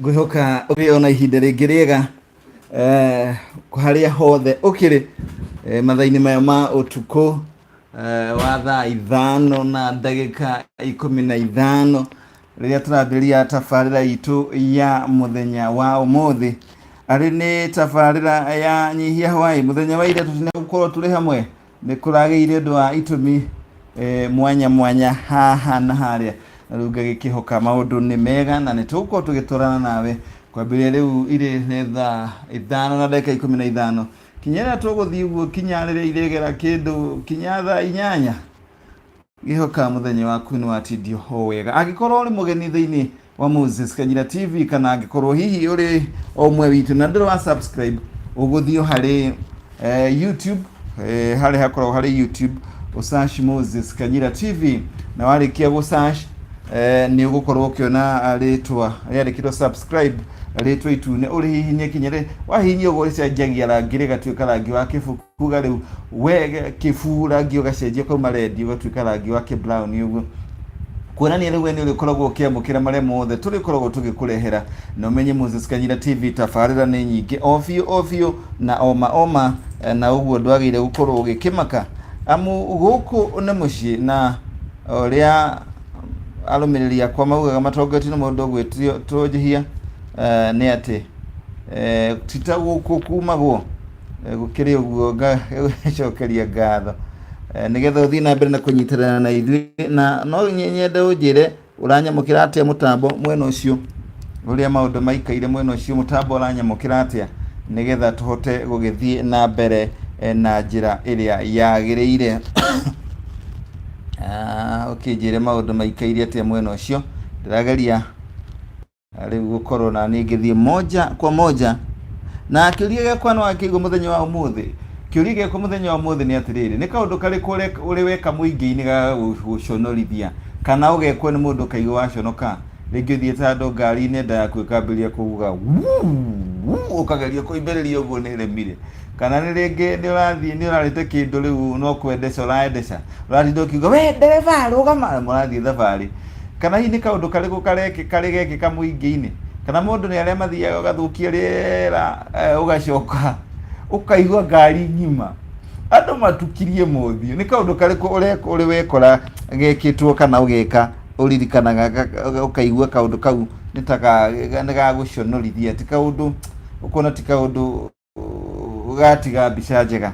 Ngwĩhoka ũgĩe ona ihinda rĩngĩ rĩega eh, harĩa hothe ũkĩrĩ eh, mathaa-inĩ maya ma ũtukũ eh, wa thaa 5 na ndagĩka 15 rĩrĩa tũrambĩrĩria tabarĩra itũ ya mũthenya wa ũmũthĩ. Arĩ nĩ tabarĩra ya nyihia hwaĩ. Mũthenya wa ira tũtinagũkorwo tũrĩ hamwe, nĩ kũragĩire ũndũ wa itũmi mwanya mwanya haha na harĩa, na rĩu ngagĩkĩhoka maũndũ nĩ mega na nĩ tũgũkorwo tũgĩtwarana nawe kwambĩrĩria rĩu irĩ nĩ thaa 5 na ndagĩka 15 kinya rĩrĩa tũgũthiĩ ũguo, kinya rĩrĩa irĩgera kĩndũ kinya thaa 8. Ngĩhoka mũthenya waku nĩ watindio o wega. Angĩkorwo ũrĩ mũgeni thĩinĩ wa Moses Kanyira TV, kana angĩkorwo hihi ũrĩ o ũmwe witũ na ndũrĩ wa subscribe, ũgũthiĩ harĩ YouTube, harĩa hakoragwo harĩ YouTube, ũsearch Moses Kanyira TV, na warĩkia gũsearch nĩ ũgũkorwo ũkĩona rĩtwa rĩandĩkĩtwo subscribe, rĩtwa itune, ũrĩhihinye kinya wahihinya ũguo rĩcenjagia rangi rĩgatuĩka rangi wa kĩbuku. Kuga rĩu we kĩbu rangi ũgacenjia ũkauma red ũgatuĩka rangi wa kĩ brown ũguo, kuonania rĩu we nĩ ũrĩkoragwo ũkĩamũkĩra marĩa mothe tũrĩkoragwo tũgĩkũrehera. Na ũmenye Moses Kanyira TV tabarĩra nĩ nyingĩ o biũ o biũ na oma oma, na ũguo ndwagĩrĩire gũkorwo ũgĩkĩmaka, amu gũkũ nĩ mũciĩ. Na ũrĩa arũmĩrĩri akwa maugaga matongoretio nĩ mũndũ ũgwĩtwo Njihia, nĩ atĩ ti ta gũkũ kumagwo. Gũkĩrĩ ũguo, ngacokeria ngatho nĩgetha ũthiĩ na mbere na kũnyitĩrĩra na ithuĩ, na no nyende ũnjĩre ũranyamũkĩra atĩa mũtambo mwena ũcio, ũrĩa maũndũ maikaire mwena ũcio, mũtambo ũranyamũkĩra atĩa, nĩgetha tũhote gũgĩthiĩ na mbere na njĩra ĩrĩa yagĩrĩire. Ũkĩnjĩre maũndũ maikaire atĩa mwena ũcio. Ndĩrageria rĩu gũkorwo na niĩ ngĩthiĩ moja kwa moja na kĩũria gĩakwa. No akĩigua mũthenya wa ũmũthĩ, kĩũria gĩakwa mũthenya wa ũmũthĩ nĩ atĩrĩrĩ: nĩ kaũndũ karĩkũ ũrĩ weka mũingĩ-inĩ gagagũconorithia, kana ũgekwo nĩ mũndũ ũkaigua waconoka? Rĩngĩ ũthiĩte handũ ngari-inĩ, nda yaku ĩkambĩrĩria kuga wuu, ũkageria kũimbĩrĩria ũguo nĩ ĩremire. Kana nĩ rĩngĩ nĩ ũrathiĩ, nĩ ũrarĩte kĩndũ, rĩu no kwendeca ũraendeca, ũratinda ũkiuga, "We ndereba, rũgama," mũrathiĩ thabarĩ. Kana hihi nĩ kaũndũ karĩkũ karĩ gekĩka mũingĩ-inĩ, kana mũndũ nĩ arĩa mathiaga ũgathũkia rĩera, ũgacoka ũkaigua ngari ng'ima andũ matukirie mothiũ. Nĩ kaũndũ karĩkũ ũrĩ wekora gekĩtwo kana ũgeka ũririkanaga ũkaigua kaũndũ kau nĩ ta nĩ gagũconorithia, ti kaũndũ ũkona, ti kaũndũ gatiga mbica njega?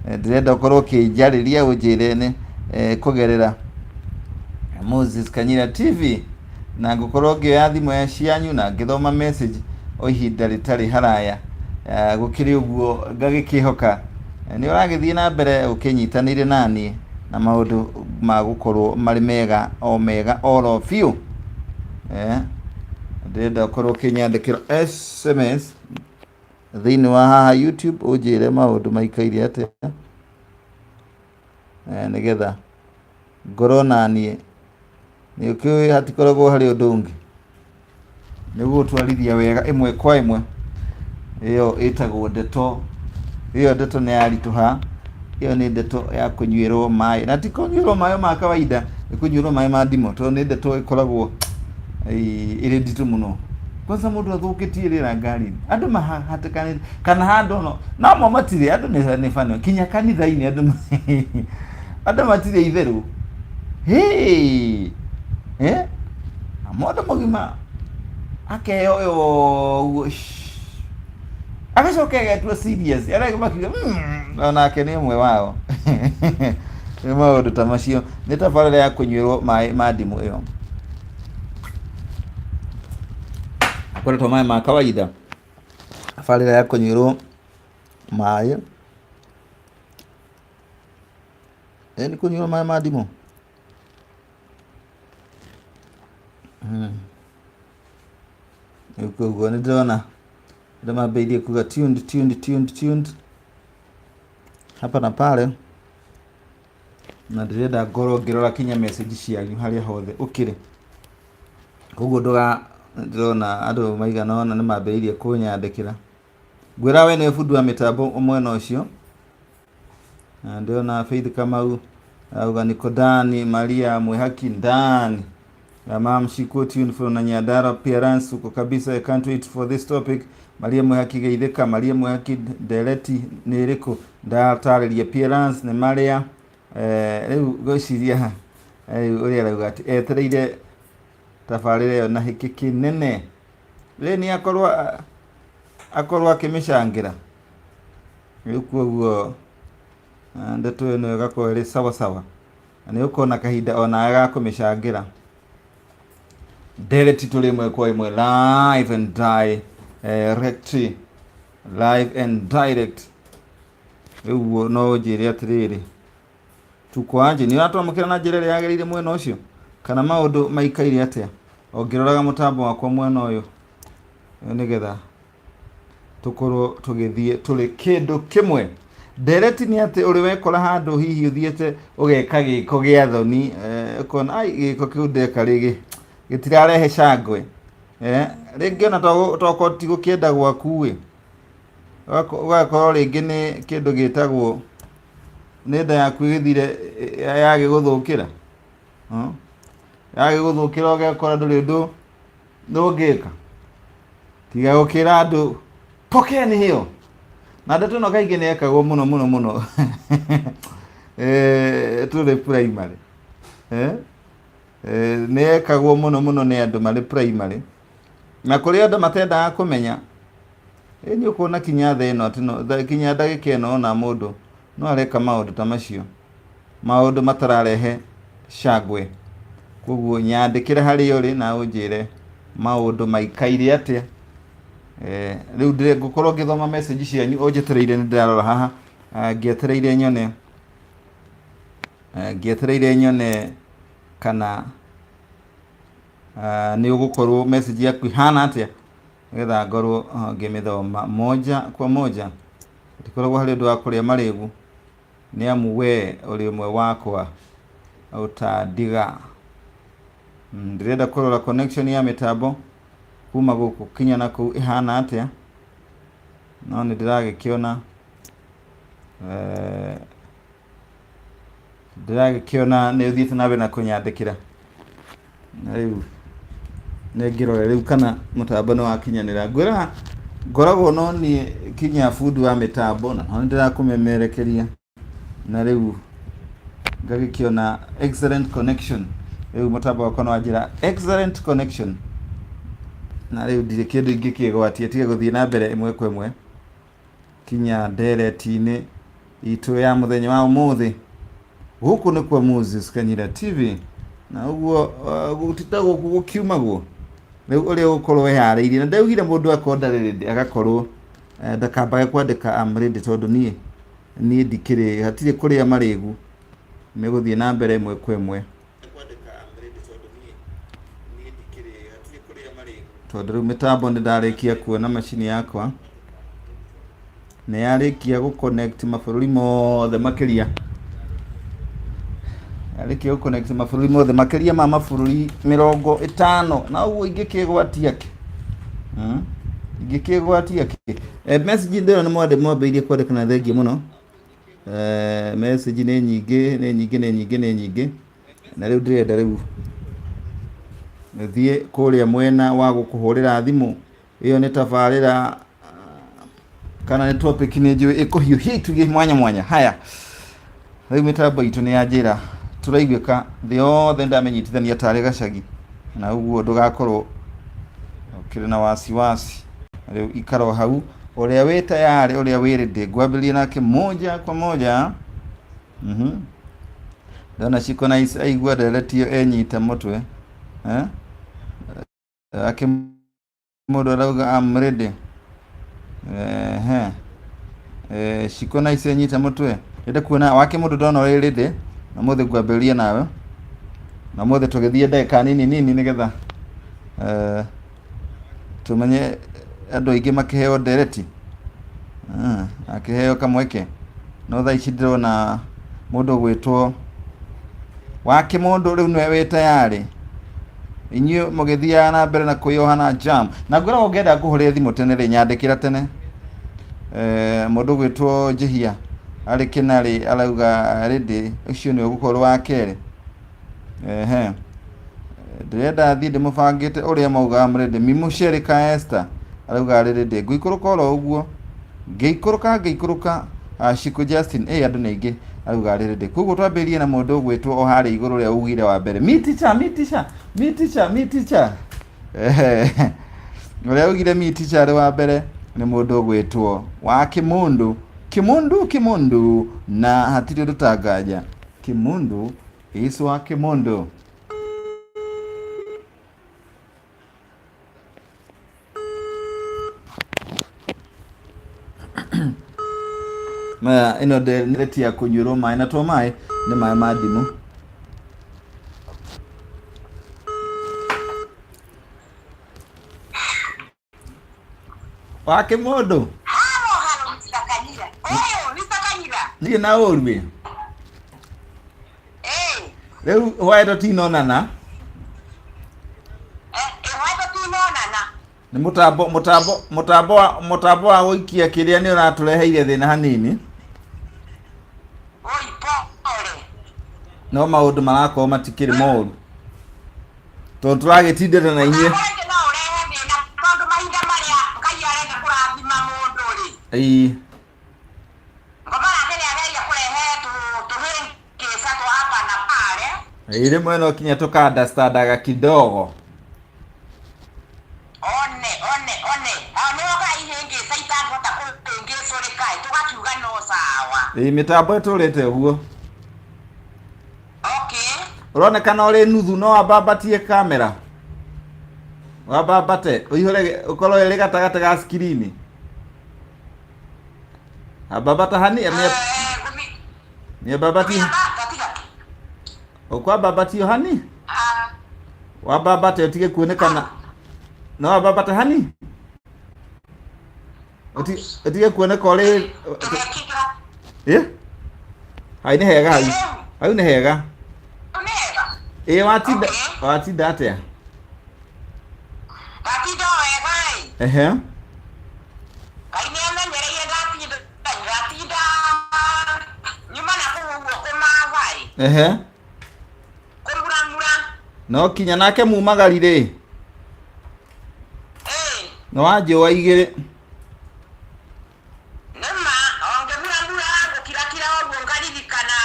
Ndĩrenda ũkorwo ũkĩnjarĩria ũnjĩre nĩ kũgerera Moses Kanyira TV, na ngũkorwo ngĩoya thimũ ya cianyu na ngĩthoma message o ihinda rĩtarĩ haraya. Gũkĩrĩ ũguo, ngagĩkĩhoka nĩ ũragĩthiĩ na mbere ũkĩnyitanĩire naniĩ na maũndũ ma gũkorwo marĩ mega o mega oro biũ. Ndĩrenda ũkorwo ũkĩnyandĩkĩra SMS thĩinĩ wa haha YouTube, ũnjĩre maũndũ maikaire atĩa, nĩgetha ngorwo naniĩ nĩ ũkĩũĩ hatikoragwo harĩ ũndũ ũngĩ nĩ gũgũtwarithia wega ĩmwe kwa ĩmwe. Ĩyo ĩtagwo ndeto. Ĩyo ndeto nĩ yaritũha. Ĩyo nĩ ndeto ya kũnyuĩrwo maĩ, na ti kũnyuĩrwo maĩ ma kawaida, nĩ kũnyuĩrwo maĩ ma ndimũ, tondũ nĩ ndeto ĩkoragwo ĩrĩ nditũ mũno. Kwanza mũndũ athũkĩtie rĩera ngari-inĩ, andũ mahatĩkanĩte kana handũ no mo matirĩ andũ nĩ bani kinya kanitha-inĩ, andũ matirĩ itherũ. Hĩ, eh mũndũ mũgima akeyoya ũguo, agacoka agetua serious, arĩa makiuga onake nĩ ũmwe wao. Nĩ maũndũ ta macio. Nĩ tabarĩra ya kũnyuĩrwo maĩ ma ndimũ. Ĩyo akoretwo maĩ ma kawaida, tabarĩra ya kũnyuĩrwo maĩ. Nĩ kũnyuĩrwo maĩ ma ndimũ. Rĩu koguo nĩ ndĩrona andũ mambĩrĩirie kuga tuned, tuned, tuned, tuned hapa na pale, na ndĩrenda ngorwo ngĩrora kinya message cianyu harĩa hothe ũkĩrĩ. Koguo ndũga ndĩrona andũ maigana ũna nĩ mambĩrĩirie kũnyandĩkĩra. Ngwĩra we nĩwe bundi wa mĩtambo mwena ũcio. Na ndĩrona Faith Kamau. Auga niko ndani Maria Mwihaki ndani. Mam Shiko tune from na Nyandarua appearance uko kabisa. I can't wait for this topic. Maria Mwihaki geithĩka. Maria Mwihaki ndereti nĩ ĩrĩkũ ndatarĩria appearance nĩ marĩa rĩu ngwĩciria rĩu ũrĩa arauga atĩ etereire tabarĩra ĩyo na hĩkĩ kĩnene rĩ nĩ akorwo akorwo akĩmĩcangĩra rĩu koguo ndeto ĩno ĩgakorwo ĩrĩ sawa sawa na nĩ ũkorwo na kahinda onawe ga kũmĩcangĩra. Ndereti tũrĩ ĩmwe kwa ĩmwe live and direct, live and direct. Rĩu ũguo no ũnjĩre atĩrĩrĩ, tuko aje, nĩ ũratwamũkĩra na njĩra ĩrĩa yagĩrĩire mwena ũcio kana maũndũ maikaire atĩa? O ngĩroraga mũtambo wakwa mwena ũyũ nĩgetha tũkorwo tũgĩthiĩ tũrĩ kĩndũ kĩmwe. Ndereti nĩ atĩ ũrĩ wekora handũ hihi ũthiĩte ũgeka gĩko gĩa thoni, ũkona ai gĩko kĩu ndeka rĩ gĩtirarehe cangwe, rĩngĩ ona tokorwo ti gũkĩenda gwaku ĩ, ũgakorwo rĩngĩ nĩ kĩndũ gĩtagwo nĩ nda yaku ĩgĩthire yagĩgũthũkĩra, yagĩgũthũkĩra ũgekora ndũrĩ ũndũ ndũngĩka tiga gũkĩra andũ pokeeni hiyo. Na ndeto ĩno kaingĩ nĩ yekagwo mũno mũno mũno tũrĩ primary, nĩ yekagwo mũno mũno nĩ andũ marĩ primary, na kũrĩ andũ matendaga kũmenya. Nĩ ũkuona kinya thaa ĩno atĩ no kinya ndagĩka ĩno ona mũndũ no areka maũndũ ta macio, maũndũ matararehe cangwe. Koguo nyandĩkĩre harĩa ũrĩ na ũnjĩre maũndũ maikaire atĩa. Rĩu ngũkorwo ngĩthoma message cianyu o njetereire, nĩ ndĩrarora haha ngĩetereire nyone, ngĩetereire nyone kana nĩ ũgũkorwo message yaku ihana atĩa nĩgetha ngorwo ngĩmĩthoma moja kwa moja. Ndikoragwo harĩ ũndũ wa kũrĩa marĩgu nĩ amu we ũrĩ ũmwe wakwa ũtandiga. Ndĩrenda kũrora connection ya mĩtambo kuma gũkũ kinya na kũu ĩhana atĩa, no nĩ ndĩragĩkĩona ndĩragĩkĩona nĩ ũthiĩte na mbere na kũnyandĩkĩra. Na rĩu nĩ ngĩrore rĩu kana mũtambo nĩ wakinyanĩra. Ngwĩraga ngoragwo no niĩ kinya bundi wa mĩtambo na no nĩ ndĩrakũmemerekeria na rĩu ngagĩkĩona excellent connection. Rĩu mũtambo wakwa nĩ wanjĩra excellent connection, na rĩu ndirĩ kĩndũ ingĩkĩgwatia tiga gũthiĩ na mbere ĩmwe kwa ĩmwe kinya ndereti-inĩ itũ ya mũthenya wa ũmũthĩ. Gũkũ nĩ kwa Moses Kanyira TV, na ũguo gũtita gũkũ gũkiumagwo rĩu ũrĩa ũgũkorwo wĩharĩirie, na ndaugire mũndũ akorwo ndarĩ ready agakorwo ndakambage kwandĩka am ready, tondũ niĩ ndikĩrĩ hatirĩ kũrĩa marĩgu, nĩ gũthiĩ na mbere ĩmwe kwa ĩmwe, tondũ rĩu mĩtambo nĩ ndarĩkia kuona macini yakwa nĩ yarĩkia gũ connect mabũrũri mothe makĩria, yarĩkia gũ connect mabũrũri mothe makĩria ma mabũrũri 50, na ũguo ingĩkĩgwatia kĩ, ingĩkĩgwatia kĩ? Message ndĩrona nĩ mwambĩrĩirie kwandĩka na thengiũ mũno. Message nĩ nyingĩ nĩ nyingĩ nĩ nyingĩ nĩ nyingĩ, na rĩu ndĩrenda rĩu thiĩ kũrĩa mwena wa gũkũhũrĩra thimũ. Ĩyo nĩ tabarĩra kana nĩ topic nĩ njũĩ ĩkũhiũhia itugĩ mwanya mwanya. Haya, rĩu mĩtambo itũ nĩ yanjĩra tũraiguĩka thĩ yothe, ndamĩnyitithania tarĩ gacagi, na ũguo ndũgakorwo ũkĩrĩ na wasiwasi. Rĩu ikara o hau ũrĩa wĩ tayarĩ, ũrĩa wĩ ready, ngwambĩrĩria nake moja kwa moja. Ndona Shiko Nice aigua ndereti ĩyo enyita mũtwe, eh? Ake mũndũ arauga I'm ready. Ehe. Shiko Nice enyita mũtwe, ndĩrenda kuona wake mũndũ ndona ũrĩ ready, na mũthĩ ngwambĩrĩria nawe, na mũthĩ tũgĩthiĩ ndagĩka nini nini nĩgetha tũmenye andũ aingĩ makĩheo ndereti, akĩheo kamweke. No thaa ici ndĩrona mũndũ ũgwĩtwo wake mũndũ rĩu nĩwe wĩ tayarĩ. Inyuĩ mũgĩthiaga na mbere na kwĩyoha na jam, na ngoragwo ngĩenda ngũhũrĩre thimũ tene rĩ, nyandĩkĩra tene. Mũndũ ũgwĩtwo Njĩhia Arĩ kĩnarĩ arauga ready, ũcio nĩwe ũgũkorwo wa kerĩ. Ehe, ndĩrenda thiĩ ndĩmũbangĩte ũrĩa maugaga mũrĩndĩ. Mimuceri ka Esther arauga arĩ ready. Ngũikũrũka oro ũguo, ngĩikũrũka ngĩikũrũka. Shiku Justin, ĩ andũ nĩ aingĩ, arauga arĩ ready. Koguo twambĩrĩrie na mũndũ ũgwĩtwo o harĩa igũrũ ũrĩa ugire wa mbere. Mi teacher, mi teacher, mi teacher, mi teacher. Ehe, ũrĩa ugire mi teacher arĩ wa mbere nĩ mũndũ ũgwĩtwo wa Kĩmũndũ. Kĩmũndũ, Kĩmũndũ, na hatirĩ ũndũ tanganja. Kĩmũndũ is wa Kĩmũndũ. Maya ĩno ndereti ya kũnyuĩrwo maĩ, na to maĩ, nĩ maĩ ma ndimũ. Wa Kĩmũndũ. Halo, halo, Mr. Kanyira. Eh, Mr. Kanyira. Ndirĩ na ũru ĩ. Eh, Rĩu hwaĩ tũtinonana. eh, eh, hwaĩ tũtinonana. Nĩ mũtambo mũtambo mũtambo wa mũtambo wa gũikia kĩrĩa nĩ ũratũreheire thĩna hanini. Oi, pole. No maũndũ marakorwo matikĩrĩ moru. Tondũ tũragĩtindĩra na inyuĩ. Mũtambo rĩngĩ no ũrehe thĩna tondũ mahinda marĩa Ngai arenda kũrathima mũndũ rĩ. Ĩĩ. Ngoma nake nĩ ageria kũrehe tũhĩngĩca twa hapa na pale. Ĩĩ, rĩmwe no kinya tũka understandaga kidogo. One, one, one. Hao nĩ wokaga ihĩngĩca itangĩhota kũhĩngĩcũrĩka ĩ, tũgakiuga no sawa. Ĩĩ, mĩtambo ĩtũrĩte ũguo. Okay. Ũronekana ũrĩ nuthu, no wambambatie kamera. Wambambate, ũihũre, ũkorwo ĩrĩ gatagatĩ ga skirini. Ambambata hani, Eh, gũmi. mĩambambatie. Gũmi tiga. Ũkwambambatio hani? Ah. Wambambate ũtige kuonekana. No wambambate hani? Ũtige kuoneka ũrĩ. Tũgekĩra. Ĩ? Hau nĩ hega hau. Hau nĩ hega. Nĩ hega. Ĩ watinda Okay. watinda atĩa? Ndatinda o wega ĩ. Ehe. Ngai nĩ amenyereire ndatinda ndatinda nyuma na kũu ũguo kũmatha ĩ. Ehe. Kũmuramura. No kinya nake mumagari rĩ. Ĩ. Nĩ wanjũa igĩrĩ. Nĩ ma o ngĩmuramura ngũkirakira ũguo ngaririkana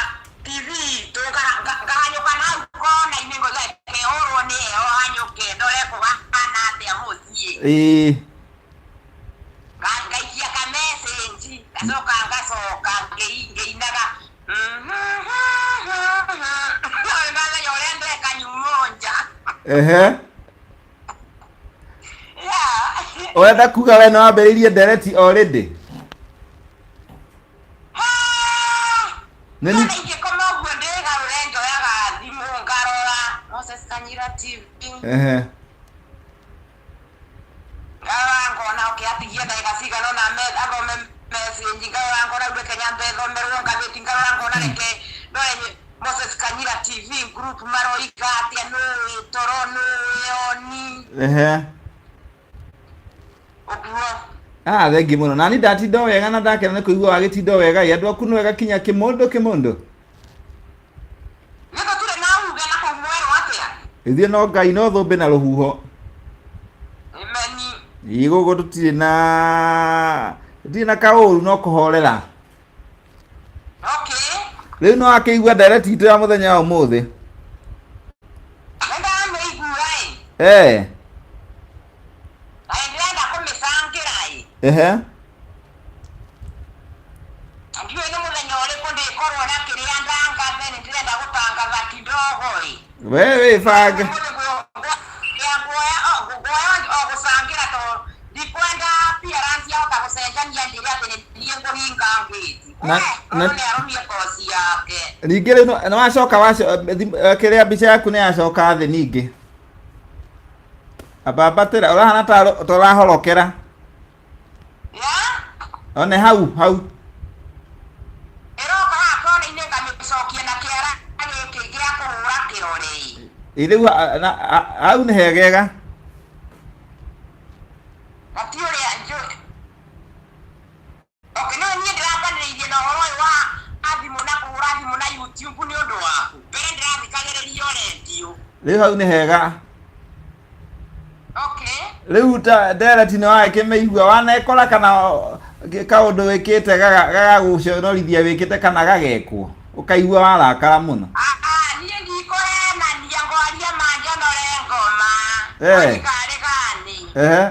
TV itũ ngahanyũka na hau kona-inĩ ngoiga reke hũrwo nĩ heho hanyũke ndore kũhana atĩa mũciĩ. Ĩĩ. Ngaikia ka message ngacoka ngacoka ngĩinaga no nĩmamenya ũrĩa ndeka nyumo nja. Ehe. Yeah. Ũrenda kuga we nĩ wambĩrĩirie ndereti already? Nĩ Nĩ ingĩkoma ũguo ndĩgarũre njoyaga thimũ ngarora Moses Kanyira TV. Ehe. Ngarora ngona okay atigie ndagĩka cigana ũna athome message, ngarora ngona rĩu reke nyambe thomerwo ngathĩti, ngarora ngona reke ndore Moses Kanyira TV group maroiga atĩa, nũ wĩ toro, nũ wĩ oni. Ehe. Ũguo. Ah, thengi mũno. Nani ndatinda o wega na ndakena nĩ kũigua wagĩtinda o wega. Ĩ, andũ aku nĩ wega kinya kĩmũndũ kĩmũndũ. Nĩ tũtirĩ na uge na kũu mwerũ atĩa? Ithuĩ no Ngai no thũmbĩ na rũhuho. Imeni. Ĩ gũkũ tũtirĩ na tũtirĩ na kaũru no kũhorera. Okay. Rĩu no akĩigua ndereti itũ ya mũthenya wa ũmũthĩ. Nĩ ndamĩigua ĩ. Eh. Na ndĩrenda kũmĩcangĩra ĩ. Ehe. Ndiũĩ nĩ mũthenya ũrĩkũ ndĩkorwo na kĩrĩa ndangathe, nĩ ndĩrenda gũtangatha kidogo ĩ. We wĩbange. Nguoya o gũcangĩra tondũ ndikwenda appearance yahota gũcenjania njĩre atĩ nĩ niĩ ngũhinga ngĩti. Na- na- Mũndũ nĩ arũmie koci yake. Ningĩ rĩu nĩ wacoka kĩrĩa mbica yaku nĩ yacoka thĩ ningĩ. Ambambatĩra ũrahana ta ũrahorokera. Ya? One hau hau. Ĩroka haha kona-inĩ ngamĩcokia na kĩara gĩkĩ gĩa kũhũra kĩrore. Ĩ rĩu hau nĩ hegega. Na ti ũrĩa njũĩ. Okay, no niĩ ndĩrambanĩrĩirie na ũhoro ũyũ wa Rĩu hau nĩ hega. Okay. Rĩu ta ndereti nĩ wagĩkĩmĩigua, wanekora kana kaũndũ wĩkĩte gagagũconorithia wĩkĩte kana gagekwo ũkaigua warakara mũno? Ah, ah, niĩ ndikũhenania, ngwaria ma njonore ngoma. Eh. Karĩ gani? Ehe.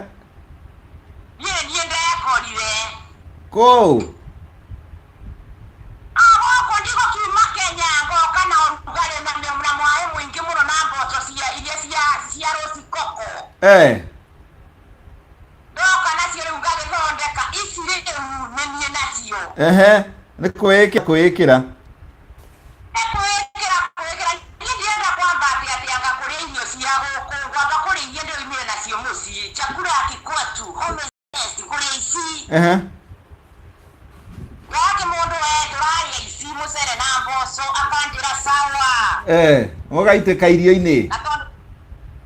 Niĩ ndekorire. Kũu. Ah, gũkũ ndigũkiuma Kenya ngoka na ũrugarĩ na mwaĩ mũingĩ mũno na mboco cia iria cia rũcikoko. Eh. Ndoka nacio rĩu ngagĩthondeka ici rĩu nĩ niĩ nacio. Ehe, nĩ kwĩĩkĩra kwĩĩkĩra. Kwĩĩkĩra kwĩĩkĩra, niĩ ndirenda kwamba atĩ atĩ anga kũrĩa irio cia gũkũ, ngwamba kũrĩa iria ndĩroimire nacio mũciĩ, chakula ya kikwetu, home is best, ngũrĩa ici. Ehe. Gake mũndũ we tũrarĩa ici mũcere na mboco, akanjĩra sawa. Eh, ũgaitĩka irio-inĩ.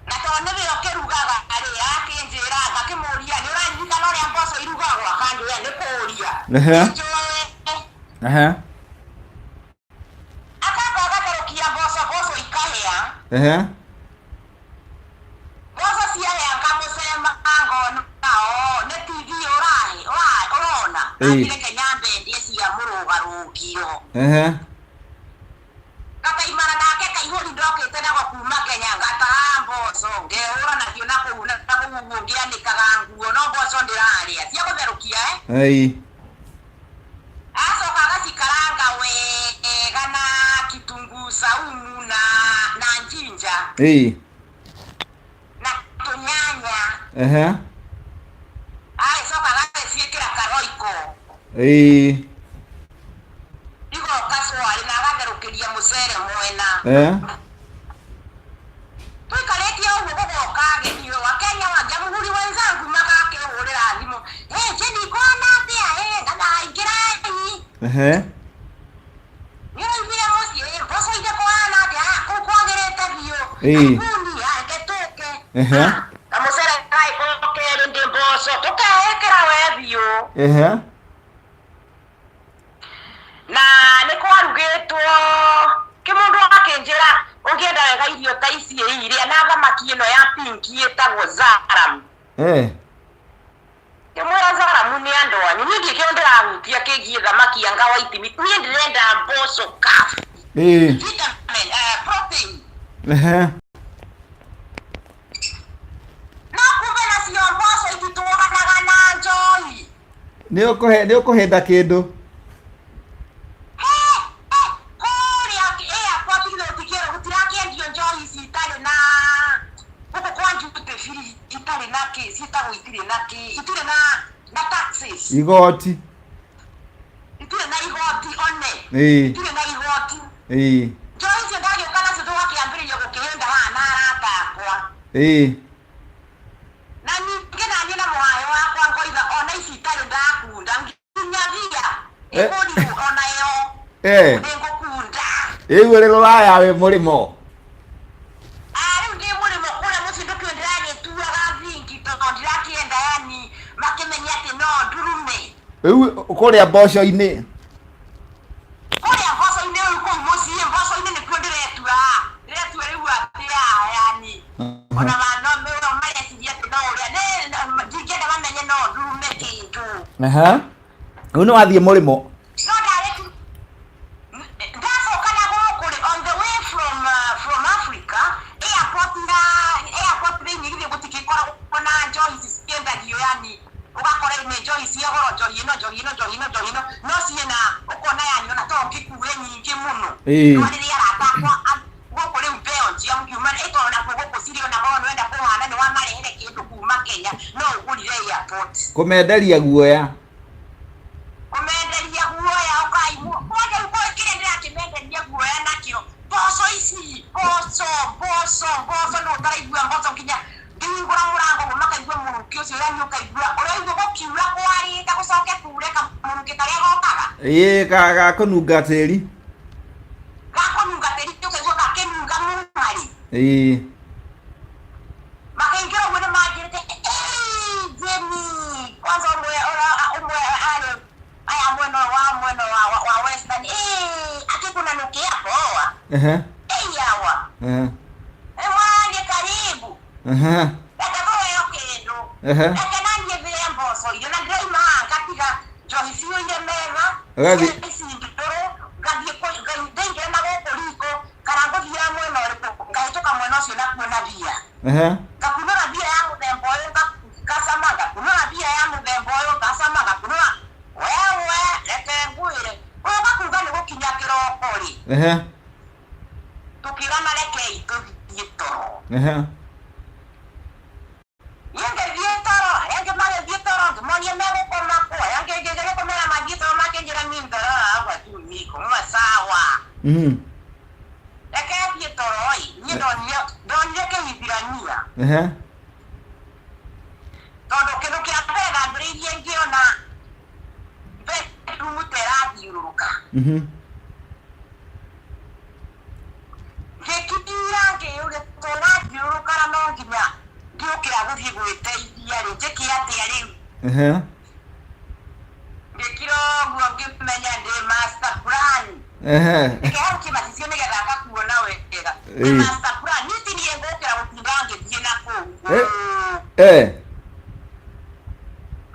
Na tondũ nĩwe ũkĩrugaga rĩ, akĩnjĩra, ngakĩmũria, nĩ ũraririkana ũrĩa mboco irugagwo? Akanjĩra nĩ kũũria. Ehe. Njũĩ. Ehe. Akamba agatherũkia mboco, mboco ikahĩa. Ehe. Mboco ciahĩa ngamũcema, ngona o nĩ TV ũrahe ũrona. Akĩreke nyambe ndĩe cia mũrũgarũngio. Ehe. Gataimana nake kaihũri ndokĩte nako kuma Kenya, ngataha mboco ngehũra nacio na kũu na kũu ũguo ngĩanĩkaga nguo, no mboco ndĩrarĩa cia gũtherũkia, eh. Ĩĩ. Acoka agacikaranga wega na kitunguu saumu na ginger na tũnyanya. Ehe. Agĩcoka agagĩciĩkĩra karoiko. Igoka cwarĩ na agatherũkĩria mũcere mwena. Tũikarĩtie ũguo gũgoka ageni wa Kenya wa Jamhuri wenzangu magakĩhũrĩra thimũ, "Hey, Jenny, kwana atĩa? Hey, dada, ingĩrai." Ehe. Nĩũraumire mũciĩ, mboco ire kũhana atĩa? Ah, kũu kwagĩrĩte biũ. Karibuni, ah, reke tũke. Ehe. Kamũcere gagĩkorwo kerĩ ndĩ mboco tũkeĩkĩra we biũ. Ehe. Na nĩ kwarugĩtwo kĩmũndũ akĩnjĩra, ũngĩenda wega irio ta ici ĩ, iria na thamaki ĩno ya pinki ĩtagwo zaram. Ngĩmwĩra zaramu nĩ andũ anyu, niĩ ndikĩo ndĩrahutia kĩgiĩ thamaki anga white meat, niĩ ndĩrenda mboco kafu, vitamin, protein. Ehe. No kumbe nacio mboco ititwaranaga na njohi. Nĩ ũkũhĩnda kĩndũ. Kũrĩa airport gũtikĩrwo gũtirakĩendio njohi ici itarĩ na gũkũ kwa duty free, itarĩ na kĩ ciĩtagwo, itirĩ na kĩ, itirĩ na taxes. Igoti. Itirĩ na igoti one. Itirĩ na igoti. Njohi icio ndagĩũka nacio tũgakĩambĩrĩria gũkĩhĩnda haha na arata akwa. Na ningĩ naniĩ na mũhahe wakwa ngoiga ona ici itarĩ ndakunda nginyagia ĩkũrirwo ona ĩyo nĩngũkunda. Rĩu ũrĩ rũraya wĩ mũrĩmo. Ah, rĩu ndĩ mũrĩmo kũrĩa mũciĩ ndũkĩũĩ ndĩragĩtuaga thingi tondũ ndirakĩenda yani makĩmenye atĩ no ndurume. Rĩu kũrĩa mboco-inĩ. Kũrĩa mboco-inĩ, rĩu kũu mũciĩ mboco-inĩ nĩkuo ndĩretua, ndĩretua rĩu atĩ yani ona no mareciria atĩ no ũrĩa ndingĩenda mamenye no ndurume kĩndũ. Ehe. Rĩu nĩ wathiĩ mũrĩmo. No ndarĩ ndacoka na gũkũ rĩ, on the way from Africa, airport na airport thĩinĩ githĩ gũtigĩkoragwo na njohi ici ciendagio, yani ũgakora nĩ njohi cia goro, njohi ĩno, njohi ĩno, njohi ĩno, njohi ĩno, no ciĩna ũkona yani ona to ngĩkue nyingĩ mũno. No rĩrĩa arata akwa gũkũ rĩu Belgium ngiuma ĩtondũ nakuo gũkũ cirĩ ona korwo nĩwenda kũhana nĩ wamarehere kĩndũ kuma Kenya, no ũgũrire airport. Kũmenderia guoya. Kũmenderia guoya ũkaigua kwanja rĩu kĩrĩa ndĩrakĩmenderia guoya nakĩo, mboco ici, mboco, mboco, mboco, nĩ ũtaraigua mboco nginya ngĩhingũra mũrango ũguo makaigua mũrukĩ ũcio, yani ũkaigua ũraigua gũkiura kwarĩte gũcoke kure kamũrukĩ karĩa gokaga. Ĩĩ, gakũnunga tĩri. Gakũnunga tĩri, ũkaigua gakĩnunga mũng'ari. Makaingĩra ũguo nĩ manjĩrĩte, "Ĩĩ, Jenny." Kwanza ũmwe arĩ aya mwena wa western, ĩĩ, akĩkunanukia poa. Ehe. Ĩi yawa. Ehe. Ĩ mwana. Aha. Reke tũheo kĩndũ. Aha. Reke naniĩ thĩe mboco irio na ndĩrauma haha ngatiga njohi ciyũire metha. Ũgathiĩ- Ici ndũrũ ngathiĩ ndaingĩra na gũkũ riko kana ngũthiaga mwena ũrĩkũ ngahĩtũka mwena ũcio na kuona mbia. Aha. Ngakunũra mbia ya mũthemba ũyũ ngacama, ngakunũra mbia ya mũthemba ũyũ ngacama, ngakunũra wewe, reke ngwĩre ũka kuga nĩ gũkinya kĩroko rĩ. Aha. Tũkĩrana rekei tũthiĩ toro. Aha. Niĩ ngĩthiĩ toro, arĩa angĩ magĩthiĩ toro, ngĩmonia megũkoma kũ, arĩa angĩ ngĩgeria kũmera mathiĩ toro makĩnjĩra niĩ ndarora hapa tu niko ngwa sawa. Reke thiĩ toro ĩ, niĩ ndonire kĩhibirania. Aha. Tondũ kĩndũ kĩa mbere ndambĩrĩirie ngĩona bedroom ta ĩrathiũrũrũka. Ngĩkira ngĩyũria to ĩrathiũrũrũka na no nginya ngĩũkĩra gũthiĩ gwĩteithia rĩ, njĩke atĩa rĩu? Aha. Ngĩkira ũguo ngĩmenya ndĩ master plan. Aha. Reke hau kĩmacicio nĩgetha ngakuona wega. Ndĩ master plan, niĩ ti niĩ ngũkĩra gũtinda ngĩthiĩ na kũu. Eh.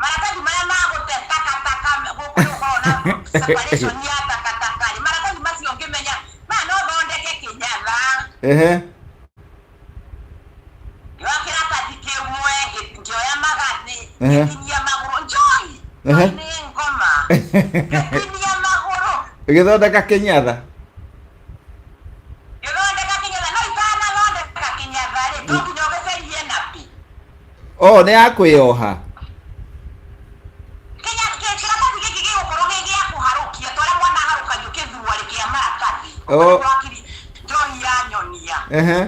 Maratathi marĩa ma gũte takataka gũkũ nĩ gũkoragwo na separation ya takataka rĩ, maratathi macio ngĩmenya maya no thondeke kĩnyatha. Ehe. Ngĩoya kĩratathi kĩmwe, ngĩoya magathĩ, Ehe. ngĩtinia magũrũ, njohi, Ehe. nĩ ngoma, ngĩtinia magũrũ. Ũgĩthondeka kĩnyatha. Ngĩthondeka kĩnyatha, no itanathondeka kĩnyatha rĩ, to nginya ũgĩcarie napi. Oh, nĩ ya kwĩyoha. Kĩratathi gĩkĩ gĩgũkorwo gĩ gĩa kũharũkia, ta ũrĩa mwana aharũkagio kĩthuarĩ kĩa maratathi. Oh. Ũguo hakiri njohi ya nyonia. Ehe.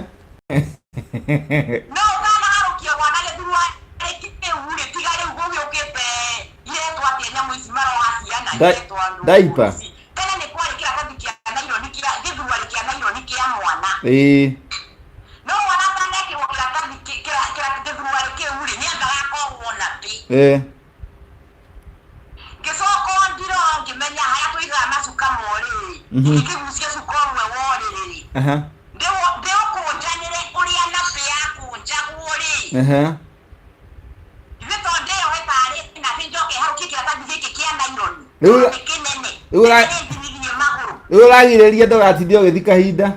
No ũtanaharũkia mwana gĩthuarĩ kĩu rĩ, tiga rĩu gũgĩũkĩte iretwo atĩa nyamũ ici maroha ciana, iretwo andũ diaper. ici. Tene nĩ kwarĩ kĩratathi kĩa naironi kĩa gĩthuarĩ kĩa naironi kĩa mwana. Ĩĩ. No mwana atanekĩrwo kĩratathi gĩthuarĩ kĩu rĩ, nĩ ambaga akohwo napi. Eh. Ngĩcoka ndiro ngĩmenya harĩa tũigaga macuka ma ũrĩrĩ. Ngĩkĩgucia cuka ũmwe wa ũrĩrĩ. Aha. Ndĩũkũnjanĩre ũrĩa napi yakũnjagwo rĩ. Aha. Ithuĩ to ndĩyohe tarĩ napi njoke hau kĩratathi gĩkĩ kĩa naironi. Rĩu Nĩ kĩnene. rĩu Nĩ nginyirie magũrũ. Rĩu ũragirĩrĩria ndũgatinde ũgĩthiĩ kahinda.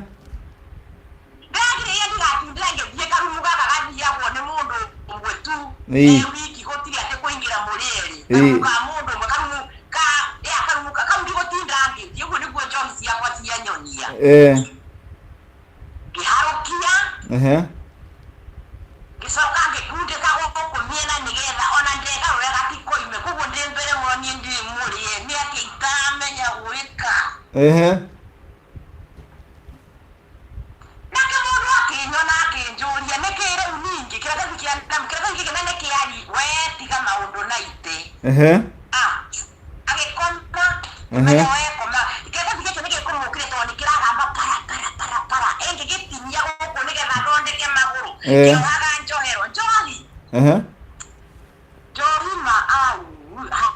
Ndĩragirĩrĩria ndigatindĩre ngĩthiĩ karumu gaka gathiagwo nĩ mũndũ ũmwe tu. Ĩĩ. Ĩ wiki gũtirĩ atĩ kũingĩra mũrĩ erĩ. Ĩĩ. Karumu ka mũndũ ũmwe, karumu ka, ya karumu ka, kau ndigũtinda ngĩthiĩ, ũguo nĩguo njohi ciakwa cianyonia. Eh. Ngĩharũkia. Ehe. Ngĩcoka ngĩkundĩka gũkũ mĩena nĩgetha ona ndegarũra gatikoime, koguo ndĩ mbere mũno niĩ ndirĩ mũrĩe, nĩ atĩ itaramenya gwĩka. Ehe. Nake mũndũ akĩnyona akĩnjũria nĩkĩ rĩu ningĩ kĩratathi kĩa kĩratathi gĩkĩ na nĩkĩari, we tiga maũndũ na itĩ. Ehe. Ah, agĩkoma. Ehe. Menya we koma. Kĩratathi gĩkĩ nĩgĩkũmũkĩre tondũ nĩkĩragamba para para para para. Ĩngĩgĩtinia gũkũ nĩgetha thondeke magũrũ. Eh. Ngĩohaga njohero. Njohi. Ehe. Njohi ma au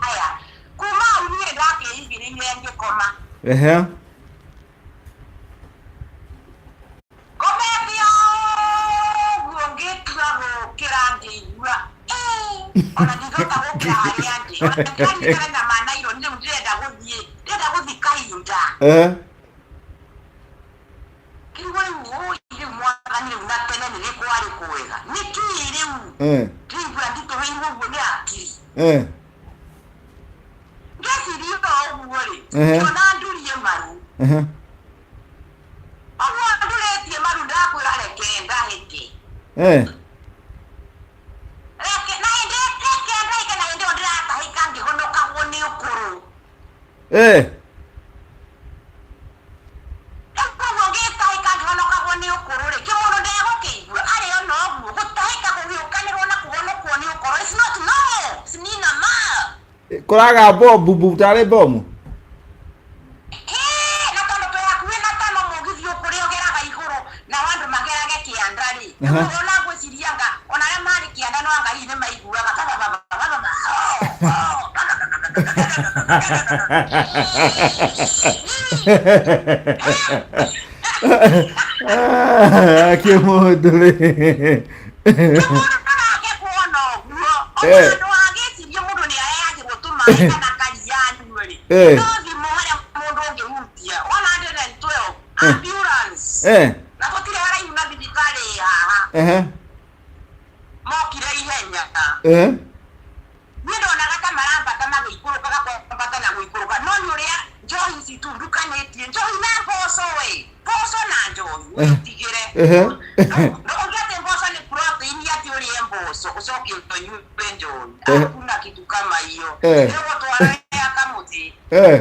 haya. Kuma hau niĩ ndakĩigĩrĩire ngĩkoma. Ehe. Ngomete ũguo ngĩtua gũkĩra ngĩigua ona ndingĩhota gũkĩra harĩa ndĩ. Ona ndĩraririkana na ma naironi rĩu ndĩrenda gũthiĩ, ndĩrenda gũthiĩ kahinda. Ehe. Kĩrigwo rĩu ũi rĩu mwathani rĩu na tene nĩ kwarĩ kwega. Nĩkĩĩ rĩu? Eh. Ndĩraigua nditũhĩirwo ũguo nĩ hakiri. Eh. Ngeciria o ũguo rĩ, Ehe. ngĩona ndurie maru. Ehe. Ũguo ndurĩtie maru ndakwĩra reke ndahĩke. Eh. Reke na hĩndĩ reke ndahĩke na hĩndĩ ĩyo ndĩratahĩka ngĩhonokagwo nĩ ũkũrũ. Eh. Rĩu koguo ngĩtahĩka ngĩhonokagwo nĩ ũkũrũ rĩ, kĩmũndũ ndegũkĩigua arĩ ona ũguo gũtahĩka gũgĩũkanĩrwo na kũhonokwo nĩ ũkũrũ. It's not normal. It's normal. Kũragamba mbubu tarĩ bomu. Ĩĩ, na tondũ twĩ hakuhĩ na tano mũgithi ũkũrĩa ũgeraga igũrũ nao andũ magerage kĩanda rĩ. Aha. Rĩu ona ngwĩciria anga ona arĩa marĩ kĩanda no anga hihi nĩ maiguaga ba, ba, ba, ba, ba, ba, ba, oh, oh, ba, ba, ba, ba, ba, ba, ba, ba, ba. Ah, kĩmũndũ rĩ. Mũndũ nake kuona ũguo Eh. ona andũ agĩciria mũndũ nĩ aheagĩrwo tũmaĩ kana karia anyue rĩ, Eh. no thimũ harĩa mũndũ ũngĩhutia 112 Eh. ambulance Eh. na gũtirĩ haraihu na thibitarĩ ĩ haha. Ehe. Mokire ihenya. Eh. Niĩ ndonaga ta marambata magĩikũrũkaga, kwambata na gũikũrũka, no nĩ ũrĩa njohi ici tundukanĩtie, njohi na mboco, we, mboco na njohi wĩtigĩre. Ehe. No ũngĩ atĩ mboco nĩ protein, atĩ ũrĩe mboco ũcoke ũnyue njohi, Eh. hakuna kitu kama hiyo. Eh. Ĩgũtwara ya kamũtĩ. Eh.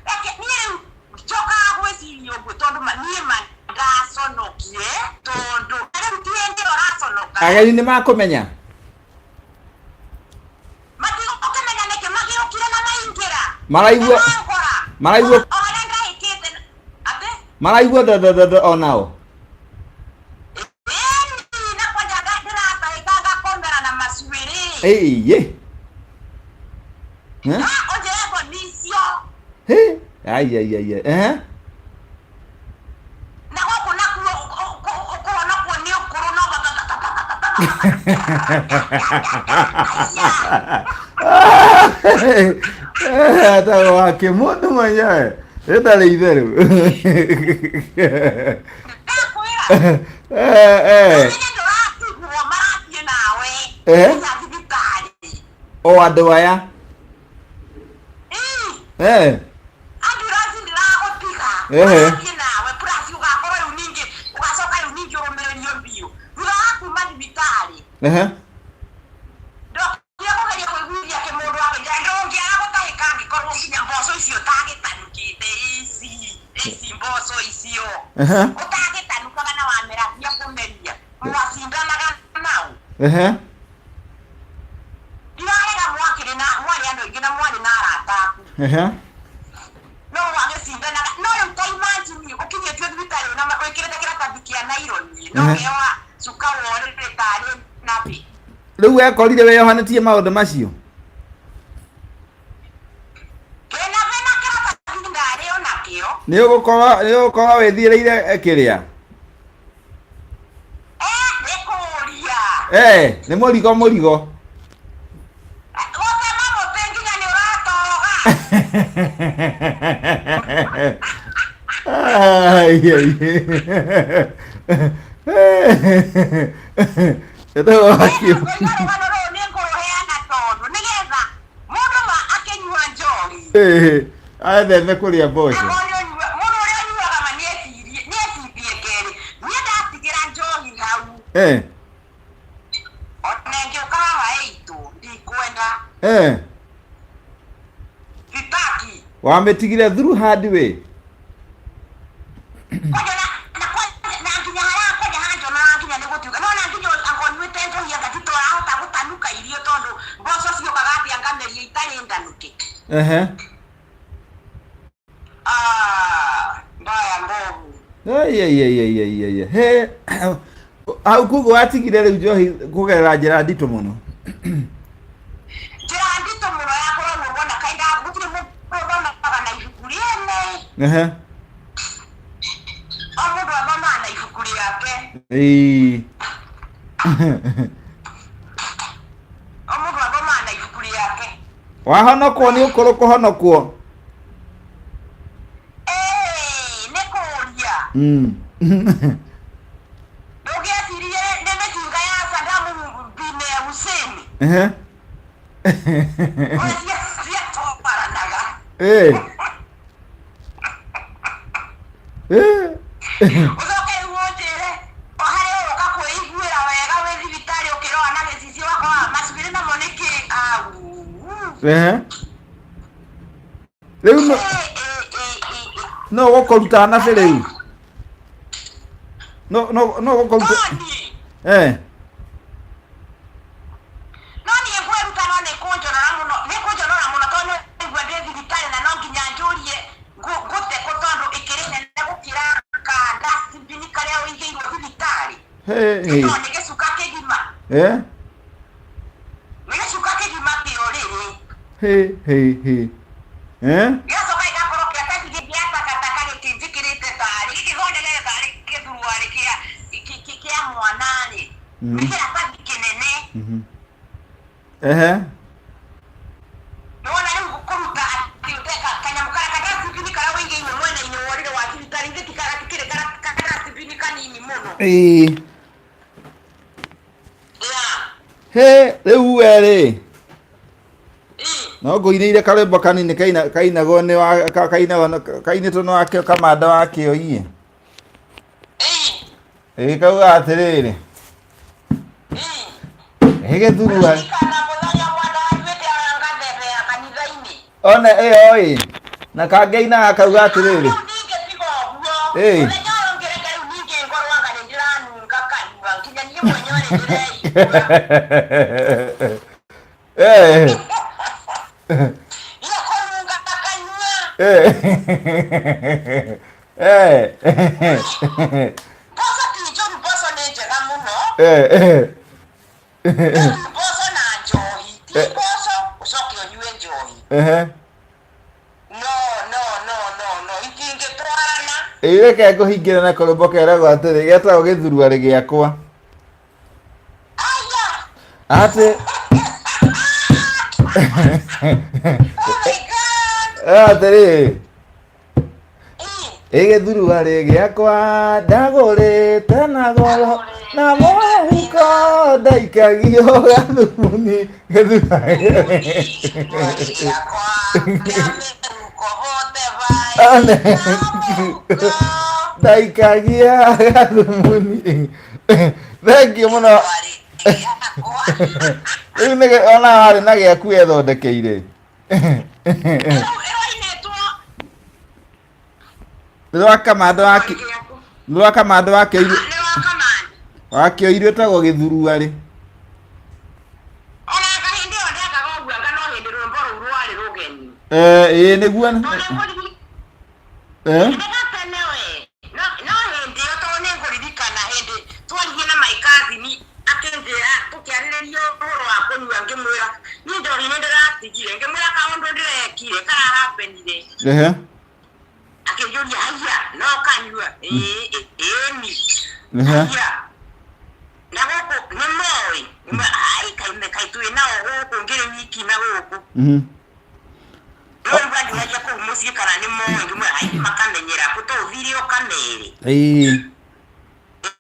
Reke niĩ rĩu njokaga gwĩciria ũguo tondũ niĩ ma ndaconokire, tondũ rĩu ti hĩndĩ ĩyo ũraconoka. Ageni nĩ makũmenya. Matigũkĩmenya nĩkĩ magĩũkire na maingĩra. Maraigua. Mangora. Maraigua. O harĩa ndahĩkĩte atĩ Maraigua ndodododo onao. ĩni na kwanja ndĩratahĩka ngakomera na macuĩrĩ. Ĩĩ. Eh? Ha, ũnjĩre ngoni icio. He. Ai ai ai. Eh. Na gũkũ nakuo kũhonokwo nĩ ũkũrũ no Hata wake mũndũ mwenyewe ĩtarĩ itherũ. Ndakwĩra. Eh, eh. Ũmenye ndũratigwo, marathiĩ nawe Eh. nginya thibitarĩ. O andũ aya. Ĩĩ. Eh. Ambulance ndĩragũtiga. Ehe. Marathiĩ nawe, plus ũgakorwo rĩu ningĩ ũgacoka rĩu ningĩ ũrũmĩrĩrio mbiũ thutha wa kuma thibitarĩ. Ehe. Ndokire kũgeria kũiguithia kĩmũndũ akĩnjĩra ndũngĩaga gũtahĩka angĩkorwo nginya mboco icio ũtagĩtanukĩte, ici ici mboco icio Ehe. ũtagĩtanukaga na wameragia kũmeria mwacindanaga nau. Ehe. Ndirarega mwakĩrĩ na mwarĩ andũ aingĩ na mwarĩ na arata aku. Ehe. No wagĩcindanaga, no rĩu ta imagine ũkinyĩtio thibitarĩ na wĩkĩrĩte kĩratathi kĩa naironi no Ehe. ũkeoha cuka worĩrĩ tarĩ nabi. Rĩu wekorire wĩyohanĩtie maũndũ macio. Kĩnabe na kĩratathi ndarĩ onakĩo. Nĩ ũgũkorwo wĩthiĩrĩire kĩrĩa. Eh, nĩ kũũria. Eh, nĩ mũrigo mũrigo. Gũtema mũtĩ nginya nĩ ũratoga. Ai, ai. Ĩtagwo wakio. Ngũiga rũgano rũrũ nĩ ngũrũheana tondũ nĩgetha mũndũ ma akĩnyua njohi Eh, aetheme kũrĩa mboco. mũndũ ũrĩa ũnyuaga ma nĩecirie nĩecirie kerĩ. Niĩ ndatigĩra njohi hau, Eh, ona ĩngĩũka haha ĩitũ ndikwenda. Eh. Sitaki. Wamĩtigire through hard way. Kwanja na kwanja na nginya harĩa kwanja hanjonoraga nginya nĩ gũtuĩka no na nginya angonyuĩte njohi anga titorahota gũtanuka irio tondũ mboco ciũkaga atĩa ngameria itarĩ ndanuke. Ehe. Ah, mbaya mbovu. Ai ai ai ai ai ai. He. Hau koguo watigire rĩu njohi kũgerera njĩra nditũ mũno. Njĩra nditũ mũno ya kũrorwo wona kainda gũtirĩ mũndũ ũthomaga na ibuku rĩene. Ehe. O mũndũ athomaga na ibuku rĩake. Ĩĩ. O mũndũ athomaga na ibuku rĩake. Wahonokwo nĩ ũkũrũ kũhonokwo. Ĩĩ, nĩ kũũria. Ndũngĩecirie nĩ mĩcinga ya Saddam bin Hussein. Ehe. Ũrĩa ciatwaranaga. Eh. Eh. Ũcoke rĩu ũnjĩre o harĩa ũroka kwĩiguĩra wega wĩ thibitarĩ ũkĩrora na gĩcicio ũgakora macuĩrĩ namo nĩ kĩ au. Ehe. Rĩu no no gũkũruta nabi rĩu. No no no gũkũruta. Noni. Eh. No niĩ ngwĩruta no nĩ kũnjonora mũno, nĩ kũnjonora mũno tondũ nĩ ngua ndĩ thibitarĩ na no nginya njũrie ngũte kũ tondũ ĩkĩrĩ nene gũkĩra ka dustbin karĩa ũigĩirwo thibitarĩ. Hey, hey. Tondũ nĩ gĩcuka kĩgima. Eh? Nĩ gĩcuka kĩgima kĩ ũrĩrĩ. Hey, hey, hey. Eh? Gĩgacoka gĩgakorwo kĩratathi gĩa takataka gĩkĩnjĩkĩrĩte tarĩ gĩkĩthondekete tarĩ gĩthuruarĩ kĩa kĩa mwana-rĩ. Nĩ kĩratathi kĩnene. Ehe. Nĩwona rĩu kũruta atĩ ũteka kanyamũ karĩa kadastibini karĩa wĩigĩirwo mwena-inĩ wa ũrĩrĩ wa thibitarĩ ithe ti gatikĩrĩ kadastibini kanini mũno. Ĩĩ. Yeah. He, rĩu we rĩ. Ĩĩ. No ngũinĩire karwĩmbo kanini kaina kainagwo nĩ wa kainagwo kainĩtwo nĩ wakĩo kamanda wa kĩoiĩ. Ĩĩ. Ĩĩ kauga atĩrĩrĩ. Ĩĩ. Ĩ gĩthurua. Ririkana mũthenya mwana watuĩte angathethea kanitha-inĩ. One ĩyo ĩ. Na kangĩinaga kauga atĩrĩrĩ. Rĩu ningĩ tiga ũguo. Ĩĩ. Mũthenya ũyũ ũngĩ reke rĩu ningĩ ngorwo anga nĩ ndĩranunga kanua nginya niĩ mwenyewe nĩ ndĩreigua. Eh. Iyo kũnunga kanua. Eh. Eh. Mboco ti njũru, mboco nĩ njega mũno. Eh. Rĩu mboco na njohi. Ti mboco ũcoke ũnyue njohi. Ehe. No, no, no, no, no. Itingĩtwarana. Ĩ reke ngũhingĩre na karwĩmbo keragwo atĩrĩ getagwo gĩthuruarĩ gĩakwa. Aya. Atĩ Oh my God. atĩrĩ Ĩ. ĩ gĩthuruarĩ gĩakwa ndagũrĩte na goro na mũhuko ndaikagio gathumuni gĩthuruarĩ Gĩakwa kĩa mĩhuko bote vai. Ane. Na mũhuko. ndaikagia gathumuni thengiũ mũno Gĩthuruarĩ gĩakwa. rĩu nĩ ona warĩ na gĩaku ethondekeire Rĩu ĩroinĩtwo nĩ rwa kamanda wa gĩakwa. nĩ rwa kamanda wa kĩoirũ Nĩ rwa kamanda. wa kĩoirũ ĩtagwo gĩthuruarĩ Ona anga hĩndĩ ĩyo ndekaga ũguo anga no hĩndĩ rwĩmbo rũu rwarĩ rũgeni. Eh, ĩĩ nĩguo Tondũ nĩngũririkana eh nĩ gatene we. No no hĩndĩ ĩyo tondũ nĩngũririkana hĩndĩ twaririe na my cousin akĩnjĩra tũkĩarĩrĩria ũhoro wa kũnyua ngĩmwĩra niĩ njohi nĩ ndĩratigire ngĩmwĩra kaũndũ ndĩrekire karahappenire ehe akĩnjũria haiya no kanyua ĩĩ ĩni ehe haiya na gũkũ nĩ moĩ ai kaime kaĩ twĩ nao gũkũ ngĩrĩ wiki na gũkũ no rĩu anjũragia kũu mũciĩ kana nĩ moĩ ngĩmwĩra ai makamenyera kũ to ũthire ũkamere ĩĩ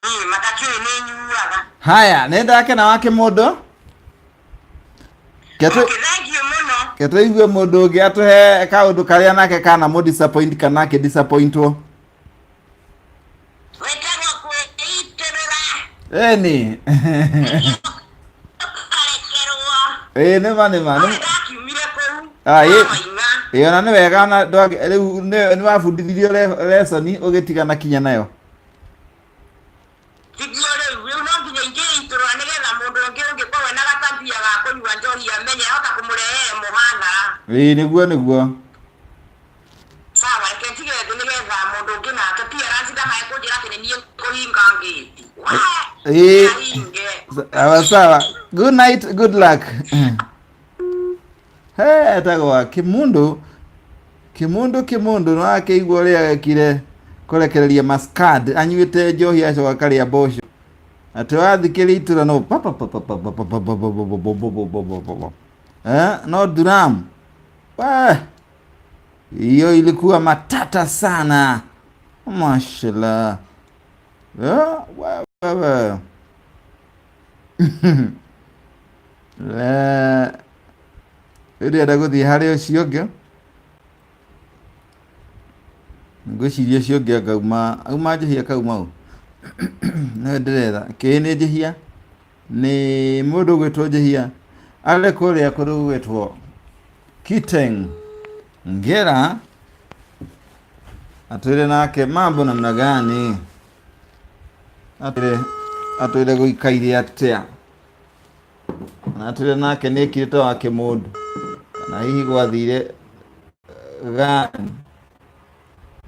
ĩĩ matakĩũĩ nĩ nyuaga haya nĩ ndakena wa kĩmũndũ Ketũ okay thank you mũno ke tũigue mũndũ ũngĩ atũhe kaũndũ karĩa nake kana mũ disappoint kana akĩ disappointwo wĩtagwo kwĩitũrũra ĩni ũkarekerwo ĩĩ nĩma nĩma no nĩ nĩ ndakiumire kũu Ah, ĩ. waina ĩĩ ona nĩ wega ona rĩu nĩ wabundithirio lesson ũgĩtigana kinya nayo tiguo rĩu rĩu no nginya ingĩitũrũra nĩgetha mũndũ ũngĩ ũngĩkorwo ena gatabia ga kũnyua njohi amenye ahota kũmũrehere mũhathara ĩĩ nĩguo nĩguo sawa reke ntige thĩ nĩgetha mũndũ ũngĩ nake pia ndakae kũnjĩra atĩ nĩ niĩ ngũhinga ngĩti Ĩĩ. hinge Sawa sawa. Good night, good luck. He etagwo Kimundu. Kimundu Kimundu no akĩigua ũrĩa ekire kũrekereria mascad anyuĩte njohi acoka akarĩa mboco atĩ wathikĩria itũra no pa pa pa pa pa pa pa pa pa pa pa pa pa pa pa pa pa. Eh, no drum. Weh. Hiyo ilikuwa matata sana. Mashallah. Eh, wewe. Eh, ndĩrenda gũthiĩ harĩ ũcio ũngĩ ngwĩciria ũcio ũngĩ anga auma auma njĩhia kauma ũ nĩwe ndĩretha kĩĩ nĩ njĩhia nĩ mũndũ ũgwĩtwo njĩhia arĩ kũrĩa kũndũ gũgwĩtwo Kiteng Ngera atwĩre nake mambo namna gani atwĩre atwĩre gũikaire atĩa na atwĩre nake nĩ ekire ta wa kĩmũndũ kana hihi gwathire gani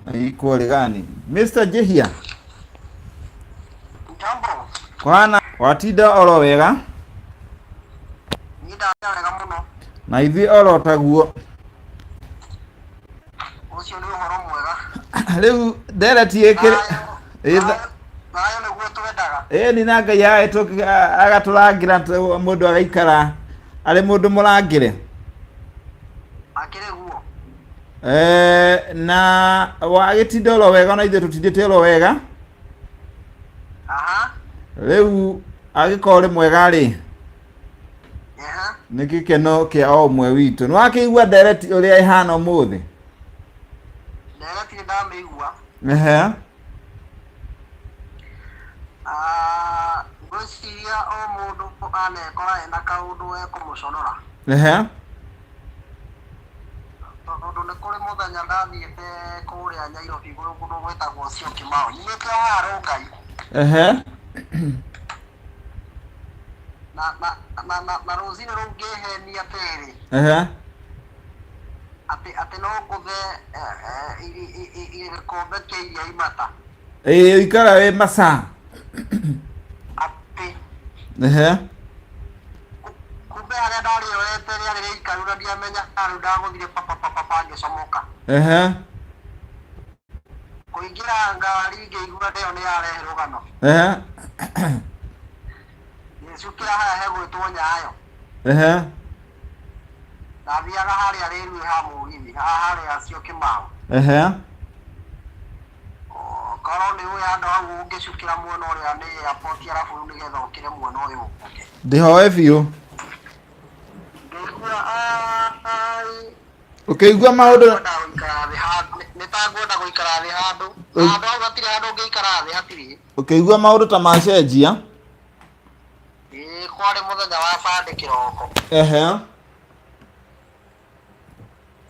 na hihi kwarĩ gani Mr. Njihia Jambo, kwana watinda oro wega niĩ ndatinda wega mũno. na ithuĩ oro taguo Ũcio nĩ ũhoro mwega. rĩu ndereti ĩkĩrĩ Thayũ nĩguo twendaga. Ĩni na Ngai agatũrangĩra mũndũ agaikara arĩ mũndũ mũrangĩre. Akĩrĩ guo. Na wagĩtinda oro wega ona ithuĩ tũtindĩte oro wega. Aha. Rĩu angĩkorwo ũrĩ mwega rĩ, Aha. nĩ gĩkeno kĩa o ũmwe witũ. Nĩ wakĩigua ndereti ũrĩa ĩhana ũmũthĩ? Ndereti nĩ ndamĩigua. Ehe. Ah, ngwĩciria o mũndũ anekora ena kaũndũ ekũmũconora. Ehe. Tondũ nĩ kũrĩ mũthenya ndathiĩte kũrĩa Nyairobi kũndũ gwĩtagwo Syokimau. Nyumĩte o haha Rongai. Ehe. Na na na na, na rũcinĩ rũu ngĩhenia atĩrĩrĩ Ehe. atĩ atĩ no ngũthe gĩkombe kĩa iria imata. Ĩĩ ũikara wĩ maca. Atĩ Ehe. Kumbe harĩa ndarĩoete rĩarĩ rĩikaru na ndiamenyaga rĩu ndagũthire papapapapa ngĩcomoka. Ehe. Kũingĩra ngari ngĩigua ndĩyo nĩ yarehe rũgano. Ehe. Ngĩcukĩra harĩa hegwĩtwo Nyayo. Ehe. Ndathiaga harĩa rĩruĩ ha mũgithi, haha harĩa Syokimau. Ehe. Korwo nĩ ũĩ handũ hau ũngĩcukĩra mwena ũrĩa nĩ airport arabu rĩu nĩgetha ũkĩre mwena ũyũ ũngĩ. Ndĩhoe biũ. Ngĩigua ai Ũkĩigua maũndũ ngwenda gũikara thĩ handũ nĩ ta ngwenda gũikara thĩ handũ handũ hau hatirĩ handũ ũngĩikara thĩ hatirĩ. Ũkĩigua maũndũ ta macenjia. Ĩĩ kwarĩ mũthenya wa Sunday kĩroko. Ehe.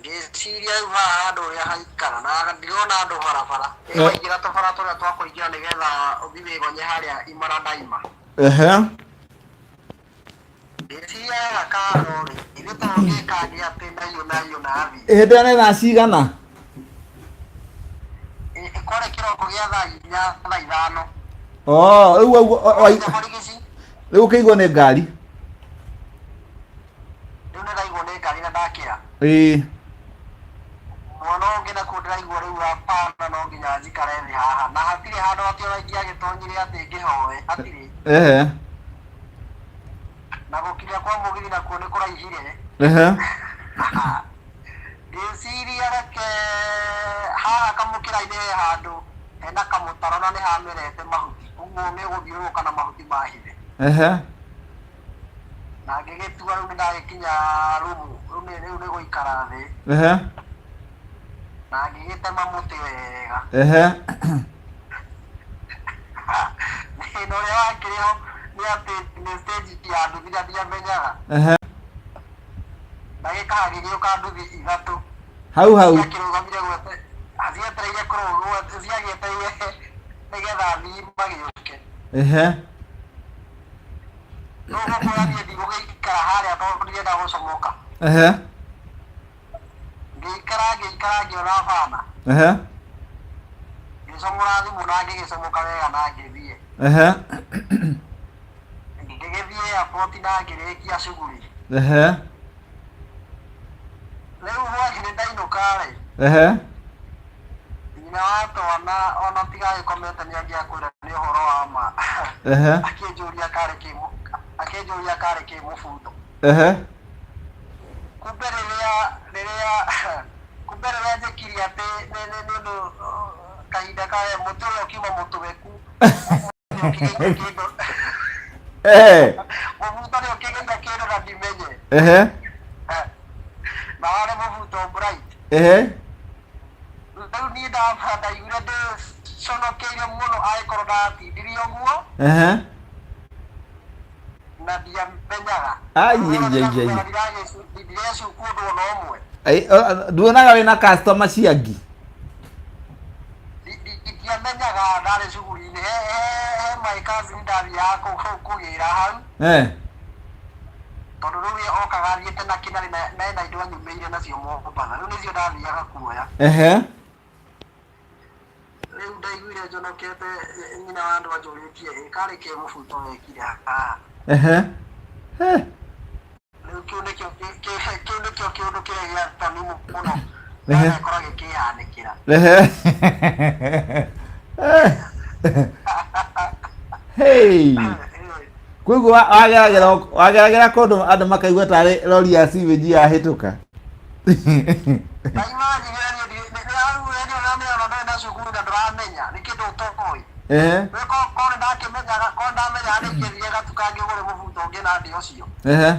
Ngĩciria rĩu haha handũ ũrĩa haikara na ndirona andũ barabara. Eh. Waingĩra tũbara tũrĩa twa kũingĩra nĩgetha ũthiĩ wĩgonye harĩa imara ndaima. Ehe. Ngĩciria haha karo rĩ, ithuĩ to ngĩkangĩ atĩ naiyũ naiyũ na athiĩ. Hĩndĩ ĩyo nĩ thaa cigana? Kwarĩ kĩroko gĩa thaa inya thaa ithano. Oh, rĩu Waita borigici. Rĩu ũkĩigua nĩ ngari. Rĩu nĩ ndaigua nĩ ngari na ndakĩra. Ĩĩ. Mwana ũngĩ nakuo ndĩraigua rĩu hapana no nginya njikare thĩ haha. Na hatirĩ handũ atĩ ona ingĩagĩtonyire atĩ ngĩhoe, hatirĩ. Ehe. Na gũkinya kwa mũgithi nakuo nĩ kũraihire. Ehe. Ngĩciria reke haha kamũkĩra-inĩ he handũ hena kamũtaro na nĩ hamerete mahuti. Ũguo nĩ ũgũthiũrũrũka na mahuti mahithe. Ehe. Na ngĩgĩtua rĩu nĩ ndagĩkinya rumu, rĩu nĩ rĩu nĩ gũikara thĩ. Ehe. Na ngĩgĩtema mũtĩ wega. Ehe. Thĩna ũrĩa wakĩrĩ ho nĩ atĩ nĩ stage ya nduthi na ndiamenyaga. Ehe. Ndagĩka hagĩgĩũka nduthi ithatũ. Hau hau. Ciakĩrũgamire gwete cietereire kũrũgwo ciagĩetereire nĩgetha athii magĩũke. Ehe. Rĩu ũgũkora niĩ ndigũgĩikara harĩa tondũ ndirenda gũcomoka. Ehe. Ngĩikara ngĩikara ngĩona bana. Ehe. Ngĩcomora thimũ na ngĩgĩcomoka wega na ngĩthiĩ. Ehe. Ngĩgĩthiĩ airport na ngĩrĩkia shughuli. Ehe. Rĩu hwainĩ ndainũka rĩ, Ehe. nyina wa twana ona tiga agĩkomete nĩ angĩakwĩra nĩ ũhoro wa ma. Ehe. Akĩnjũria karĩ kĩ akĩnjũria karĩ kĩ mũbuto. Ehe. Kumbe rĩrĩa rĩrĩa kumbe rĩrĩa njĩkire atĩ nĩ nĩ nĩ ũndũ kahinda ka mũtĩ ũrĩa ũkiuma mũtũgeku nĩ ũkĩgĩire kĩndũ Ehe. mũbuto nĩ ũkĩgĩire kĩndũ na ndimenye. Ehe. Na warĩ mũbuto bright. Ehe. Rĩu niĩ ndamba ndaiguire ndĩconokeire mũno angĩkorwo ndatindirie ũguo Ehe. na ndiamenyaga. Ai, ai, ai, ai. Ndirecuku ũndũ ona ũmwe. Ai, nduonaga wĩna customer ciangi. Ndiamenyaga ndarĩ cuguri-inĩ he he he my cousin ndathiaga kũgĩra hau Eh. tondũ rĩu ye okaga athiĩte na kĩnarĩ na ena indo anyumĩire nacio Mombatha rĩu nĩcio ndathiaga kuoya. Ehe. Rĩu ndaiguire njonokete nyina wa andũ anjũrĩtie ĩ karĩ kĩ mũbuto wekire haha. Ehe. Eh. Rĩu kĩu nĩkĩo kĩu nĩkĩo kĩũndũ kĩrĩa gĩa thoni mũno Ehe. ndagekora gĩkĩhanĩkĩra. Ehe. Eh. Hey. Hey. Koguo wageragĩra kũndũ andũ makaigua tarĩ rori ya sewage yahĩtũka. Na imagine niĩ nĩamenya ndarĩ na cukuru na ndũramenya nĩ kĩndũ ũtoĩ. Ehe. Rĩu korwo nĩndakĩmenyaga, korwo ndamenyaga nĩingĩthire gatuka ngĩgũre mũbuto ũngĩ na ndĩ ũcio. Ehe.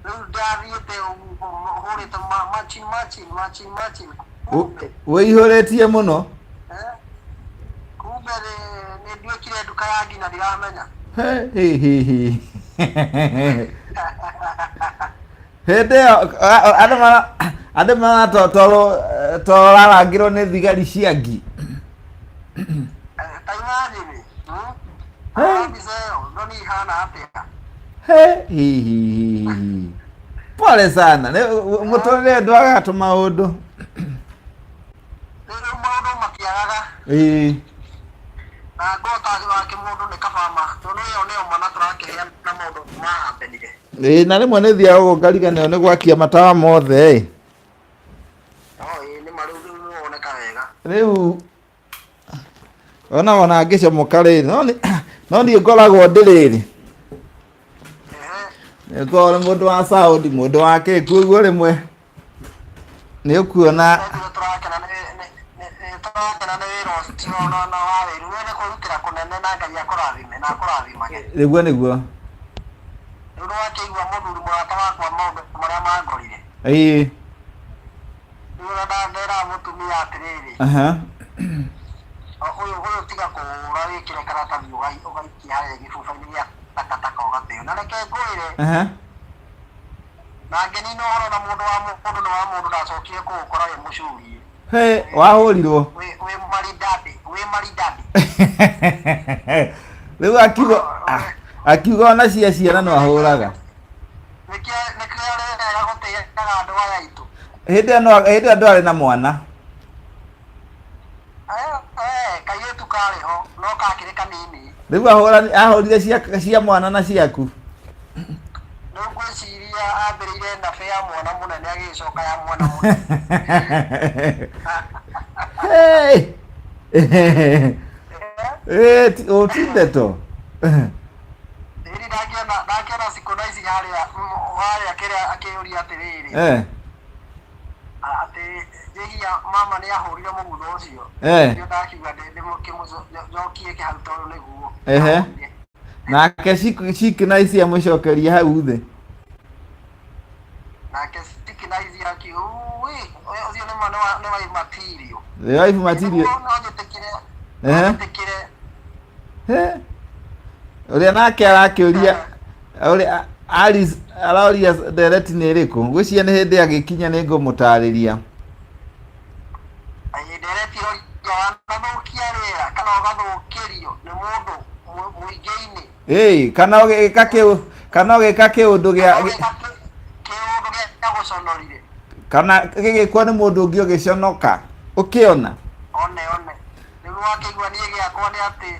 Rĩu ndathiĩte ũguo hũrĩte machin machin machin machin, kumbe Wĩihũrĩtie mũno. eh, kumbe nĩ nduĩkire nduka ya nginya ndiramenya. He, he, he, he. Hĩndĩ ĩyo andũ mara toro rarangĩrwo nĩ thigari cia ngi. Eh, ta imagine, Hey. Mbica ĩyo no nĩ ihana atĩa? He, hi, hi, hi, hi. Pole sana. Mũtũrĩre ndwagaga tũmaũndũ. Rĩu maũndũ matiagaga. Ĩĩ. Na ngota wake mũndũ nĩ kabama tondũ ĩyo nĩyo mana tũrakĩheana maũndũ mahambenire. Ĩĩ, na rĩmwe nĩ thiaga ũguo ngariganĩrwo nĩ gwakia matawa mothe ĩ. No ĩĩ nĩ ma, rĩu rĩu nĩwoneka wega. Rĩu ona ngĩcomoka rĩ, no niĩ ngoragwo ndĩrĩrĩ. Ngoragwo nĩ mũndũ wa sound, mũndũ wa kĩ, koguo rĩmwe nĩ ũkuona. Nĩ tũrakena nĩ tũrakena nĩ wĩra ũcio na wa wĩru we nĩ kwĩrutĩra kũnene na Ngai akũrathime na akũrathimage. Nĩguo nĩguo. Rĩu nĩwakĩigua mũthuri mũrata wakwa maũndũ marĩa mangorire. Ĩĩ. Rĩu ona nderaga mũtumia atĩrĩrĩ, ũyũ tiga kũhũra wĩkĩre karatathi ũgaikia harĩa gĩbuba-inĩ gĩa takataka ũgateo. Na reke ngwĩre, na ngĩnina ũhoro na mũndũ wa mũndũ nĩ wa mũndũ ndacokire kũũkora wĩ mũcurie. He, wahũrirwo. Wĩ maridadi, wĩ maridadi. Rĩu akiuga ona cia ciana no ahũraga. Nĩkĩo rĩrĩa gũtĩaga andũ aya aitũ. Hĩndĩ ĩyo hĩndĩ ĩyo ndwarĩ na mwana. Eh, kairĩtu karĩ ho no kakĩrĩ kanini. Rĩu ahũrire cia mwana na ciaku. Rĩu ngwĩciria ambĩrĩire nabe ya mwana mũnene agĩcoka ya mwana mũnene. Hey! Eh, ti ndeto. Rĩrĩ ndakĩona cikũ na ici harĩa kĩrĩa akĩũria atĩrĩrĩ, atĩ njĩhia mama nĩ ahũrire mũgutho ũcio. Nĩkĩo ndakiuga ndĩmũkĩmũcokie kĩhau tondũ nĩguo. Ehe. Nake cik na ici amũcokeria hau thĩ. Nake cik na ici akiuga ũcio nĩ ma nĩ wa material. The wife material. No njĩtĩkĩre. Ehe. Njĩtĩkĩre. He. Ũrĩa nake arakĩũria ũrĩa Alice aroria ndereti nĩ ĩrĩkũ? Ngwĩciria nĩ hĩndĩ agĩkinya nĩ ngũmũtarĩria. Ndereti ĩroria wanathũkia rĩera kana ũgathũkĩrio nĩ mũndũ mũingĩ-inĩ. Ĩĩ, kana ũgĩka kĩũndũ gĩa Ũgĩka kĩũndũ gĩa gũconorire. Kana gĩgĩkwo nĩ mũndũ ũngĩ ũgĩconoka ũkĩona. One rĩu wakĩigua niĩ gĩakwa nĩ atĩ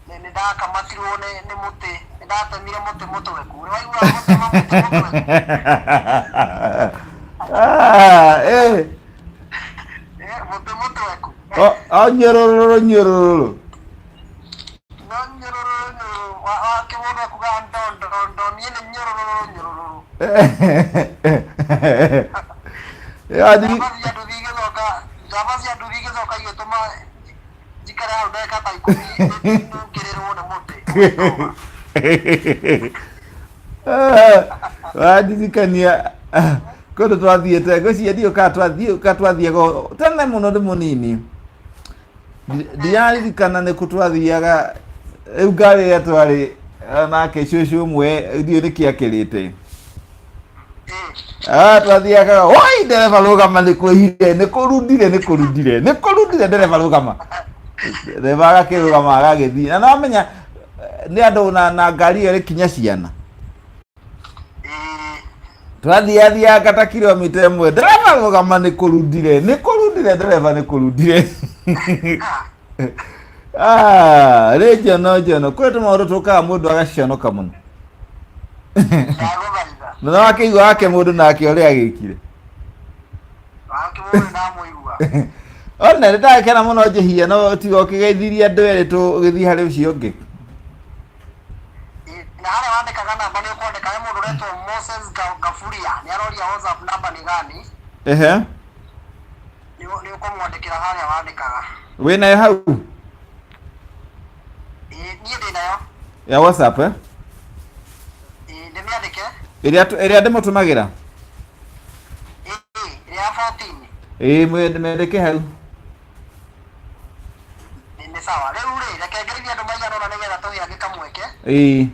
nĩ ndakamatirwo nĩ mũtĩ, nĩ ndatemire mũtĩ mũtweku. Nĩ waigua gũtema mũtĩ mũtweku? Ah, eh. Eh, mũtĩ mũtweku. O nyũrũrũ nyũrũrũ. No nyũrũrũ nyũrũrũ wakĩmũndũ akuga ndo ndo ndo, niĩ nĩ nyũrũrũ nyũrũrũ. Njamba cia nduthi igĩcoka, njamba cia nduthi igĩcoka igĩtũma njikare hau ndagĩka ta 10 nungĩrĩrwo nĩ mũtĩ. Wandirikania kũndũ twathiĩte, ngwĩciria ndiũ kana twathiĩ kana twathiaga tene mũno ndĩ mũnini. Ndiraririkana nĩ kũ twathiaga. Rĩu ngari ĩrĩa twarĩ nake cũcũ ũmwe ndiũĩ nĩkĩ akĩrĩte. Ah, twathiaga, "Oi ndereba, rũgama, nĩ kwĩhire, nĩ kũrundire, nĩ kũrundire, nĩ kũrundire, ndereba rũgama." Ndereba agakĩrũgama agagĩthiĩ na nomenya nĩ andũ na ngari ĩyo ĩrĩ kinya ciana. Twathiathianga ta kilomita 1, "Ndereba rũgama, nĩ kũrundire, nĩ kũrundire, ndereba, nĩ kũrundire." Ah, rĩ njono njono kwĩ tũmaũndũ tũkaga mũndũ agaconoka mũno. Ndagũthaitha. Na wakĩigua wake mũndũ nake ũrĩa agĩkire. Wakĩmũĩ ndamũigua. Ona nĩ ndagĩkena mũno njĩhia no tiga ũkĩgeithirie andũ erĩ tũgĩthiĩ harĩ ũcio ũngĩ. Ũkĩandĩkaga namba nĩ ũkwandĩka he mũndũ ũretwo Moses Gaburia nĩ aroria WhatsApp namba nĩ gani. Ehe. Nĩ ũkũmwandĩkĩra harĩa wandĩkaga. Wĩ nayo hau? Ĩĩ, niĩ ndĩ nayo. Ya WhatsApp, eh? Ĩĩ, ndĩmĩandĩke. Ĩrĩa ĩrĩa ndĩmũtũmagĩra? Ĩĩ, ĩrĩa ya 14. Ĩĩ, mwandĩke hau. Nĩ sawa. Rĩu rĩ, reke ngeithie andũ maigana ũna nĩgetha tũheange kamweke. Ĩĩ.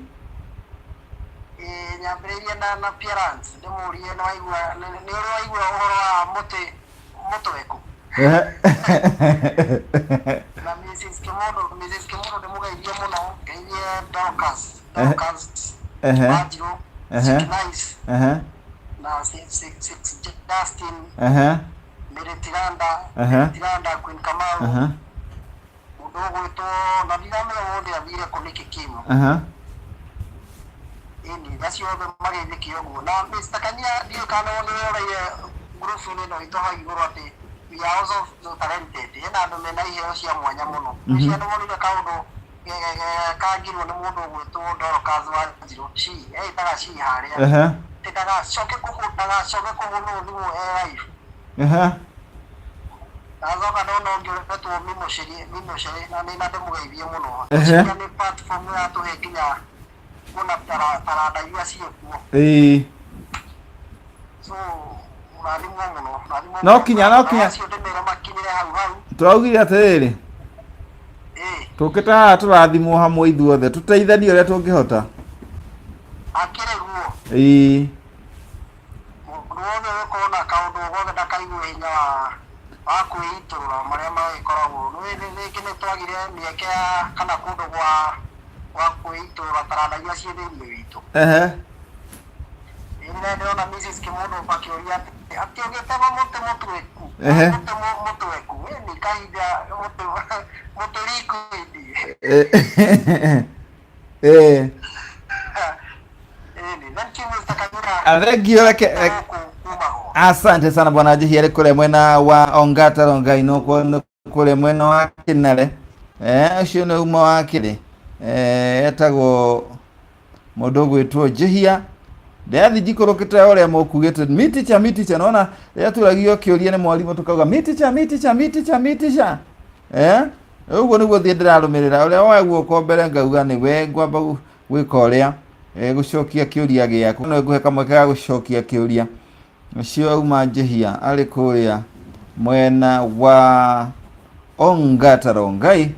Ĩĩ, nyambĩrĩirie na Pierance, ndĩmũrie nĩ waigua, nĩ ũrĩ waigua ũhoro wa mũtĩ mũtweku? Na Mrs. Kimondo, Mrs. Kimondo ndĩmũgeithie mũno, ngeithie Dorcas, Dorcas Wanjirũ, Six Nice, na Six Justin, Mary Tiranda, Mary Tiranda, Queen Kamau, mũndũ ũgwĩtwo na ndiramenya wothe athire kũ nĩkĩ Kim. Ĩni, acio othe mageithĩke ũguo. Na Mr. Kanyia ndiũĩ kana nĩ weroreire ngurubu-inĩ ĩno itũ hau igũrũ atĩ we are also so talented. Hena andũ mena iheo cia mwanya mũno. Ngwĩciria nĩ wonire kaũndũ kangirwo nĩ mũndũ ũgwĩtwo Dorcas Wanjirũ. She, eĩtaga she harĩa. Atĩ ndagacoke ndagacoke kũhũrwo thimũ e live. Ndacoka ndona ũngĩ ũretwo Mimo Sheri, Mimo Sheri, na nĩ na ndĩmũgeithie mũno. Ngwĩciria nĩ platform ĩratũhe nginya kuona taranda iria ciĩ kuo. So ũrathimwo mũno, ũrathimwo No mũno. kinya, no kinya. Na acio ndĩmere makinyĩre hau hau. Tũraugire atĩrĩrĩ, tũkĩte haha tũrathimwo hamwe ithuothe, tũteithanie ũrĩa tũngĩhota. Akĩrĩ guo. Mũndũ wothe ũgĩkorwo na kaũndũ gothe ndakaigue hinya wa kwĩitũrũra marĩa magĩkoragwo. Rĩngĩ nĩ twagire mĩeke ya kana kũndũ gwa kwĩitũrũra taranda iria ciĩ thĩinĩ witũ. Ĩĩ nĩ ndĩrona Mrs. Kĩmũndũ akĩũria atĩ atĩ ũgĩtema mũtĩ mũtweku, mũtĩ mũtweku, ĩni kahinda mũtĩ mũtĩ liquid. Ĩni, thank you Mr. Kanyura. Thank you, reke Gũkũ kumagwo. Asante sana bwana Njihia arĩ kũrĩa mwena wa Ongata Rongai no kũrĩa mwena wa Kĩnare. Ũcio nĩ uma wa kĩrĩ. Etagwo mũndũ ũgwĩtwo Njihia. Ndĩrathiĩ njikũrũkĩte ũrĩa mũkugĩte miticha miticha, nona rĩrĩa tũragio kĩũria nĩ mwarimũ tũkauga miticha miticha miticha miticha. Ũguo nĩguo thiĩ ndĩrarũmĩrĩra ũrĩa woya guoko mbere ngauga nĩwe ngwamba gwĩka ũrĩa gũcokia kĩũria gĩaku. No ngũhe kamweke ga gũcokia kĩũria. Ũcio auma Njihia arĩ kũrĩa mwena wa Ongata Rongai.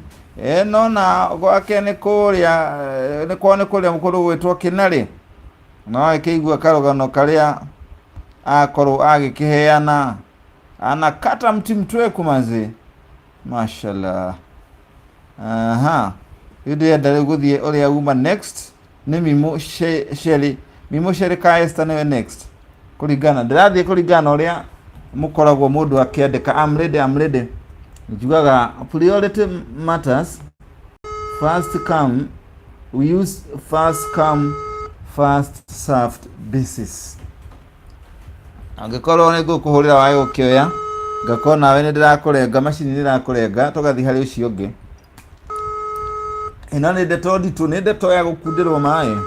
Nona gwake nĩ kũrĩa, nĩ kwao nĩ kũrĩa kũndũ gwĩtwo Kĩnarĩ. No agĩkĩigua karũgano karĩa akorwo agĩkĩheana. Anakata mti mtweku manzi. Mashallah. Aha. Rĩu ndĩrenda rĩu gũthiĩ ũrĩa uma next nĩ Mimo Sheri. Mimo Sheri ka Esther nĩwe next. Kũringana ndĩrathiĩ kũringana na ũrĩa mũkoragwo mũndũ akĩandĩka I'm ready, I'm ready. Njugaga priority matters. First come, we use first come first served basis. Angĩkorwo nĩ ngũkũhũrĩra wage gũkĩoya, ngakorwo nawe nĩ ndĩrakũrenga, macini nĩ ĩrakũrenga, tũgathiĩ harĩ ũcio ũngĩ. Ĩno nĩ ndeto nditũ, nĩ ndeto ya gũkundĩrwo maĩ.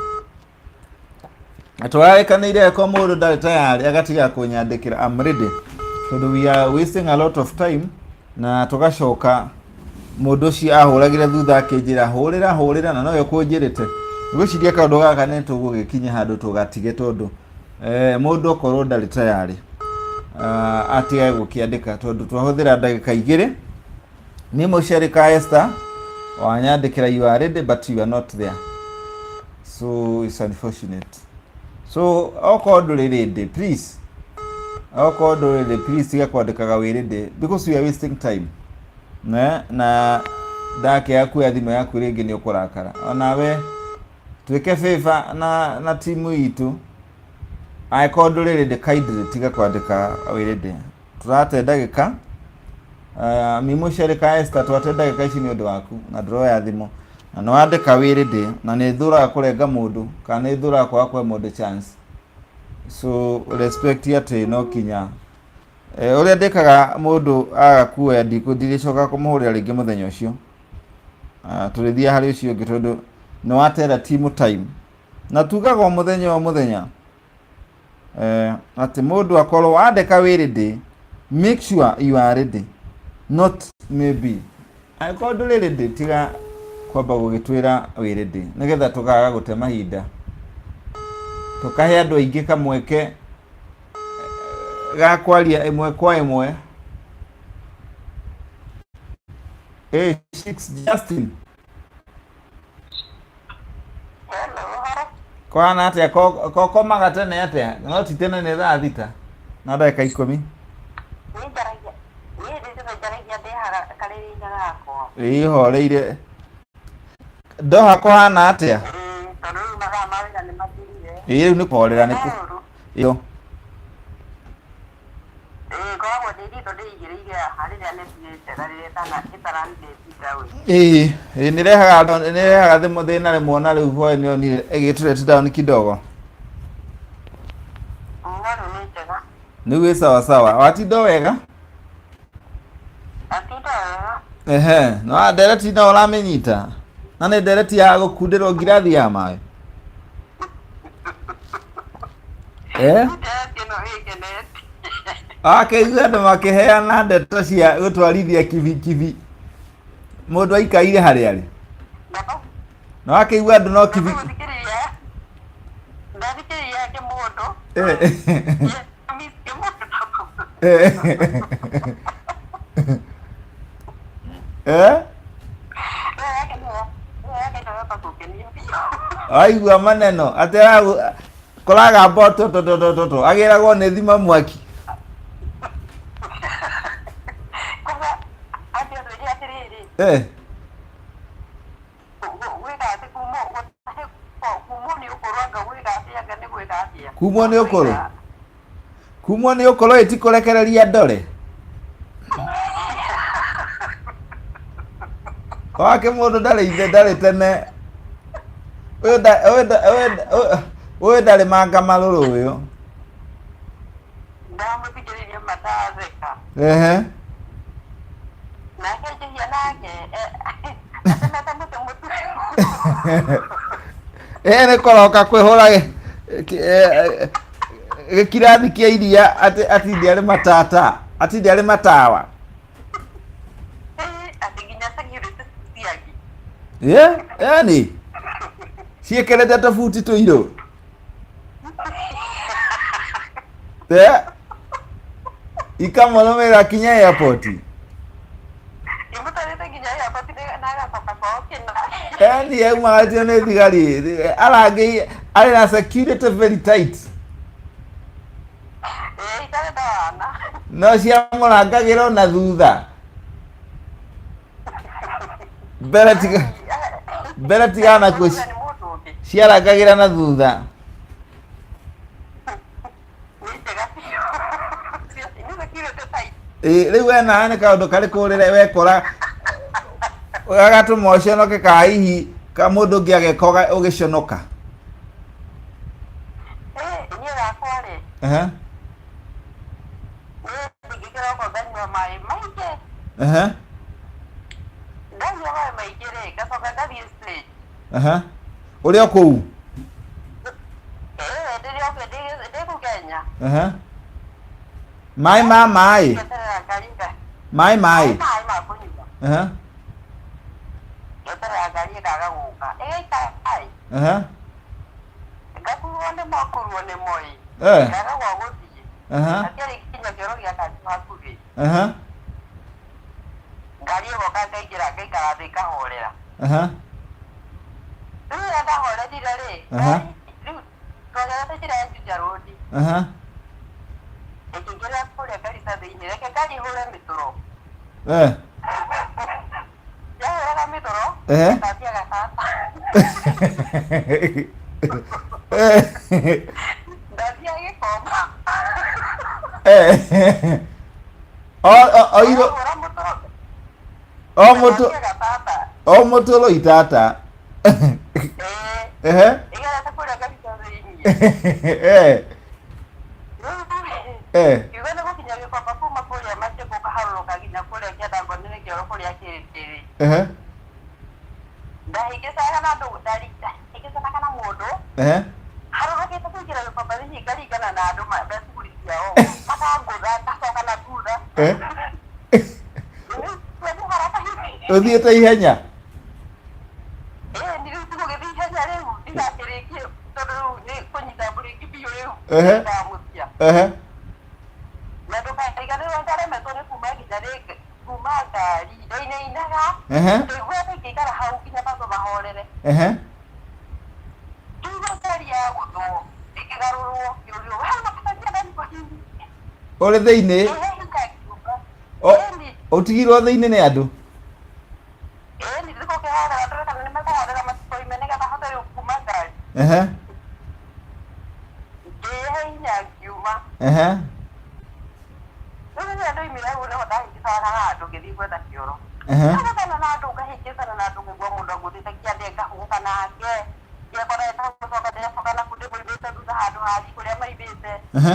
Na tũrarĩkanĩire angĩkorwo mũndũ ndarĩ tayarĩ agatiga kũnyandĩkĩra I'm ready. Tondũ we are wasting a lot of time na tũgacoka mũndũ ũcio ahũragĩra thutha akĩnjĩra hũrĩra hũrĩra na nowe ũkũnjĩrĩte. Ngwĩciria kaũndũ gaka nĩ tũgũgĩkinya handũ tũgatige tondũ mũndũ okorwo ndarĩ tayarĩ atige gũkĩandĩka tondũ twahũthĩra ndagĩka igĩrĩ. Nĩ mũcere ka Esther wanyandĩkĩra you are ready but you are not there, so it's unfortunate. So okorwo ndũrĩ ready please, okorwo ndũrĩ ready please tiga kwandĩkaga wĩ ready because we are wasting time. Na ndakĩaga kuoya thimũ yaku rĩngĩ nĩ ũkũrakara. Onawe twĩke favor na timu itũ, angĩkorwo ndũrĩ ready kindly tiga kwandĩka wĩ ready. Tũrate ndagĩka Mimo Sherry ka Esther, twate ndagĩka ici nĩ ũndũ waku na ndũroya thimũ na nĩ wandĩka wĩ ready, na nĩ thũraga kũrenga mũndũ kana nĩ thũraga kwaga kũhe mũndũ chance, so respect atĩ no kinya ũrĩa ndĩkaga mũndũ aga kuoya ndirĩcoka kũmũhũrĩra rĩngĩ mũthenya ũcio. Tũrĩthiaga harĩ ũcio ũngĩ tondũ nĩ watera timu time. Na tugaga o mũthenya o mũthenya atĩ mũndũ akorwo wandĩka wĩ ready, make sure you are ready, not maybe. Angĩkorwo ndũrĩ ready, tiga kwamba gũgĩtwĩra wĩ ready nĩgetha tũkaga gũte mahinda, tũkahe andũ aingĩ kamweke ga kwaria ĩmwe kwa ĩmwe. Hey, Six Justin. Kwana atĩa? Kokomaga tene atĩa? No ti tene, nĩ thaa 6 na ndagĩka 10. Ĩĩ, horeire. Ndoha kũhana atĩa? Ĩĩ, rĩu nĩ kũhorera nĩ kũ ĩyo. Ngoragwo ndĩ riko ndĩigĩrĩire haha rĩrĩa neti ĩ njega, rĩrĩa ĩtaranĩte down. Ĩĩ, nĩrehaga thimũ thĩna rĩmwe, ona rĩu hwaĩ nĩonire ĩgĩtũreti down kidogo. No rĩu nĩ njega. Nĩu ĩ sawa sawa. Watinda wega? Atinda wega. Ehe, no ndereti no ũramĩnyita na nĩ ndereti ya gũkundĩrwo ngirathi ya maĩ, eh? Ndereti ĩno ĩngenete. Akĩigua andũ makĩheana ndeto cia gũtwarithia kibikibi, mũndũ aikaire harĩa arĩ na wakĩigua andũ no kibi. Ndathikĩrĩria kĩmũndũ. Kĩmũndũ. Eh? Aigua maneno atĩ kũragamba tũtũtũtũtũ agĩragwo nĩ thima mwaki. Eh. Kumwo nĩ ũkũrũ, kumwo nĩ ũkũrũ ĩti kũrekereria ndore wake. Mũndũ ndarĩ ithe, ndarĩ tene. Ũyũ ũyũ ndarĩ manga marũrũ ũyũ. Ndamũthikĩrĩria matatheka. Ehe. Nake njĩhia nake atemete mũtĩ mũtu. Ĩ nĩ kũroka kwĩhũra gĩkirathi kĩa iria atĩ atinde arĩ matata, atinde arĩ matawa. Atĩ nginya security ciaki. Ĩ yani ciĩkĩrĩte tũbuti tũirũ. Eh, ikamũrũmĩrĩra kinya airport. Imũtwarĩte nginya airport na agacoka kwao kĩna. Yani yaumagatio nĩ thigari arangĩ, arĩ na security very tight. Ĩ itarĩ wana. No ciamũrangagĩra ona thutha, mbere tiga, mbere tigana kuo. Nĩ mũndũ ũngĩ. Ciarangagĩra na thutha. Nĩ njega biũ. Nĩ security tight. Ĩ, rĩu we nawe nĩ kaũndũ karĩkũ rĩrĩa wekora gagatũma ũconoke, ka hihi ka mũndũ ũngĩ ageka ũgĩconoka? Ĩ niĩ gakwa rĩ, niĩ ndingĩkĩroka nganyua maĩ maingĩ. Ndanyua maĩ maingĩ rĩ, ngacoka ngathiĩ stage. Ehe, ũrĩ o kũu? Ĩĩ, ndĩrĩ o ndĩ kũu Kenya. Ehe, maĩ ma maĩ. Ngeterera ngari maĩ maĩ. Maĩ ma kũnyua. Ngeterera ngari ĩkaga gũka, ĩgaikara ĩ. Ngakurwo nĩ makurwo nĩ moi. Ngaga gwa gũthiĩ. Ngatiarĩ kinya kĩoro gĩa ngari hakuhĩ. Ngari ĩgoka, ngaingĩra, ngaikara thĩ, ngahorera. Rĩu rĩrĩa ndahorerire rĩ, ngari rĩu twagerete njĩra ya Juja Road, ĩkĩingĩrĩra kũrĩa Garissa thĩinĩ, reke ngari ĩhũre mĩtũro. Yahũraga mĩtũro. Ngambia gatata. Ndathiĩ Gĩkomba. O iro. Yahũra mũtũro. O mũtũ. Ngambia gatata. O mũtũro itata. Ĩĩ. Ĩgerete kũrĩa Garissa thĩinĩ. Rĩu kiuga nĩ gũkinya Gĩkomba, kuma kũrĩa Macheko ũkaharũrũka nginya kũrĩa Kĩandango nĩ kĩoro kũrĩa kĩrĩ. Ndahĩngĩcaga na andũ. Ndahĩngĩcanaga na mũndũ. Ehe. Harũrũkĩte kũingĩra gĩkomba thĩinĩ ngaringana na andũ me cuguri ciao. Makangũtha ngacoka na thutha. Eh. Rĩu nĩ haraka hihi. Ũthiĩte ihenya. Ĩĩ nĩ rĩu tũgũgĩthiĩ ihenya rĩu ndigakĩrĩkie tondũ rĩu nĩ kũnyita mburĩki biũ rĩu. Ehe. Ndamũtia. Ehe. Na ndũkariganĩrwo ndaremetwo nĩ kuma nginya rĩngĩ kuma ngari ndainainaga. Ehe. Ndaigua ingĩikara hau nginya matũ mahorere. Ehe. Ngĩigua ngari yagũthwo ĩkĩgarũrwo ngĩũrio we ũnakatagia ndani kwa nini? Ũrĩ thĩinĩ. Ĩĩ hinga ngiuga. Ĩni. Ũtigirwo thĩinĩ nĩ andũ. Ĩni ndĩgũkĩhorera ndore kana nĩmekũhorera matikoime nĩgetha hote rĩu kuma ngari. Ehe. Ngĩĩhe hinya ngiuma. Ehe. Rĩu rĩrĩa ndoimire hau nĩho ndahĩngĩcanaga na andũ ngĩthiĩ gwetha kĩoro. Ehe. Ndahĩngĩcana na andũ ngahĩngĩcana na andũ ngaigua mũndũ angũthĩte kĩande ngahũgũka nake. Ngekora etagũcoka ndĩracoka na kũu ndĩmũimĩte thutha handũ ha kũrĩa maimĩte. Ehe.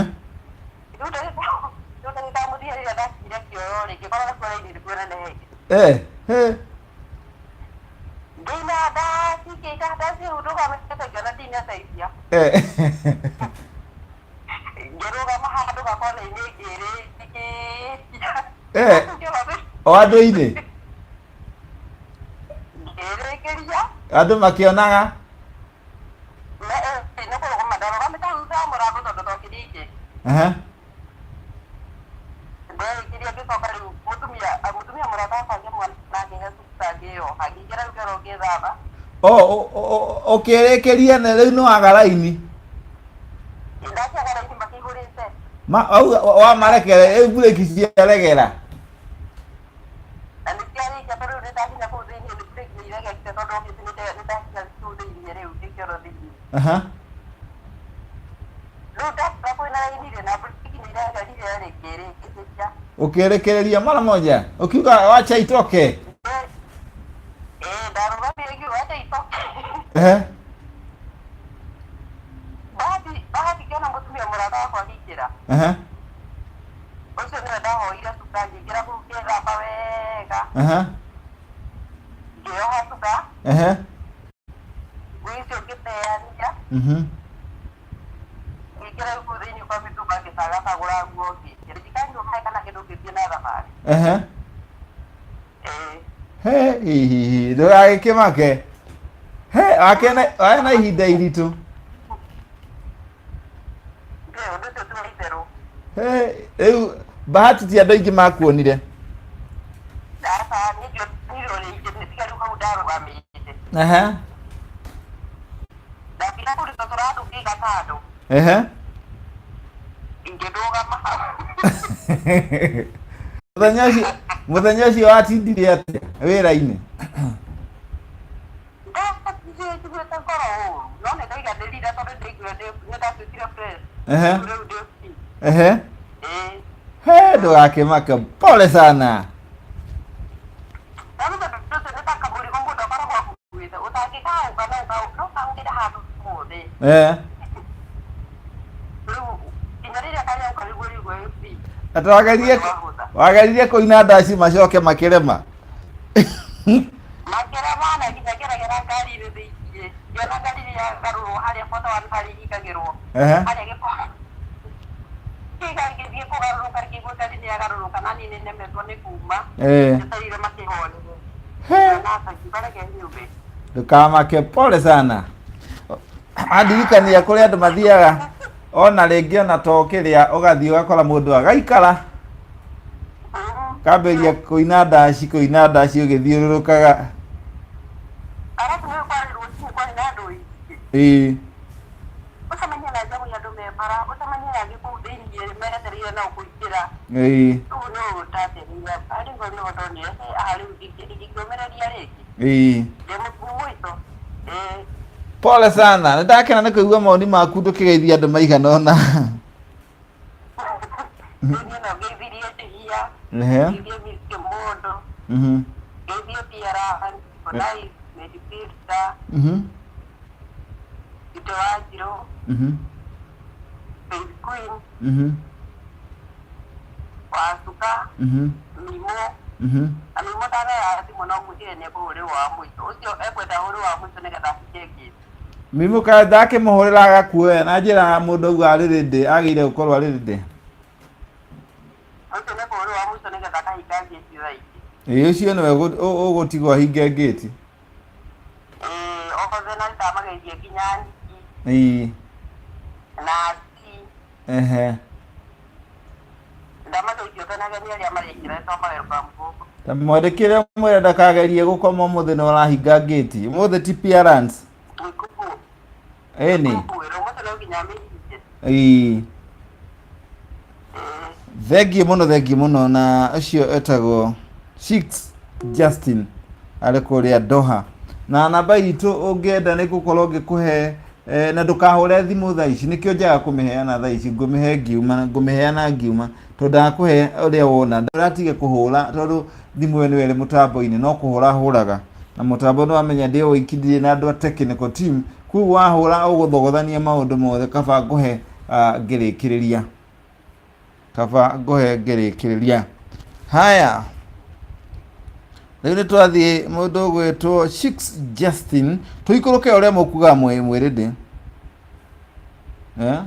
Rĩu ndagĩka ya mũthia rĩrĩa ndakinyire kĩoro rĩ, ngĩkora gakuo raini nĩkuo ĩnenehete. Eh. He. Ndĩna ndaci ngĩika ndaci rĩu ndũgamĩte ngĩona ndinateithia. Eh. Ngĩrũgama handũ gakona-inĩ ngĩrĩkia. Eh. O andũ-inĩ. Ngĩrĩkĩria. Andũ makĩonaga. Nĩ kũrũgama ndarũgamĩte hau thutha wa mũrango tondũ twakĩrĩtie. Ehe. Nderĩkirie ngĩcoka rĩu mũtumia mũrata wakwa ngĩmuona akĩhe cuka ngĩyoha ngĩingĩra rĩu kĩoro ngĩthamba. O ũkĩrĩkĩria na rĩu nĩ waga raini. Ndaciaga raini makĩihũrĩte. Ma wamarekere rĩu mburĩki ciaregera. Na nĩciarĩkia tondũ rĩu nĩndakinya kũu thĩinĩ nĩ breki nĩ iregete tondũ obviously nĩndakinya kũu thĩinĩ rĩu ndĩ kĩoro thĩinĩ. Aha. Rĩu ndakora kwĩna raini rĩ na breki nĩ iregerire rĩ ngĩrĩkĩria. Ũkĩrekereria mara moja. Ukiuga wacha itoke. Ĩĩ ndarũgamire ngiuga acha itoke. Ehe. Bahati ngĩona mũtumia mũrata wakwa akĩingĩra. Ehe. Ũcio nĩwe ndahoire cuka ngĩingĩra kũu ngĩthamba wega. Ehe. Ngĩoha cuka. Ehe. Nguo icio ngĩteania. Mhm. Ngĩingĩra rĩu kũu thĩinĩ kwa mĩtumba ngĩcagacagũra nguo ngĩkĩra. Ndikanyua maĩ kana kĩndũ ngĩthiĩ na thabarĩ. Ehe. Ĩĩ. He hihihi ndũgagĩkĩmake. He wakena wena ihinda iritũ. Ĩĩ ũndũ ũcio ti wa itherũ. He rĩu bahati ti andũ aingĩ makuonire. Aca niĩ ndionire rĩngĩ tiga rĩu hau ndarũgamĩte. Ehe. Ndakinya kũu nĩkuo tũrathukĩga kando. Ehe. Ngĩrũgama hau. Mũthenya ũcio watindire atĩa wĩra-inĩ? Ndatindire njiguĩte ngoro ũru no nĩ ndaiganĩrire tondũ ndaiguire nĩ ndatuĩkire fresh. Ehe. Rĩu ndĩ free. Ehe. Ĩĩ. He ndũgakĩmake pole sana. Na rĩu tondũ ũcio nĩ ta kamũrigo mũndũ akoragwo akuĩte ũtangĩkaũka no ũkaũkĩre handũ hothe. Eh. Rĩu nginya rĩrĩa karĩoka nĩguo rĩu wĩ free. Ati wageririe kũina ndaci macoke makĩrema. Makĩrema na nginya ngĩregera ngari-inĩ thĩinĩ. Ngĩona ngari nĩ yagarũrwo harĩa bota wa harĩa ihingagĩrwo. Ehe. Harĩa gĩko. Ngĩthiĩ kũgarũrũka ngĩigua ngari nĩ yagarũrũka na niĩ nĩ nemetwo nĩ kuma. Eh. Njetereire makĩhorere. He. Na ngiuga reke nyume. Ndũkamake pole sana. Andirikania kũrĩa andũ mathiaga ona rĩngĩ ona to kĩrĩa ũgathiĩ ũgakora mũndũ agaikara kambĩrĩria kũina ndaci ũgĩthiũrũrũkaga. Arabu nĩ kwarĩ rũcinĩ kwarĩ na andũ aingĩ. Ĩĩ. Ũcemanie na njamu ya andũ me bara, ũcemanie na angĩ kũu thĩinĩ meretereire nao kũingĩra. Ĩĩ. Rĩu nĩ ũtatereire harĩ ngo nĩho ndonire haha rĩu ndingĩũmĩrĩria rĩngĩ. Ĩĩ. Ndĩ mũito. Ĩĩ. Pole sana. Nĩ ndakena nĩ kũigua mawoni maku ndũkĩgeithia andũ maigana ũna. Rĩu niĩ no ngeithirie Njihia, Ehe. ngeithie Miss Kĩmũndũ, Mhm. ngeithie Piara, Nikolai, Mary Peter, Mhm. Gĩtĩ Wanjirũ, Mhm. Faith Queen, Mhm. Wacuka, Mhm. Mimo, Mhm. na Mimo ndagaya thimũ no ngwĩciria nĩ ekũhũrĩrwo wa mũico. Ũcio ekwenda ahũrĩrwo wa mũico nĩgetha afikie ngĩti. Mimi ka ndakĩmũhũrĩra agakuoya na njĩra mũndũ auga arĩ ready, agĩrĩire gũkorwo arĩ ready. Ũcio nĩ bũrũri wa mũico nĩgetha akahinga ngĩti thaa ici. Ĩĩ, ũcio nĩwe ũgũtigwo ahinge ngĩti. Ĩĩ, othe na ndamageithie nginya Niki Ĩĩ. Na T. Ehe. Ndamageithie othe na ageni arĩa marĩingĩra nĩtwama welcome gũkũ. Ta mwandĩkĩre mwĩre ndakagerie gũkoma ũmũthĩ nĩ ũrahinga ngĩti. Ũmũthĩ ti parents. Gwĩkũngũ- Ĩni. Gwĩkũngũĩra ũmũthĩ no nginya amĩhinge. Ĩĩ. Ĩĩ. Thengiũ mũno, thengiũ mũno. Na ũcio etagwo Six Justin arĩ kũrĩa Doha. Na namba itũ ũngĩenda nĩ gũkorwo ngĩkũhe na ndũkahũre thimũ thaa ici, nĩkĩo njaga kũmĩheana thaa ici, ngũmĩhe ngiuma, ngũmĩheana ngiuma, tondũ ndakũhe ũrĩa wona ndũratige kũhũra, tondũ thimũ ĩyo nĩyo ĩrĩ mũtambo-inĩ, no kũhũra hũraga na mũtambo nĩ wamenya ndĩ wiki, ndirĩ na andũ a technical team, koguo wahũra ũgũthogothania maũndũ mothe. Kaba ngũhe ngĩrĩkĩrĩria, kaba ngũhe ngĩrĩkĩrĩria. Haya, rĩu nĩ twathiĩ mũndũ ũgwĩtwo Six Justin, tũikũrũke ũrĩa mũkuga mwĩrĩndĩ, eh?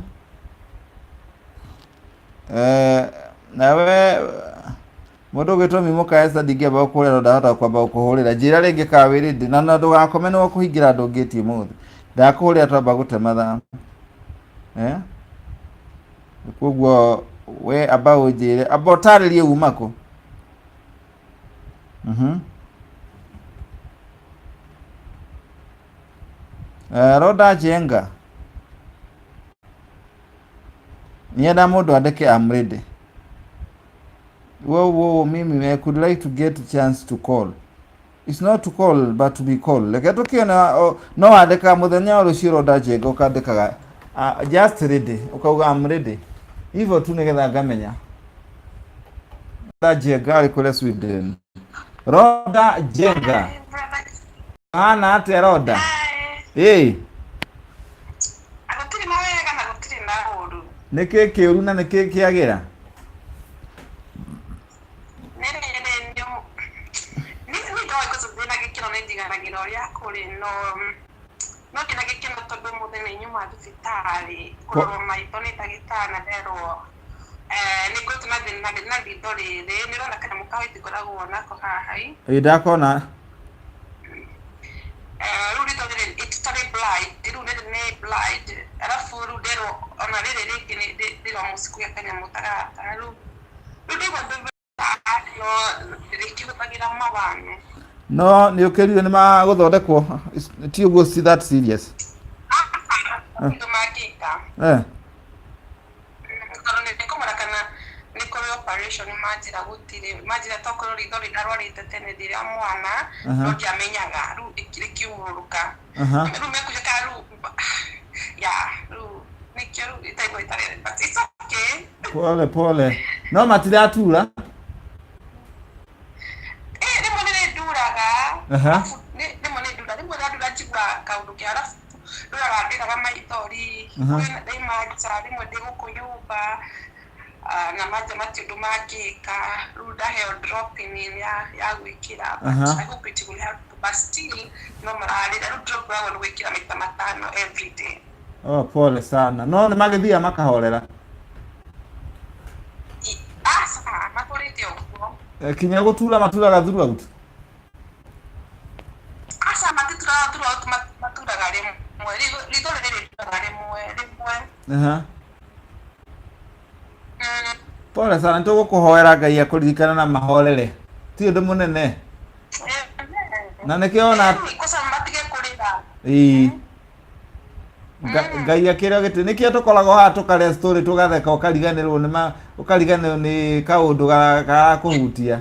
Eh, nawe mũndũ ũgwĩtwo Mimoka Esther, ndingĩamba gũkũhũrĩra, ndahota kwamba gũkũhũrĩra. Njĩra rĩngĩ ka wĩrĩndĩ na ndũgakome, nĩ kũhingĩra andũ ngĩti ũmũthĩ. Ndakũhũrĩra twamba gũte mathaa, eh? Koguo we amba ũnjĩre, amba ũtarĩrie uma kũ. Eh, Roda Jenga nienda mũndũ andĩke "I'm ready". Wo wo mimi I could like to get a chance to call. It's not to call but to be called. Reke tũkĩone no wandĩkaga mũthenya wa rũciũ, Roda Jenga, ũkandĩkaga just ready, ũkauga "I'm ready", hivyo tu nĩgetha ngamenya. Roda Jenga arĩ kũrĩa Sweden. Roda Jenga. Hi, brother. Hana atĩa, Roda? Hi. Ĩĩ. Gũtirĩ na wega na gũtirĩ na ũru. Nĩ kĩ kĩũru na nĩ kĩ kĩagĩra? Nĩ rĩrĩ, nĩ ndoĩ kũcio ndĩna gĩkeno, nĩ njiganagĩra ũrĩa kũrĩ, no ndĩna gĩkeno tondũ ũmũthĩ nĩ nyuma thibitarĩ kũrorwo maitho nĩ ndagĩtarĩ na nderwo nĩ ngũtũ na thĩna na ritho rĩrĩ nĩ ũrona kanyamũ ka white ngoragwo nako haha ĩ. Ĩĩ, ndakona. Rĩu ritho rĩrĩ it's totally blind, rĩu rĩrĩ nĩ blind, arabu rĩu nderwo ona rĩrĩ rĩngĩ ndĩrwo mũcikuya kanyamũ ta gaka. Rĩu ndaigua ndĩ no rĩkĩhũthagĩra mawano. No nĩ ũkĩrire nĩ magũthondekwo, ti ũguo, si that serious. Ũndũ mangĩka tondũ nĩ ndĩkũmera kana nĩ kũrĩ operation, manjĩra gũtirĩ, manjĩra tokorwo ritho rĩrarwarĩte tene rĩrĩa mwana no ndiamenyaga, rĩu rĩkiumũrũka. Rĩu mekũnjĩka rĩu ya rĩu nĩkĩo rĩu itaigua itarĩ, but it's okay. Pole pole, no matiratura? Eh, rĩmwe nĩ rĩnduraga. Arabu rĩmwe nĩ ndura, rĩmwe rĩandura njiguaga kaũndũ ke, arabu nduraga ndĩraga maithori. Kwĩna ndaima nja, rĩmwe ndĩ gũkũ nyũmba, na manja mati ũndũ mangĩka. Rĩu ndaheo drop ya gwĩkĩra, but I hope it will help, but still no mararĩra. Rĩu drop yagwo nĩ gwĩkĩra maita 5 every day. Oh, pole sana, no nĩ magĩthiaga makahorera. Aca, matũrĩte ũguo. Eh, kinya gũtura maturaga throughout? Aca, matituraga throughout, maturaga rĩmwe. Ritho rĩrĩ rĩturaga rĩmwe rĩmwe. Pole sana, nĩ tũgũkũhoera Ngai akũririkana na mahorere, ti ũndũ mũnene na nĩkĩo ona Kũca matige kũrĩra. Ĩĩ. Ngai akĩrĩ gĩtĩ, nĩkĩo tũkoragwo haha tũkarĩa story, tũgatheka, ũkariganĩrwo nĩ ma ũkariganĩrwo nĩ kaũndũ garakũhutia.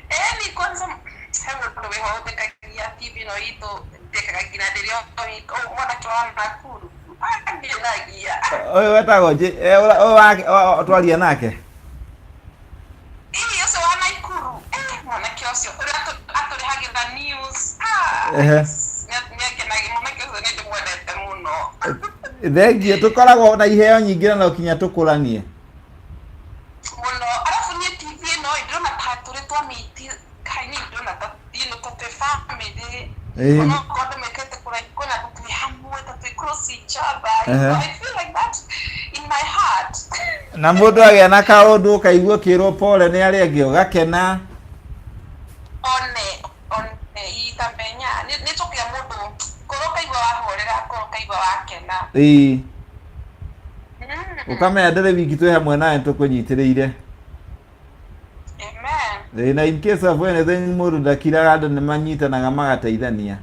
Ĩni kwanza he mũndũ wĩho ũthekagia TV ĩno itũ, ndekaga nginya ndĩrĩ o mwanake wa Nakuru angenagia. Ũyũ wetagwo ũyũ twaria nake. Ĩĩ, ũcio wa Nakuru, mwanake ũcio ũrĩa atũrehagĩra news. Nĩ angenagia mwanake ũcio, nĩ ndĩmwendete mũno. Thengiũ, tũkoragwo na iheo nyingĩ na no kinya tũkũranie. Mũno. Arabu niĩ TV ĩno ĩ, ndĩrona ta tũrĩ twa miti kai, niĩ ndĩrona ta ta twĩ family. Onokorwo andũ mekĩte kũraihu, kwĩna andũ twĩ You know, I feel like that in my heart. Na mũndũ agĩa na kaũndũ ũkaigua ũkĩrwo pole nĩ arĩa angĩ ũgakena. One one itamenya nĩ tũkĩa mũndũ ngoro ũkaigua wahorera, ngoro ũkaigua wakena. Ĩĩ. Ũkamenya ndũrĩ wiki, twĩ hamwe nawe, nĩtũkũnyitĩrĩire. Amen. Ĩĩ, na in case of anything mũndũ ndakiraga, andũ nĩ manyitanaga magateithania.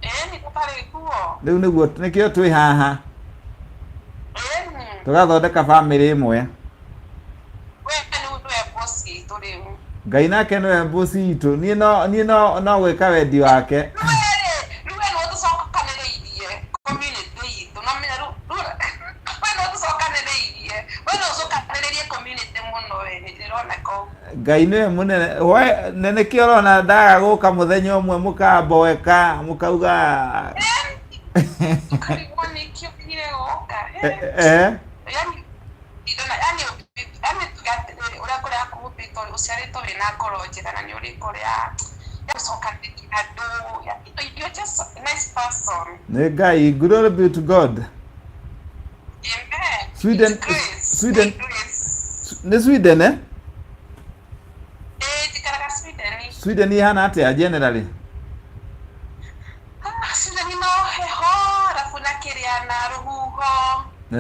Ĩĩ, nĩ gũtarĩ kuo. Rĩu nĩguo nĩkĩo twĩ haha. Ĩĩ. Tũgathondeka bamĩrĩ ĩmwe. We nĩ nĩwe boss itũ rĩu. Ngai nake nĩwe mbuci itũ, niĩ no gwĩka wendi wake. Rĩu we nĩwe ũtũcokanĩrĩirie community itũ, na menya rĩu we nĩwe ũtũcokanĩrĩirie, we nĩwe ũcokanĩrĩirie community mũno, we nĩ ndĩroneka ũguo. Ngai nĩwe mũnene we, na nĩkĩo ũrona ndaga gũka mũthenya ũmwe mũkamboeka mũkauga. Tũkarigwo nĩkĩo gire gũka. Eh. Yani yani yani tuge atĩrĩrĩ, ũrĩa ngoro yaku ũmbĩtwo, ũciarĩtwo wĩna ngoro njega na nĩ ũrĩ ngoro ya gũcokanĩrĩria andũ. You're just a nice person. Nĩ Ngai, glory be to God. Amen. Sweden. It's grace. Sweden. It's grace. Nĩ Sweden, eh? Ĩĩ, njikaraga Sweden. Sweden ihana atĩa generally? Ah, Sweden no heho, arabu na kĩrĩa na rũhuho. No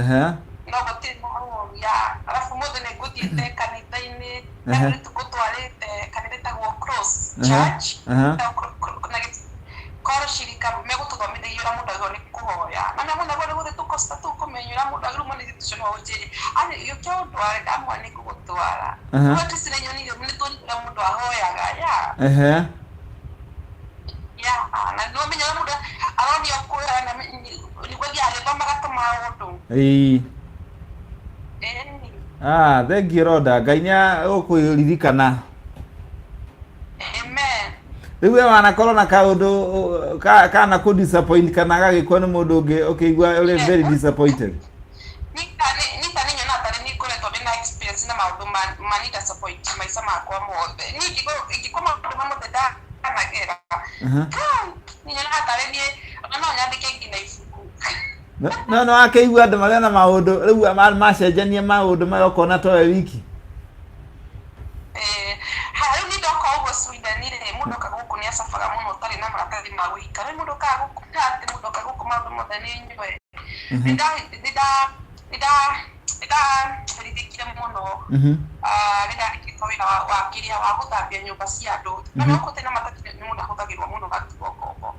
gũtirĩ na ũru ya, arabu mũthĩ nĩ ngũthiĩte kanitha-inĩ. Nĩ tũgũtwarĩte kanitha ĩtagwo Cross Church. Na koro cirika megũtũthomithia ũrĩa mũndũ agĩrĩirwo nĩ kũhoya, na nĩ mũndũ agĩrĩirwo nĩ gũthiĩ tũkosta tũkũmenya ũrĩa mũndũ agĩrĩirwo nĩ gĩtũcio. No ũnjĩre arĩ gĩũke ũndware, ndamwa nĩ ngũgũtwara. No tisi nĩ nyonire, nĩ tuonire ũrĩa mũndũ ahoyaga ya. Ya, na no menya ũrĩa mũndũ aronio kũhoya na nĩguo thiaga agĩthomaga tũmaũndũ. Ĩĩ. Ĩni. Ah, thank you, Roda. Ngai nĩ ũkũririkana. Amen. Rĩu we wanakorwo na kaũndũ kana kũ disappoint kana gagĩkwo nĩ mũndũ ũngĩ ũkĩigua ũrĩ very disappointed? Nita nĩ nyona tarĩ nĩ ngoretwo ndĩna experience na maũndũ mani disappoint maica makwa mothe. Niĩ ingĩkorwo maũndũ ma mothe ndanagera, niĩ nyonaga tarĩ niĩ ona no nyandĩke nginya ibuku. No akĩigua andũ marĩa na maũndũ rĩu macenjania maũndũ maya ũkona towe wiki. Eh, ha rĩu nĩ ndoka ũguo Sweden rĩ, mũndũ oka gũkũ nĩ acabaga mũno ũtarĩ na maratathi ma gũikara. Rĩu mũndũ okaga gũkũ atĩ mũndũ oka gũkũ maũndũ mothe nĩ nyue. Nĩndaherithĩkire mũno. Nĩndandĩkĩtwo wĩra wa kĩrĩa wa gũthambia nyũmba cia andũ, na no kũtĩ na matatũ nĩ mũndũ ahũthagĩrwo mũno gatuo ngombo.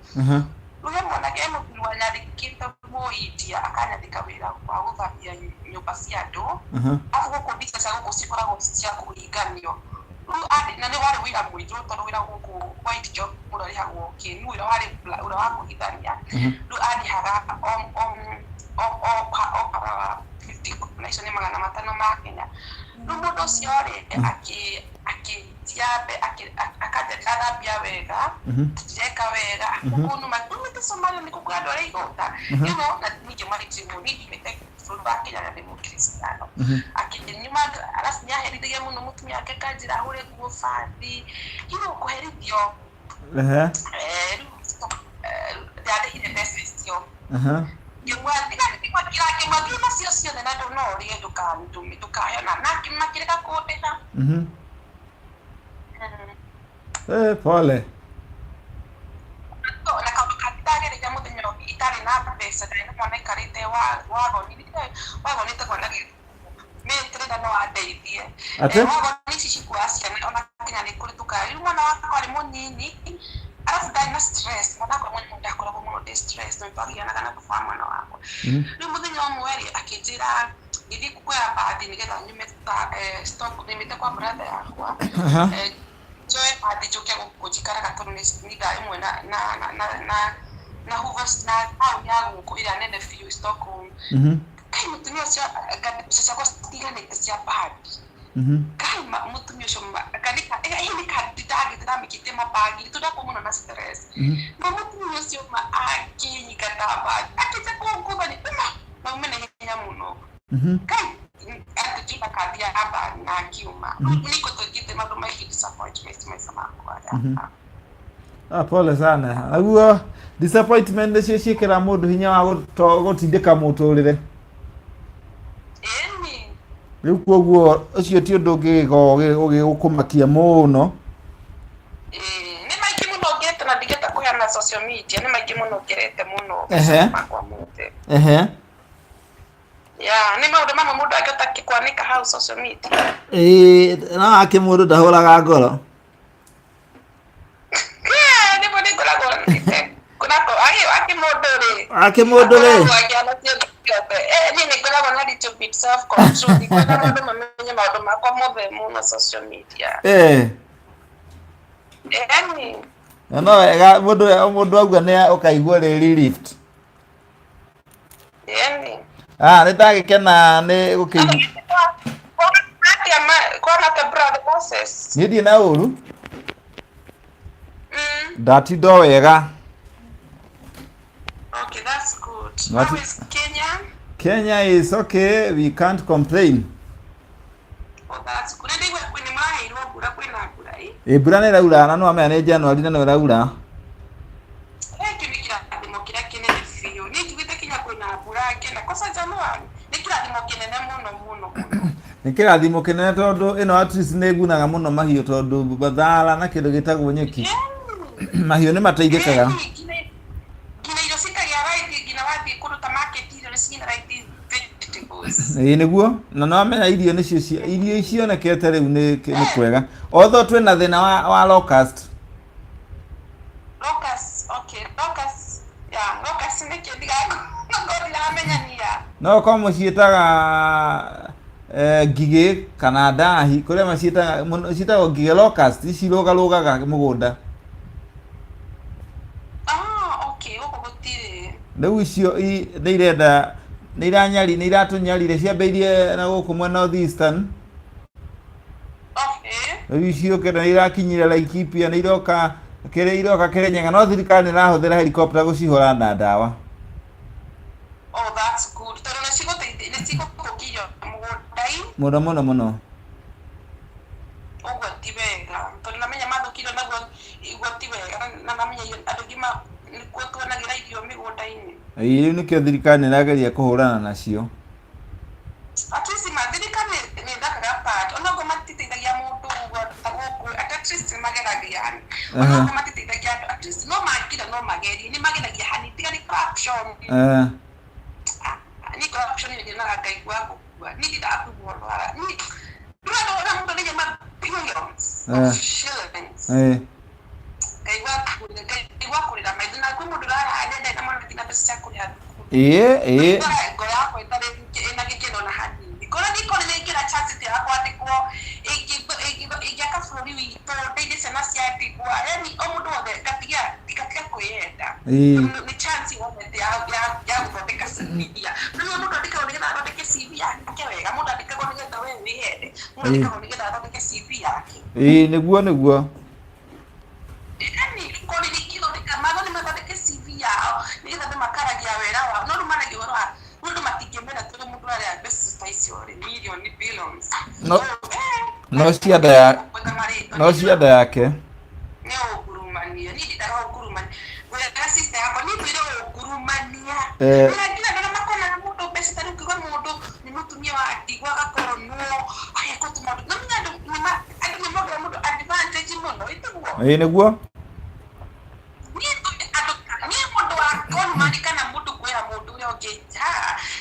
Rĩu he mwanake, he mũthuri wanyandĩkĩte Mũindia, akanyandĩka wĩra wa gũthambia nyũmba cia andũ. Arabu gũkũ mbica cia gũkũ cikoragwo cia kũhinganio. Rĩu na nĩ warĩ wĩra mũritũ tondũ wĩra gũkũ white job mũndũ arĩhagwo kĩnu, wĩra warĩ wĩra wa kũhithania. Rĩu andĩhaga o parawa 50, na icio nĩ 500 ma Kenya. Rĩu mũndũ ũcio rĩ, akĩtia akanjĩra thambia wega, ndeka wega kũnuma umĩte Somalia nĩ kũkũrĩ andũ arĩa igũta, na ningĩ marĩtirwo niĩ ndimĩte bũrũri wa Kenya na ndĩ mũkristiano. Akĩnyuma, arabu nĩaherithagia mũno mũtumia wake, akanjĩra hũre nguo bathi, kũherithio. Rĩu ndandĩhire mbeca icio. Ngĩmwathiĩ nacio ciothe na no ũrĩe, ndũkahe na makĩrega kũndĩha. Eh, pole. Na kaũndũ kangĩ ndagereire, mũthenya ũngĩ itarĩ na mbeca, ndarĩ na mwana aikarĩte wagoni, wagoni ĩtagwo na mĩtĩrĩra no andeithie. Atĩ? Wagoni ici cikuaga ciana, ona Kenya nĩ kũrĩ tũkari. Rĩu mwana wakwa arĩ mũnini, arabu ndarĩ na stress, mwana wakwa mũnini ndakoragwo mũno ndĩ stress tondũ twagianaga na baba wa mwana wakwa. Rĩu mũthenya ũmwe rĩ, akĩnjĩra ngĩthiĩ kuoya bathi nĩgetha nyume stock nyumĩte kwa brother yakwa. Njoe bathi njũke gũkũ njikaraga tondũ nĩ thaa ĩmwe na Hoover na taũni ya gũkũ ĩrĩa nene biũ, Stockholm. Kai, mũtumia ũcio, mbeca ciakwa citiganĩte cia bathi. Kai, mũtumia ũcio nĩ kandi ndagĩte ndamĩkĩtie mabagi tondũ ndakorwo mũno na stress. Na mũtumia ũcio ma akĩnyingata bathi, akĩnja kũngũthania uma maume na ihenya mũno. Kai, atĩnjĩra kandi ya bathi na ngiuma. Rĩu nĩngũtũngĩte maũndũ maingĩ disappointment maica makwa. Ah, pole sana. Naguo disappointment nĩcio ciĩkĩra mũndũ hinya wa gũtindĩka mũtũrĩre. Ĩni. Rĩu koguo ũcio ti ũndũ ũngĩgĩkorwo ũgĩgũkũmakia mũno. Ĩĩ, nĩ maingĩ mũno ngĩrĩte na ndingĩhota kũheana social media, nĩ maingĩ mũno ngĩrĩte mũno makwa mothe. Ya, nĩ maũndũ mamwe mũndũ angĩhota kwanĩka hau social media. Ĩĩ, no akĩ mũndũ ndahũraga ngoro. Yeah, nĩguo nĩ ngoragwo kũnako akĩ mũndũ rĩ. Akĩ mũndũ rĩ. Akoragwo akĩhana kĩndũ gĩothe. Eh, niĩ nĩ ngoragwo na little bit self control, ndikwenda mũndũ mamenye maũndũ makwa mothe mũno social media. Yani. Na no wega mũndũ mũndũ auga nĩ ũkaigua rĩ relieved. Yani. Ah, nĩ ndagĩkena nĩ gũkĩigua. Kwana atĩa brother Moses? Niĩ ndirĩ na ũru. Ndatinda o wega. Okay, that's good. What How is Kenya? Kenya is okay, we can't complain. Oh, that's good. Nĩ ndaigua kwĩ nĩ mũraheirwo mbura, kwĩna mbura ĩ? Ĩ mbura nĩ ĩraura na nĩ wamenya nĩ January na nĩ ĩraura. Kĩu nĩ kĩrathimo kĩrĩa kĩnene biũ. Niĩ njiguĩte kinya kwĩna mbura ngena. Kosa January nĩ kĩrathimo kĩnene mũno mũno mũno. Nĩ kĩrathimo kĩnene tondũ ĩno at least nĩ ĩgunaga mũno mahiũ tondũ bathara na kĩndũ gĩtagwo nyeki. Mahiũ nĩ mateithĩkaga. Nginya irio cikagĩa raithi, nginya wathiĩ kũndũ ta market irio nĩ ciĩna raithi vegetables. Ĩĩ nĩguo, na nĩ wamenya irio nĩcio irio cionekete rĩu nĩ kwega. Although twĩna thĩna wa locust. Locust, okay, locust, yeah, locust nĩ kĩ ndigakorwo ndiramenyania. No korwo mũciĩtaga ngigĩ kana ndahi, kũrĩa maciĩtaga mũno ciĩtagwo ngigĩ locust, ici irũgarũgaga mũgũnda. Ah, okay, gũkũ gũtirĩ. Rĩu icio nĩ irenda nĩ iranyari nĩ iratũnyarire ciambĩrĩirie na gũkũ mwena North Eastern. Okay. Rĩu icio nĩ irakinyire Laikipia, nĩ iroka kĩrĩa iroka Kĩrĩnyaga, no thirikari nĩ ĩrahũthĩra helicopter gũcihũra na ndawa. Oh, that's good. Tondũ nĩ cigũteithia, nĩ cigũthũkia mũgũnda-inĩ. Mũno mũno mũno. Ũguo ti wega. Tondũ namenya mathũkirio naguo ũguo ti wega. Na namenya andũ aingĩ nĩkuo tuonagĩra irio mĩgũnda-inĩ. Ĩĩ rĩu nĩkĩo thirikari nĩ ĩrageria kũhũrana nacio. At least ma thirikari nĩ ĩthakaga part. Onokorwo matiteithagia mũndũ ũguo ta gũkũ, at least nĩ mageragia. Onokorwo matiteithagia andũ, at least no mangĩra no magerie. Nĩ mageragia hanini. Tiga nĩ corruption. Ni corruption nĩ nyonaga ngaigua gũkua. Niĩ ndindaga kũigua ũhoro wa niĩ ndũrona ũrĩa mũndũ arĩhia ma billions of shillings. Ngaigua kũrĩra maitho na kwĩ mũndũ ũrararĩa ndarĩ na mwana nginya mbeca cia kũrĩha thukuru. Ĩĩ ĩĩ. Ngoro yakwa ĩtarĩ ĩna gĩkeno na hanini. Ngoro nĩ nĩingĩra chance ya kwandĩkwo ingĩaka bũrũri witũ ndeithie ciana cia ndigwa, yani o mũndũ wothe ngatiga kwĩyenda. Nĩ chance wonete ya gũthondeka CV. Rĩu mũndũ andĩkagwo nĩgetha athondeke CV yake wega, mũndũ andĩkagwo nĩgetha we wĩyende, mũndũ andĩkagwo nĩgetha athondeke CV yake. Ĩĩ nĩguo nĩguo. Yani korwo nĩ matho nĩ mathondeke CV yao nĩgetha andũ makaragia wĩra wao, no rĩu maragia ũhoro wa mũndũ matingĩmenya tondũ mũndũ arĩa mbeca ta icio rĩ million billions. No cia nda ya no cia nda yake. Nĩ ungurumania, niĩ ndindaga ungurumania. Ngwĩra sister yakwa niĩ ndwĩre ungurumania. Na nginya andũ makonaga mũndũ mbeca ta rĩu ũkiuga mũndũ nĩ mũtumia wa ndigwa agakorwo agekwo tũmaũndũ. No menya andũ andũ nĩ monaga mũndũ advantage mũno, ĩtiguo? Ĩĩ nĩguo. Niĩ mũndũ wa conman kana mũndũ kwĩra mũndũ ũrĩa ũngĩ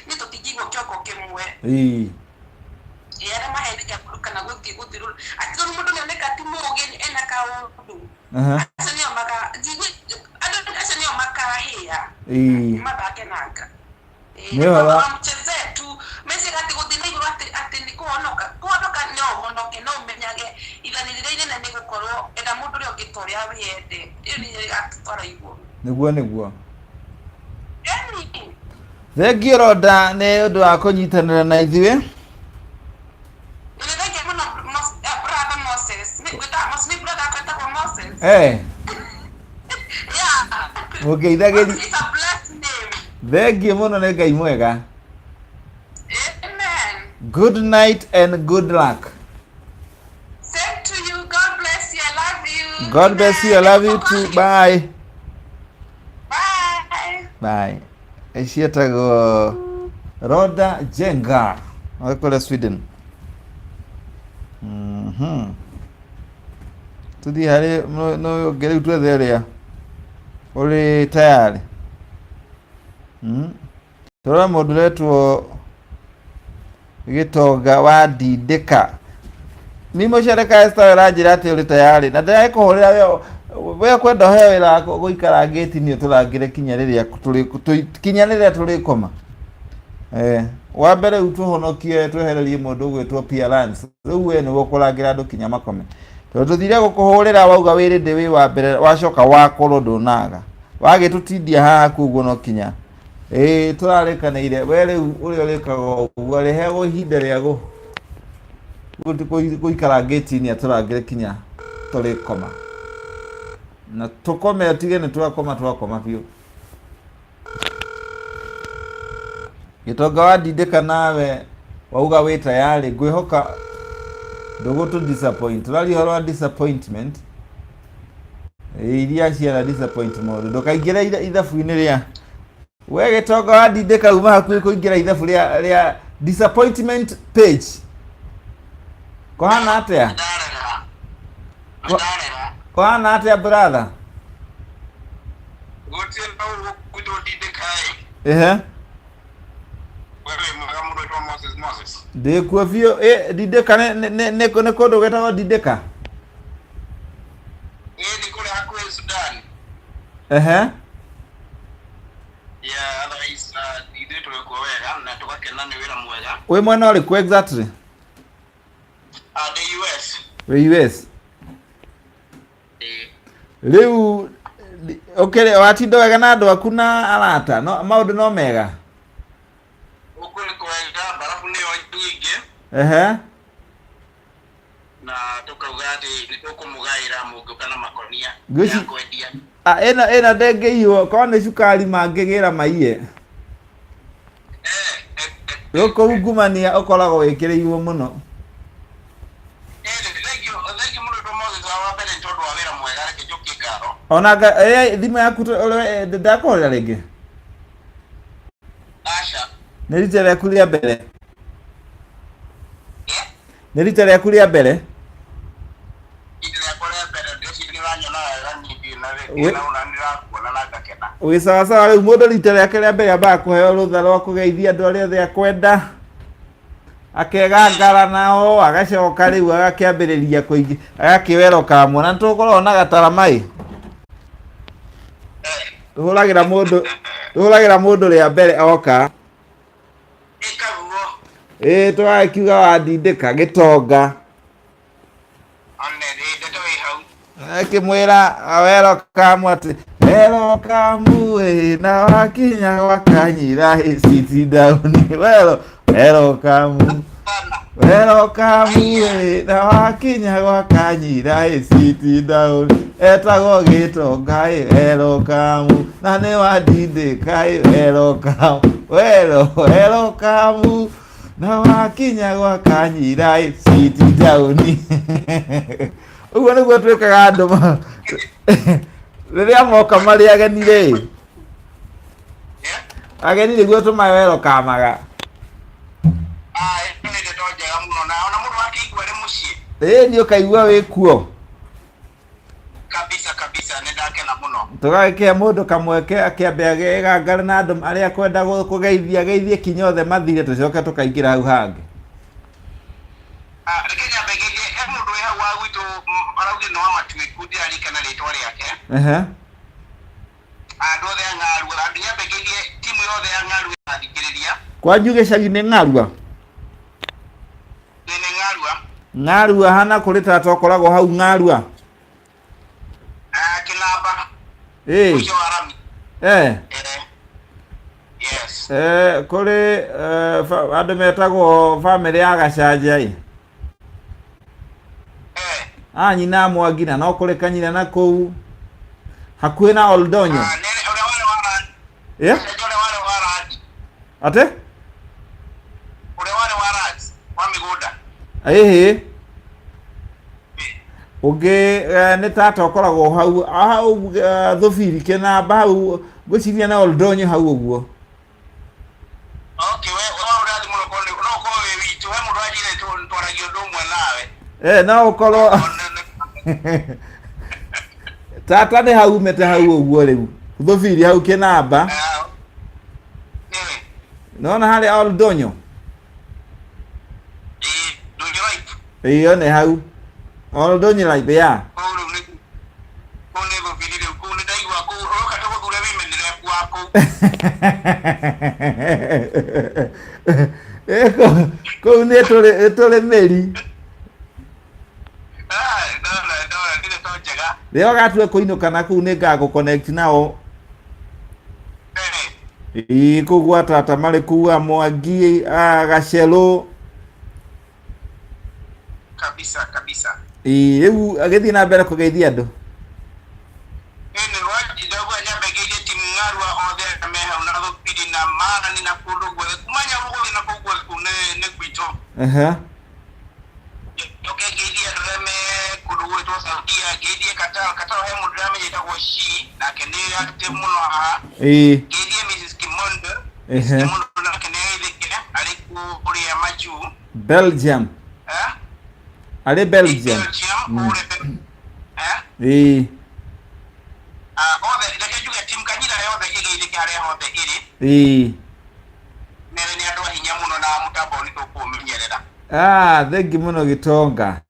nĩ tũtingĩigua kĩongo kĩmwe. Ĩĩ. Arĩa mahenagia mũndũ kana gũthiĩ gũthiũrũrũka. Atĩ tondũ mũndũ nĩoneka ti mũũgĩ ena kaũndũ. Acio nĩo maka andũ acio nĩo makahĩa. Ĩĩ. Mathakenanga. Nĩ ũhoro mchezee tu meciria atĩ gũthiĩ na igũrũ atĩ nĩ kũhonoka. Kũhonoka no ũhonoke no ũmenyage ithani rĩrĩa inene nĩ gũkorwo enda mũndũ ũrĩa ũngĩ ta ũrĩa wĩyende. Ĩyo nĩyo ĩgatũtwara igũrũ. Nĩguo nĩguo. Yani. Thengiũ Rhonda nĩ ũndũ wa kũnyitanĩra na ithuĩ. Nĩ thengiũ mũno brother Moses. Nĩ ngwĩtaga Moses, nĩ brother yakwa etagwo Moses. Yeah. Mũngeithagĩri. Moses is a blessed name. Thengiũ mũno nĩ Ngai mwega. Amen. Good night and good luck. Same to you. God bless you. I love you. God bless you. I love you too. Bye. Bye. Bye. Ciĩtagwo Roda Jenga wa kũrĩa Sweden. Tũthiĩ harĩ no ũngĩ rĩu twethe ũrĩa ũrĩ tayarĩ. Tũrore mũndũ ũretwo Gĩtonga wa Ndindĩka. Ni mũcereka Esther ũranjĩra atĩ ũrĩ tayarĩ na ndĩragĩkũhũrĩra we we kwenda ũheo wĩra wa gũikara ngĩti-inĩ ũtũrangĩre kinya rĩrĩa tũrĩ kinya rĩrĩa tũrĩkoma. Eh, wa mbere rĩu tũhonokie twehererie mũndũ ũgwĩtwo Pierrance. Rĩu we nĩwe ũkũrangĩra andũ kinya makome. Tondũ tũthire gũkũhũrĩra wauga wĩ ready wĩ wa mbere wacoka wakorwo ndũnaga. Wagĩtũtindia haha kuo ũguo no kinya ĩĩ tũrarĩkanĩire we rĩu ũrĩa ũrĩkaga ũguo arĩheagwo ihinda rĩa gũikara ngĩti-inĩ atũrangĩre kinya tũrĩkoma na tũkome atige nĩ twakoma twakoma biũ. Gĩtonga wa ndindĩka nawe wauga wĩ tayarĩ ngwĩhoka ndũgũtũ disappoint. Tũraria ũhoro wa disappointment iria ciana disappoint mũndũ ndũkaingĩre ithabu-inĩ rĩa we gĩtonga wa ndindĩka uma hakuhĩ kũingĩra ithabu rĩa disappointment page kũhana atĩa Ndarega. Ndarega. kũhana atĩa brother? Gũtirĩ na ũru gwitũ ndindĩka ĩ. Ehe. Wewe mwega mũndũ wĩtwo Moses Moses. Ndĩkuo biũ. Ĩ, ndindĩka nĩ kũndũ gwĩtagwo ndindĩka? Ĩ nĩ kũrĩa hakuhĩ Sudan. Ehe. Yeah, otherwise ithuĩ tũrĩ kuo wega na tũgakena nĩ wĩra mwega. Wĩ mwena ũrĩkũ exactly? The US. Wĩ US? Ĩ. Rĩu ũkĩrĩ watinda wega na andũ aku na arata no maũndũ no mega? Gũkũ nĩ kwega, mbarabu nĩyo nyingĩ. Ehe. Na tũkauga atĩ nĩ tũkũmũgaĩra mũngĩũka na makonia Ngwĩci- ya kwendia. Ah, ĩno ndĩngĩiywo korwo nĩ cukari mangĩgĩra maiye. Gũkũ ungumania ũkoragwo wĩkĩrĩirwo mũno. Thengiũ thengiũ mũno wĩtwo Moses wa mbere nĩ tondũ wa wĩra mwega reke njokie ngatho. Ona thimũ yaku ndakũhũrĩra rĩngĩ? Aca. Nĩ rita rĩaku rĩa mbere? Nĩ rita rĩaku rĩa mbere? Rita rĩakwa rĩa mbere ndĩreciria nĩ ũranyona wega niĩ ndirĩ na thĩna na nĩndĩrakuona na ngakena. Wĩ sawasawa rĩu mũndũ rita rĩake rĩa mbere ambaga kũheo rũtha rwa kũgeithia andũ arĩa othe akwenda akegangara nao agacoka rĩu agakĩambĩrĩria kũingĩ agakĩwerokamwo na nĩtũkoragwo na gatarama-ĩ tũhũragĩra mũndũ tũhũragĩra mũndũ rĩa mbere oka. Ĩkaguo. Ĩĩ tũgagĩkiuga wandindĩka gĩtonga. One rĩ ndeto ĩ hau. Akĩmwĩra werokamu atĩ werokamu ĩ na wakinya gwa Kanyira ĩ sit down wero werokamu werokamu ĩ na wakinya gwa Kanyira ĩ sit down etagwo gĩtonga ĩ werokamu na nĩ wandindĩka ĩ werokamu wero werokamu na wakinya gwa Kanyira ĩ sit down. Ũguo nĩguo twĩkaga andũ rĩrĩa moka marĩ ageni rĩ ageni nĩguo tũmawerokamaga. Ĩno nĩ ndeto njega mũno na ona mũndũ akĩigua arĩ mũciĩ. Ĩĩ nĩ ũkaigua wĩ kuo. Kabisa kabisa nĩ ndakena mũno. Tũgagĩkĩhe mũndũ kamweke akĩambe agegangare na andũ arĩa akwenda kũgeithia ageithie kinya othe mathire tũcoke tũkaingĩra hau hangĩ. Reke nyambe ngeithie he mũndũ wĩ hau wa gwitũ araugire nĩ wa Matuĩku ndiririkana rĩtwa rĩake. Ehe. Andũ othe a Ng'arua nyambe ngeithie timu yothe ya Ng'arua ĩrathikĩrĩria. Kwanyu gĩcagi nĩ Ng'arua? Ĩĩ nĩ Ng'arua. Ng'arua hana kũrĩ tata ũkoragwo hau Ng'arua? Kĩnamba. Ĩĩ. Mũico wa rami. Eh. Yes. Kũrĩ andũ metagwo bamĩrĩ ya Gacanja ĩ. A nyina Mwangi na no kũrĩ kanyina na kũu hakuhĩ na Oldonyo. Ũrĩa warĩ wa Randi. Yeah? Gacanja ũrĩa warĩ wa Randi. Atĩ? Ũrĩa warĩ wa Randi wa mĩgũnda. Ĩhĩ. Ũngĩ nĩ tata ũkoragwo hau hau thũbiri kĩnamba hau, ngwĩciria na Oldonyo hau ũguo. Okay, we we ũrathi mũno korwo no ũkorwo wĩ witũ, we mũndũ anjire twaragia ũndũ ũmwe nawe. No ũkorwo tata nĩ hau umĩte hau ũguo rĩu thũbiri hau kĩnamba. Nona harĩa Oldonyo. Iyo nĩ hau Oldonyo right ya. Kũu rĩu nĩ kũu nĩ thũbiri rĩu, kũu nĩ ndaigua kũu ũroka tũgũthure women rep wa kũu. Kũu nĩ tũrĩ mĩri. Ah, ndona ndona nĩ ndeto njega. Rĩrĩa ũgatua kũinũka na kũu nĩ ngagũ connect nao. Ĩĩ, kũu gwa tata marĩ kũu a Mwangi a Gacerũ. Kabisa kabisa. Ĩĩ, rĩu agĩthiĩ na mbere kũgeithia andũ. Ĩĩ, nĩ ndagua nyambe ngeithie timu ng'arua othe arĩa me hau na thũbiri na marani na kũndũ guothe kuma Nyarũgũri na kũu guothe kũu nĩ gwitũ. Njoke ngeithie andũ arĩa me kũndũ gwĩtwo Saudia, ngeithie Qatar. Qatar he mũndũ ndĩramenya etagwo Shi, nake nĩ active mũno haha. Ngeithie Mrs Kimondo. Kimondo nake nĩ ageithĩkire arĩ kũrĩa majuu. Belgium. Arĩ Belgium. Belgium kũrĩa Ĩĩ. Othe reke njuge timu Kanyira yothe ĩgeithĩke harĩa hothe ĩrĩ. Nĩ nĩ andũ a hinya mũno na mũtambo nĩ tũkũũmenyerera. Ah, thengi mũno Gĩtonga.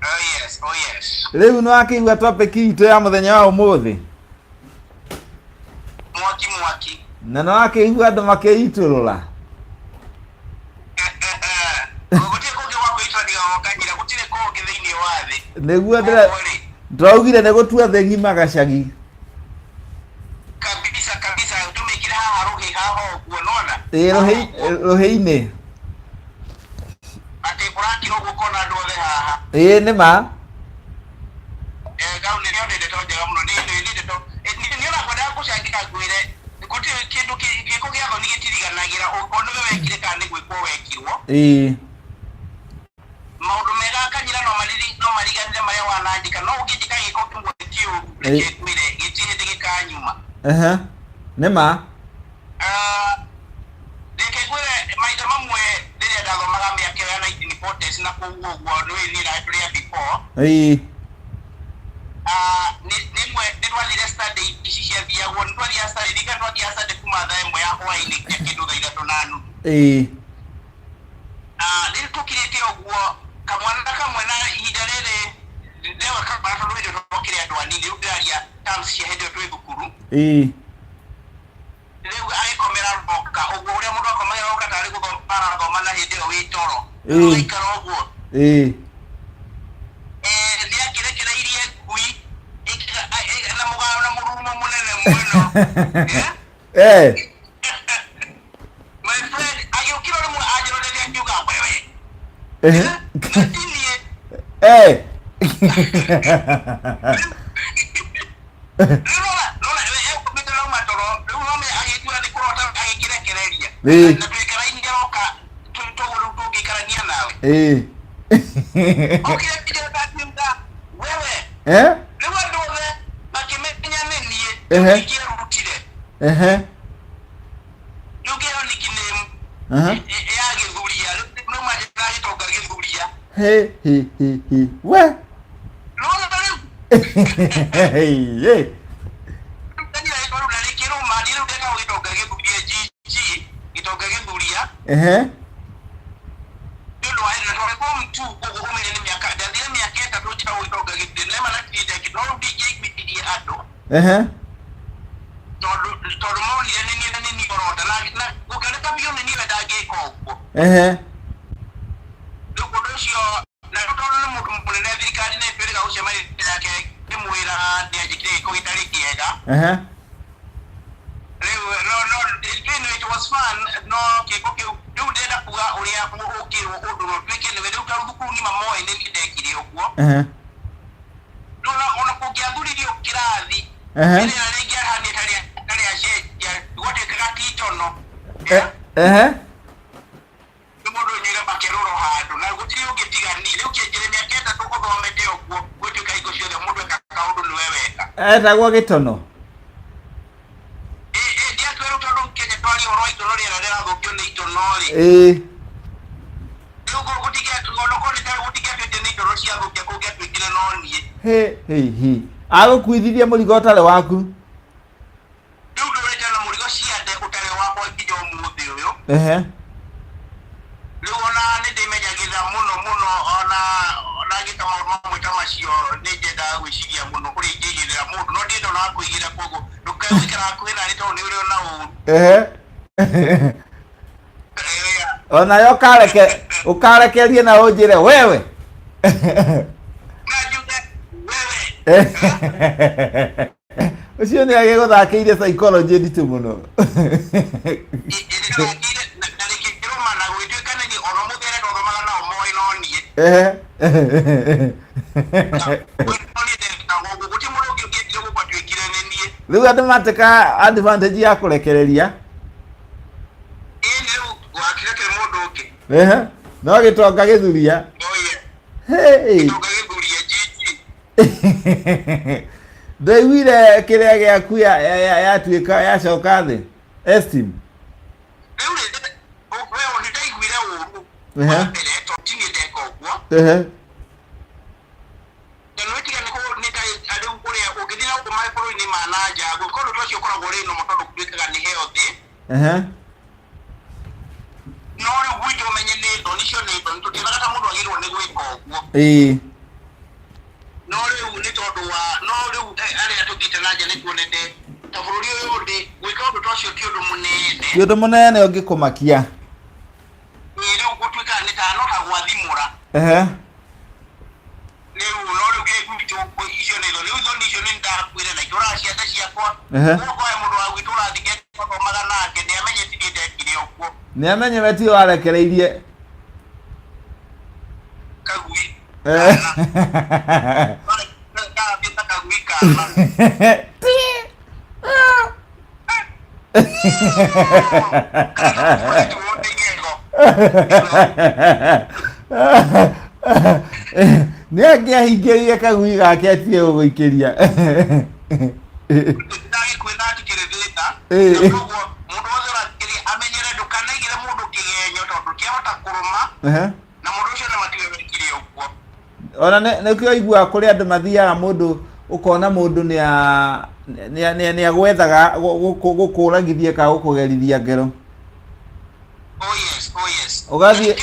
Oh yes, oh yes. Rĩu nĩ wakĩigua topic itũ ya mũthenya wa ũmũthĩ? Mwaki mwaki. Na nĩ wakĩigua andũ makĩitũrũra? Gũtirĩ kũngĩ gwa kwĩitũra tiga o Kanyira, gũtirĩ kũngĩ thĩinĩ wa thĩ. Nĩguo ndĩraugire nĩ gũtua thĩ ng'ima gacagi. Kabisa kabisa, tũmĩkĩre haha rũhĩ haha ũguo nona. Ĩĩ, rũhĩ-inĩ. Atĩ ũrakira ũguo ũkona andũ othe haha. Ĩĩ, nĩ ma. Kau nĩ nĩ ndeto njega mũno, nĩ nĩ ndeto nĩ ona ngwendaga gũcangĩra ngwĩre gũtirĩ kĩndũ gĩko gĩa thoni gĩtiriganagĩra ũkorwo nĩwe wekire kana nĩ gwĩkwo wekirwo. Ĩĩ. Maũndũ mega Kanyira no mariganĩre marĩa wanandĩka, no ũngĩnjĩka gĩko kĩmwe kĩũru reke ngwĩre gĩtirĩ hĩndĩ gĩkanyuma. Nĩ ma. Reke ngwĩre maita mamwe rĩrĩa ndathomaga mĩaka ĩyo ya 1940s na kũu ũguo nĩ niĩ na tũrĩ a before. Ĩĩ. Rĩmwe nĩ twathire study ici ciathiagwo, nĩ twathiaga study, ndirikana twathiaga study kuma thaa 1 ya hwaĩ-inĩ nginya kĩndũ thaa 3 na nuthu. Ĩĩ. Rĩrĩa tũkirĩte ũguo kamwana kamwe na ihinda rĩrĩ ndĩrauga kamwana tondũ hĩndĩ ĩyo twokire andũ anini, rĩu ndĩraria terms cia hĩndĩ ĩyo twĩ thukuru. Ĩĩ. Rĩu agĩkomera roka ũguo ũrĩa mũndũ akomagĩra roka tarĩ gũthoma arathoma na hĩndĩ ĩyo wĩ toro. Ũgaikara ũguo. Ĩĩ. Nĩ akĩrekereirie ngui na mũgao na mũrurumo mũnene mũno. My friend agĩũkĩra rĩmwe anjĩroreire akiuga wewe. Ti niĩ. Rĩu nona nona ekomete nauma toro, rĩu nona agĩtua nĩ kũrota agĩkĩrekereria. Na twĩkarainie roka tũguo rĩu tũngĩikarania nawe. Okire kĩrĩa akiuga wewe. Rĩu andũ othe makĩmenya nĩ niĩ. Ingĩerutire. Rĩu ngĩheo nickname ya Gĩthuria. Rĩu manjĩtaga Gĩtonga Gĩthuria. He he he he. We. Nona rĩu. Hey. Kanyira gĩko rĩu na rĩkĩrũma, niĩ rĩu ndetagwo Gĩtonga Gĩthuria GG, Gĩtonga Gĩthuria. Nĩ ũndũ wa ĩno tondũ form 2 koguo ũmenye nĩ mĩaka ndathire mĩaka 3 njĩtagwo Gĩtonga Gĩthuria, nĩ ma na ndingĩ no rĩu ndingĩaiguithirie andũ. Tondũ monire nĩ niĩ na nĩ niĩ ũronda na gũkĩoneka biũ nĩ niĩ we ndangĩka ũguo. Rĩu ũndũ ũcio na rĩu tondũ nĩ mũndũ mũnene thirikari nĩ twĩrĩga gũcemania nake ngĩmwĩra nĩ anjĩkire gĩko gĩtarĩ kĩega. Rĩu no no it was fun, no gĩko kĩu rĩu ndĩrenda kuga ũrĩa ũngĩrwo ũndũ no ũtuĩke nĩwe rĩu ta thukuru ng'ima moĩ nĩ niĩ ndekire ũguo. Rĩu ona kũngĩathuririo kĩrathi rĩrĩa rĩngĩahanire ta rĩacenjia gwatuĩkaga ti njono. Nĩ mũndũ ũnyuire makerũro handũ na gũtirĩ ũngĩ tiga niĩ. Rĩu kĩnjĩre mĩaka 3 ũthomete Etagwo gĩtono. Ndiakwĩrwo tondũ Kenya twaria ũhoro wa itono, rĩera rĩrathũkio nĩ itono rĩ. Rĩu onokorwo nĩ ta gũtingĩatuĩkire nĩ itono ciathũkia, kũngĩatuĩkire no niĩ. He he he, agũkuithirie mũrigo ũtarĩ waku. Rĩu ndũrĩte na mũrigo ciande ũtarĩ wakwa nginya ũmũthĩ ũyũ. Rĩu ona nĩ ndĩmenyagĩrĩra mũno mũno, ona ona ngĩka maũndũ mamwe ta macio nĩ nyendaga gwĩciria mũno ũrĩa ingĩigĩrĩra mũndũ, no ndienda ona wa kũigĩrĩra, koguo ndũkae gũikara hakuhĩ nani tondũ nĩ ũrĩ ona ũru. Onayo ũkareke ũkarekerie na ũnjĩre wewe. Na njuge wewe. Ũcio nĩ agĩgũthakĩire psychology nditũ mũno. Ĩndĩrathakĩire na rĩkĩrũma na gũgĩtuĩka nĩ niĩ ona ũmũthĩ arĩa twathomaga nao moĩ no niĩ. No niĩ ndekaga ũguo, gũtirĩ mũndũ ũngĩ ũngĩendire gũkũ atuĩkire nĩ niĩ. Rĩu andũ mateka advantage ya kũrekereria. Ĩĩ, nĩ rĩu wakĩrekere mũndũ ũngĩ. Ehe, no gĩtonga gĩthuria. Oye. Hey. Gĩtonga gĩthuria jiji. Ndaiguire kĩrĩa gĩaku yatuĩka yacoka thĩ esteem. Rĩu rĩ, we nĩ ndaiguire ũru. Wa mbere tondũ ti niĩ ndeka ũguo. Na nĩ tiga nĩ nĩ ta rĩu ũrĩa ũngĩthiĩ na gũkũ mabũrũri-inĩ ma na nja, gwĩka ũndũ ta ũcio ũkoragwo ũrĩ normal tondũ gũtuĩkaga nĩ healthy. No rĩu gwitũ ũmenye nĩ thoni, icio nĩ thoni, tũtionaga ta mũndũ agĩrĩirwo nĩ gwĩka ũguo. No rĩu nĩ tondũ wa no rĩu arĩa tũthiĩte na nja nĩ tuonete ta bũrũri ũyũ ndĩ gwĩka ũndũ ta ũcio ti ũndũ mũnene. Ti ũndũ mũnene ũngĩkũmakia. Ĩĩ, rĩu gũtuĩkaga nĩ ta no ta gwathimũra. Rĩu no rĩu gĩgwitũ icio nĩ thoni, rĩu thoni icio nĩ ndakuire na itũraga ciande ciakwa. Ũguo mũndũ wa gwitũ ũrathiĩ twathomaga nake nĩ amenye ti niĩ ndekire ũguo. Nĩ amenye we tiwe warekereirie. Kagui. Karathiĩ ta kagui kana. Nĩ angĩahingĩrire kagui gake atige gũgũikĩria. Ndagĩkuĩ na atikĩrĩ thĩna. Na koguo mũndũ wothe ũrathikĩrĩria amenyere ndũkanaigĩre mũndũ kĩgenyo tondũ kĩahota kũrũma. Na mũndũ ũcio na matiwe wekire ũguo. Ona nĩkĩo iguaga kũrĩ andũ mathiaga mũndũ ũkona mũndũ nĩ agwethaga gũkũragithia kana gũkũgerithia ngero. Oh yes, oh yes. Ũgathiĩ-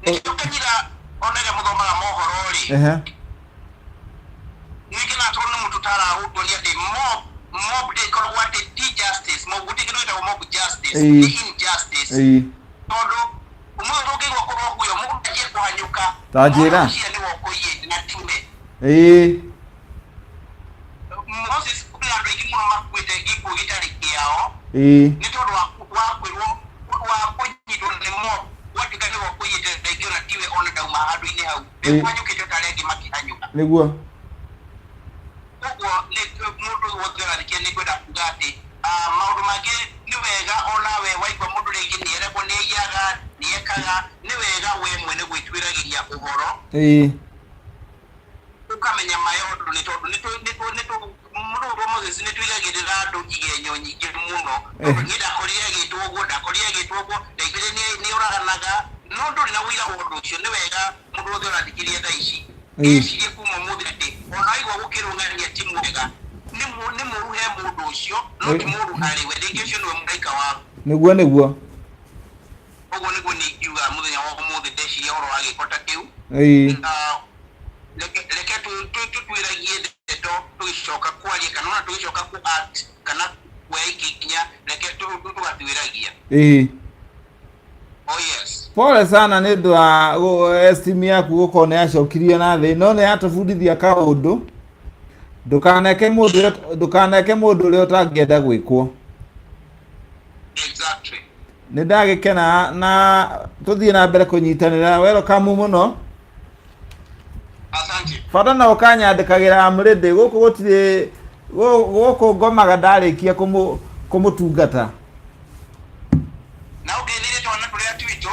Nĩkĩo Kanyira ona rĩrĩa mũthomaga mohoro rĩ, nĩngenaga tondũ nĩ mũtũtaraga gũtuonia atĩ mob ndĩkoragwo atĩ ti justice, mob gũtirĩ kĩndũ gĩtagwo mob justice, nĩ injustice. Tondũ ũmũthĩ tũngĩigua kũroguo mũndũ anjie kũhanyũka. Ta njĩra. Mũndũ ũcio nĩwe ũkũiyĩte na tiwe. Moses, kwĩna andũ aingĩ mũno makuĩte gĩkuũ gĩtarĩ kĩao nĩ tondũ wa kwĩrwo wa kũnyitwo nĩ mob, gwatuĩka nĩwe ũkũiyĩte rĩngĩ ona tiwe, ona ndauma handũ-inĩ hau. Nĩkũhanyũkĩte ta arĩa angĩ makĩhanyũka. Koguo nĩ mũndũ wothe ũrathikia nĩ ngwenda kuga atĩ maũndũ mangĩ nĩ wega onawe waigua mũndũ rĩngĩ nĩ eragwo nĩ aiyaga, nĩ ekaga, nĩ wega we mwene gwĩtuĩragĩria ũhoro. Ũkamenya ma ya ũndũ nĩ tondũ mũndũ ũyũ Moses nĩ tũigagĩrĩra andũ igenyo nyingĩ mũno. Tondũ niĩ ndakorire agĩtwo ũguo, ndakorire agĩtwo ũguo, ndaiguire nĩ oraganaga, no ndũrĩ na ũira wa ũndũ ũcio. Nĩ wega mũndũ wothe ũrathikĩrĩria thaa ici ecirie kuma ũmũthĩ atĩ ona waigua gũkĩrũng'ania ti mwega, nĩ mũru he mũndũ ũcio, no ti mũru harĩ we, rĩngĩ ũcio nĩwe mũraika waku. Nĩguo nĩguo. Ũguo nĩguo niĩ ingiuga mũthenya wa ũmũthĩ ndeciria ũhoro wa gĩko ta kĩu. Na reke tũtuĩragie ndeto tũgĩcoka kwaria kana ona tũgĩcoka ku act kana kuoya ikinya, reke tũgatuĩragia. Oh yes. Pole sana nĩ ũndũ wa esteem yaku gũkorwo nĩ yacokirio na thĩ, no nĩ yatũbundithia kaũndũ, ndũkaneke mũndũ ndũkaneke mũndũ ũrĩa ũtangĩenda gwĩkwo. Exactly. Nĩ ndagĩkena na tũthiĩ na mbere kũnyitanĩra, welcome mũno. Asante. Bata no ũkanyandĩkagĩra amrĩndĩ gũkũ gũtirĩ gũkũ ngomaga ndarĩkia kũmũtungata. Na ũngeithĩrie twana tũrĩa twitũ.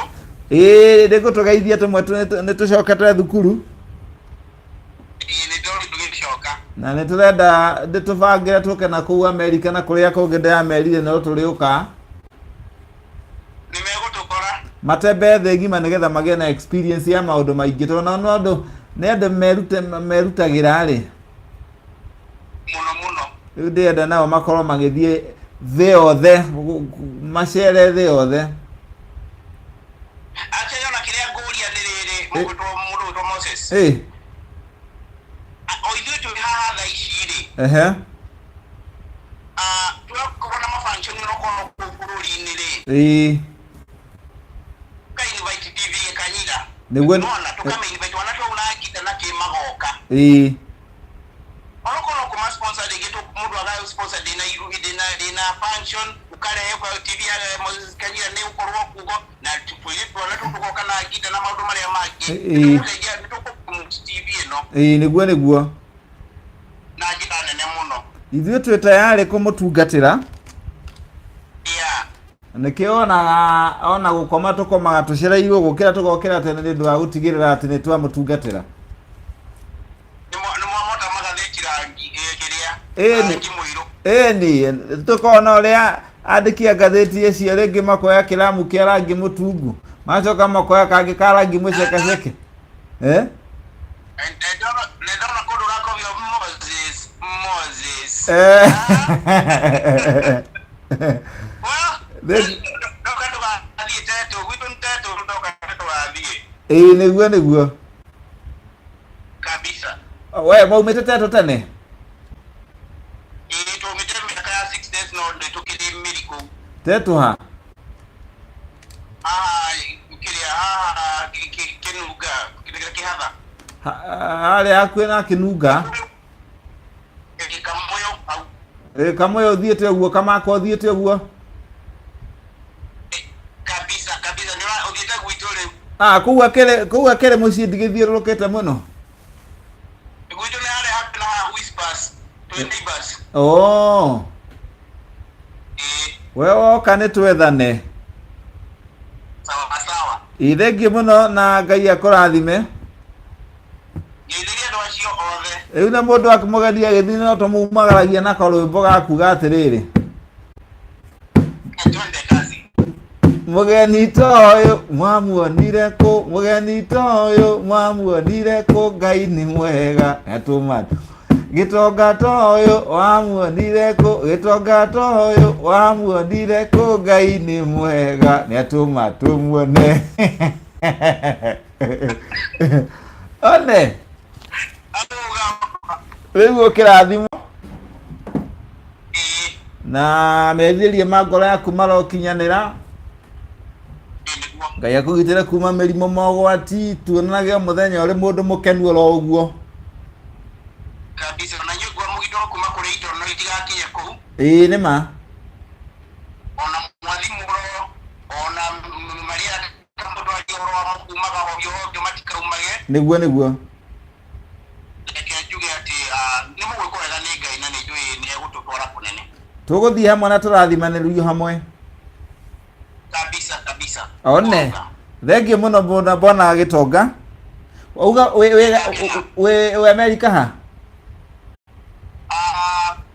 Ĩĩ, nĩngũtũgeithia tũmwe nĩ tũcokete thukuru. Ĩĩ, nĩ ndĩrona tũgĩcoka. Na nĩ tũrenda ndĩtũbangĩre tũke na kũu Amerika na kũrĩa kũngĩ ndĩramerire no tũrĩũka. Nĩ megũtũkora. Matembee thĩ ng'ima nĩgetha magĩe na experience ya maũndũ maingĩ tondũ nao no andũ nĩ andũ merute merutagĩra rĩ. Mũno mũno. Rĩu ndĩrenda nao makorwo magĩthiĩ thĩ yothe macere thĩ yothe. Actually ona kĩrĩa ngũria nĩ rĩrĩ mũndũ ũgwĩtwo Moses. Ĩ. O ithuĩ twĩ haha thaa ici rĩ. Ehe. Ah, twakorwo na mafunction onokorwo kũu bũrũri-inĩ rĩ. Ĩĩ. Tũka invite TV Kanyira. Nĩguo. Nĩwona tũkama invite wana twau na ngita na kĩ magoka. Ĩĩ. Onokorwo kũma sponsor rĩngĩ mũndũ aga sponsor ndĩna irugi ndĩna ndĩna function ũkarehe kwa TV ya Moses Kanyira nĩ ũkorwo kugo na twana tũu tũgoka na ngita na maũndũ marĩa mangĩ. Ĩĩ. Nĩtũgũteithia nĩtũkũ promote TV ĩno. Ĩĩ nĩguo nĩguo. Na njĩra nene mũno. Ithuĩ twĩ tayarĩ kũmũtungatĩra. Yeah. Nĩkĩo onaga ona gũkoma tũkomaga tũcereirwo gũkĩra tũgokĩra tene nĩ ũndũ wa gũtigĩrĩra atĩ nĩ twamũtungatĩra. Nĩ mwamota magathĩti rangi kĩrĩa Ĩni. rangi mũirũ. Ĩni tũkona ũrĩa andĩki a ngathĩti icio rĩngĩ makoya kĩramu kĩa rangi mũtungu macoka makoya kangĩ ka rangi mũcekeceke. Eh? Nĩ ndona kũndũ ũrakobio Moses Moses. Eh. Well, Then- ndoka ndũgathiĩ Tetũ, gwitũ nĩ Tetũ ndoka ndũgathiĩ. Ĩĩ nĩguo nĩguo. Kabisa. We maumĩte Tetũ tene? Ĩĩ twaumĩte mĩaka ya 6 days no ndĩ tũkĩrĩ mĩri kũu. Tetũ ha? Haha kĩrĩa haha kĩnunga kĩrĩa kĩhatha. Harĩa hakuhĩ na Kĩnunga. Ĩĩ Kamũyũ hau. Ĩĩ Kamũyũ ũthiĩte ũguo, Kamaka ũthiĩte ũguo. Kabisa kabisa nĩ ũthiĩte gwitũ rĩu. Ah, kũu akĩrĩ kũu akĩrĩ mũciĩ ndigĩthiũrũrũkĩte mũno. Gwitũ nĩ harĩa hakuhĩ na haha Whispers, twĩ neighbors. Oh. Ĩĩ. We woka nĩ twethane. Sawa sawa. Ĩ thengiũ mũno na Ngai akũrathime. Ngeithĩria andũ acio othe. Rĩu na mũndũ akĩmũgeria agĩthiĩ no tũmumagaragia na karwĩmbo ga kuga atĩrĩrĩ. Twende kazi. Mũgeni toyũ mwamuonire kũ, mũgeni toyũ mwamuonire kũ, Ngai nĩ mwega nĩatũma. Gĩtonga toyũ wamuonire kũ, gĩtonga toyũ wamuonire kũ, Ngai nĩ mwega nĩatũma tũmuone. One rĩu ũkĩrathimwo na merirĩria ma ngoro yaku marokinyanĩra. Ngai akũgitĩre kuma mĩrimũ mogwati, tuonanage o mũthenya ũrĩ mũndũ mũkenu oro ũguo. Kabisa na inyuĩ ngwamũgitĩrwo kuma kũrĩ itono itigakinye kũu. Ĩĩ nĩ ma. Ona mwathimũro ona marĩa mũndũ aria ũhoro wa kumaga ovyo ovyo matikaumage. Nĩguo nĩguo. Reke njuge atĩ nĩ mũgwĩkwo wega nĩ Ngai na nĩ njũĩ nĩ egũtũtwara kũnene. Tũgũthiĩ hamwe na tũrathimanĩrio hamwe. Kabisa kabisa. One. Thengiũ mũno bwana bwana Gĩtonga. Wauga wĩ wĩ wĩ wĩ Amerika ha?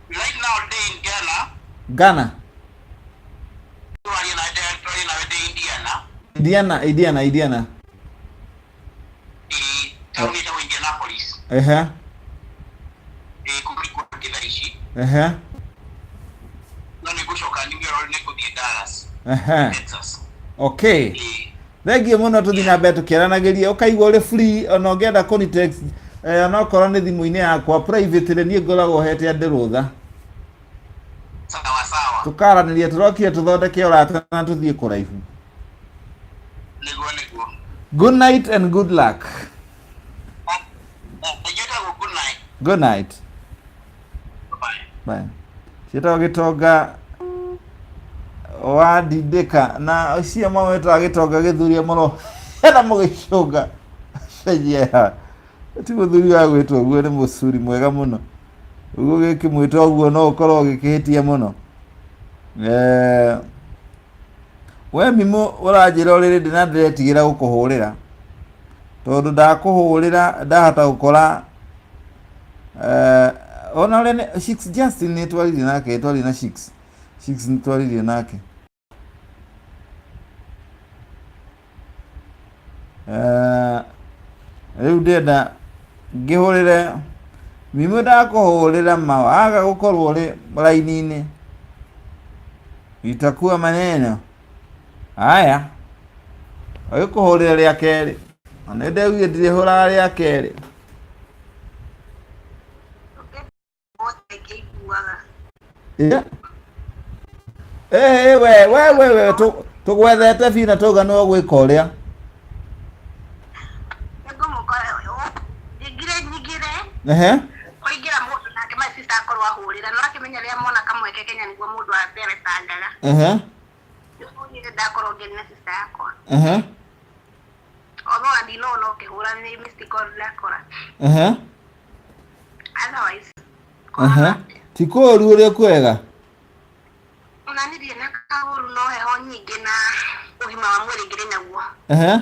Right now ndĩ Indiana. Ghana. Twaria nawe ndĩ Indiana. Indiana, Indiana, Indiana. Ĩĩ, taũni ĩtagwo Indianapolis. Ehe. Ĩĩ, kũu nĩkuo ndĩ thaa ici. Ehe. No nĩ ngũcoka New York nĩ ngũthiĩ Dallas. Ehe. Texas. Okay. Ĩĩ. Thengiũ mũno tũthiĩ na mbere tũkĩaranagĩria ũkaigua ũrĩ free ona ũngĩenda kũni text onokorwo nĩ thimũ-inĩ yakwa private rĩ niĩ ngoragwo hete andũ rũtha. Sawa sawa. Tũkaranĩria tũrokire tũthondeke ũrata na tũthiĩ kũraihu. Nĩguo nĩguo. Good night and good luck. Njĩtagwo good night. Good night. Bye. Bye. Ciĩtagwo gĩtonga wandindĩka na ũcio mamwĩtaga gĩtonga gĩthuria mũno hena mũgĩcũnga cenjia ti mũthuri wa gwĩtwo ũguo nĩ mũcuri mwega mũno ũguo gĩkĩmwĩta ũguo no ũkorwo ũgĩkĩhĩtia mũno. We mimũ ũranjĩra ũrĩrĩ ndĩ na ndĩretigĩra gũkũhũrĩra tondũ ndakũhũrĩra ndahota gũkora Ona ũrĩa Shix Justin nĩ twaririe nake, twaririe na Shix. Shix nĩ twaririe nake. Eh, rĩu ndĩrenda ngĩhũrĩre mimũ ndakũhũrĩra ma waga gũkorwo ũrĩ raini-inĩ itakuwa maneno haya agĩkũhũrĩra rĩa kerĩ na nĩ ndauire ndirĩhũraga rĩa kerĩ Othe ngĩiguaga. Yeah. Eh, we we we we tũgwethete biũ na twauga nĩwe ũgwĩka ũrĩa Nĩngũmũkora nyingire nyingire ehe kũingĩra mũndũ nake my sister akorwo ahũrĩra no akĩmenya rĩrĩa mona kamweke Kenya nĩguo mũndũ atherecangaga. Ehe. Rĩu niĩ nĩndakorwo ngĩaria na sister yakwa. Ehe. Although andinona ũkĩhũra nĩ missed call ndakora. Ehe. Otherwise Aha. Ti kũũru ũrĩa kwega. Ona niĩ ndirĩ na kaũru no heho nyingĩ na ũgima wa mwĩrĩ ngĩrĩ naguo. Aha.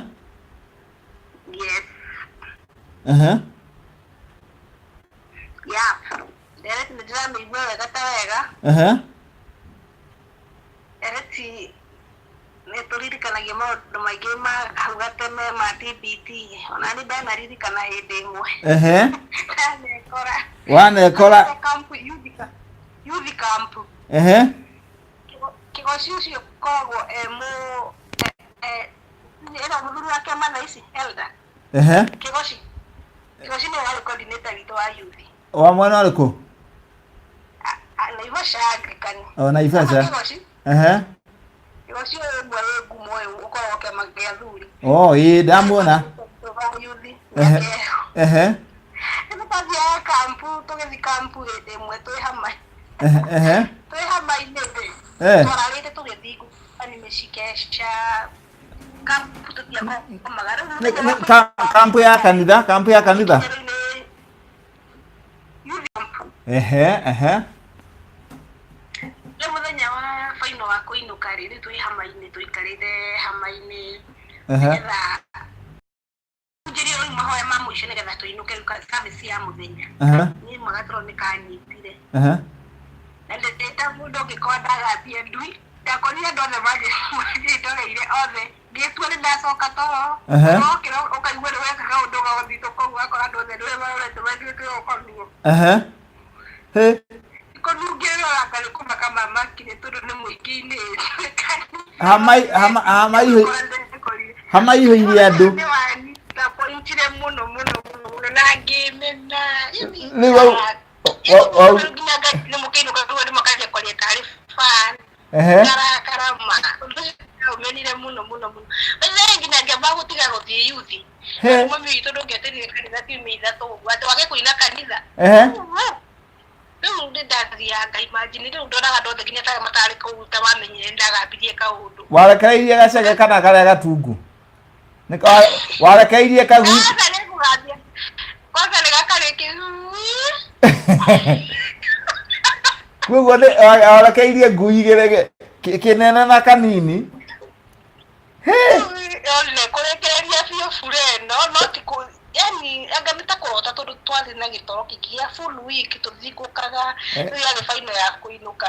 Yes. Aha. Yeah. Ndereti nĩ ndĩramĩigua wega ta wega. Aha. Ndereti nĩ tũririkanagia maũndũ maingĩ ma hau gatene ma TBT. Ona niĩ ndanaririkana hĩndĩ ĩmwe. Ehe. Ndanekora. Wanekora. Kampu, youth camp. Ehe. Kĩgoci ũcio ũkoragwo e mũ ĩno mũthuri wa kĩama thaa ici elder. Ehe. Kĩgoci. Kĩgoci nĩwe warĩ coordinator witũ wa youth. Wa mwena ũrĩkũ? Naivasha Anglican. O Naivasha. Kĩgoci. Ehe. Kĩgoci ũyũ ũmwe wĩ ngumo ũyũ ũkoragwo kĩama gĩa athuri. Oh, ĩĩ ndamuona. Wa youth. Ehe. Ehe. Nĩtwathiaga kampu tũgĩthiĩ kampu hĩndĩ ĩmwe twĩ hamwe. Ehe. Ehe. Twĩ hama-inĩ rĩ. Eh. Twararĩte tũgĩthiĩ ni mĩcikeca kampu tũtiakomaga rĩu mũthenya wa Kampu ya kanitha, kampu ya kanitha. Youth camp. Ehe, ehe. Rĩu mũthenya wa final wa kũinũka rĩ, rĩu twĩ hama-inĩ tũikarĩte hama-inĩ Ehe. nĩgetha njĩrie rĩu mahoya ma mũico nĩgetha tũinũke rĩu service ya mũthenya. Ehe. Niĩ magatoro nĩ kanyitire. Ehe. Na ndĩta mũndũ ũngĩkorwo ndagambia ndui, ndakorire andũ othe manjĩtoreire othe. Ngĩtua nĩ ndacoka toro. Ehe. Wokĩra ũkaigua nĩ weka kaũndũ gaũthitũ kũu ũgakora andũ othe nĩwe marorete mathiĩte ũkonuo. Ehe. He. Kũnungĩrĩra ngarĩ kũmaka mamakire tondũ nĩ mũingĩ-inĩ. Hama hama hama ihu hama ihũire andũ. Nĩ wandisapointire mũno mũno mũno mũno na ngĩmena. Rĩu wau Nginya Ngai nĩ mũkĩinũka rĩu andũ makanjia kwaria tarĩ fan. Ehe. Ngarakara ma. Ũndũ ũcio ndaũmenire mũno mũno mũno. Rĩu nginya ngĩamba gũtiga gũthiĩ yuthi. He. Mami witũ ndũngĩeterire kanitha ciumia ithatũ ũguo atĩ wage kũina kanitha. Ehe. Rĩu nĩ ndathiaga imagine rĩu ndonaga andũ othe nginya ta matarĩ kũu ta mamenyire ndagambirie kaũndũ. Warekereirie gacege kana karĩa gatungu? Nĩ warekereirie kagui? Kwanza nĩ kũgambia. Kwanza nĩ gakarĩki. Koguo nĩ warekereirie ngui igĩrĩ kĩnene na kanini. One kũrekereria biũ bure ĩno no ti kũ yani anga nĩ ta kũrota tondũ twarĩ na gĩtoro kĩingĩ gĩa full week tũthingũkaga rĩu yarĩ final ya kũinũka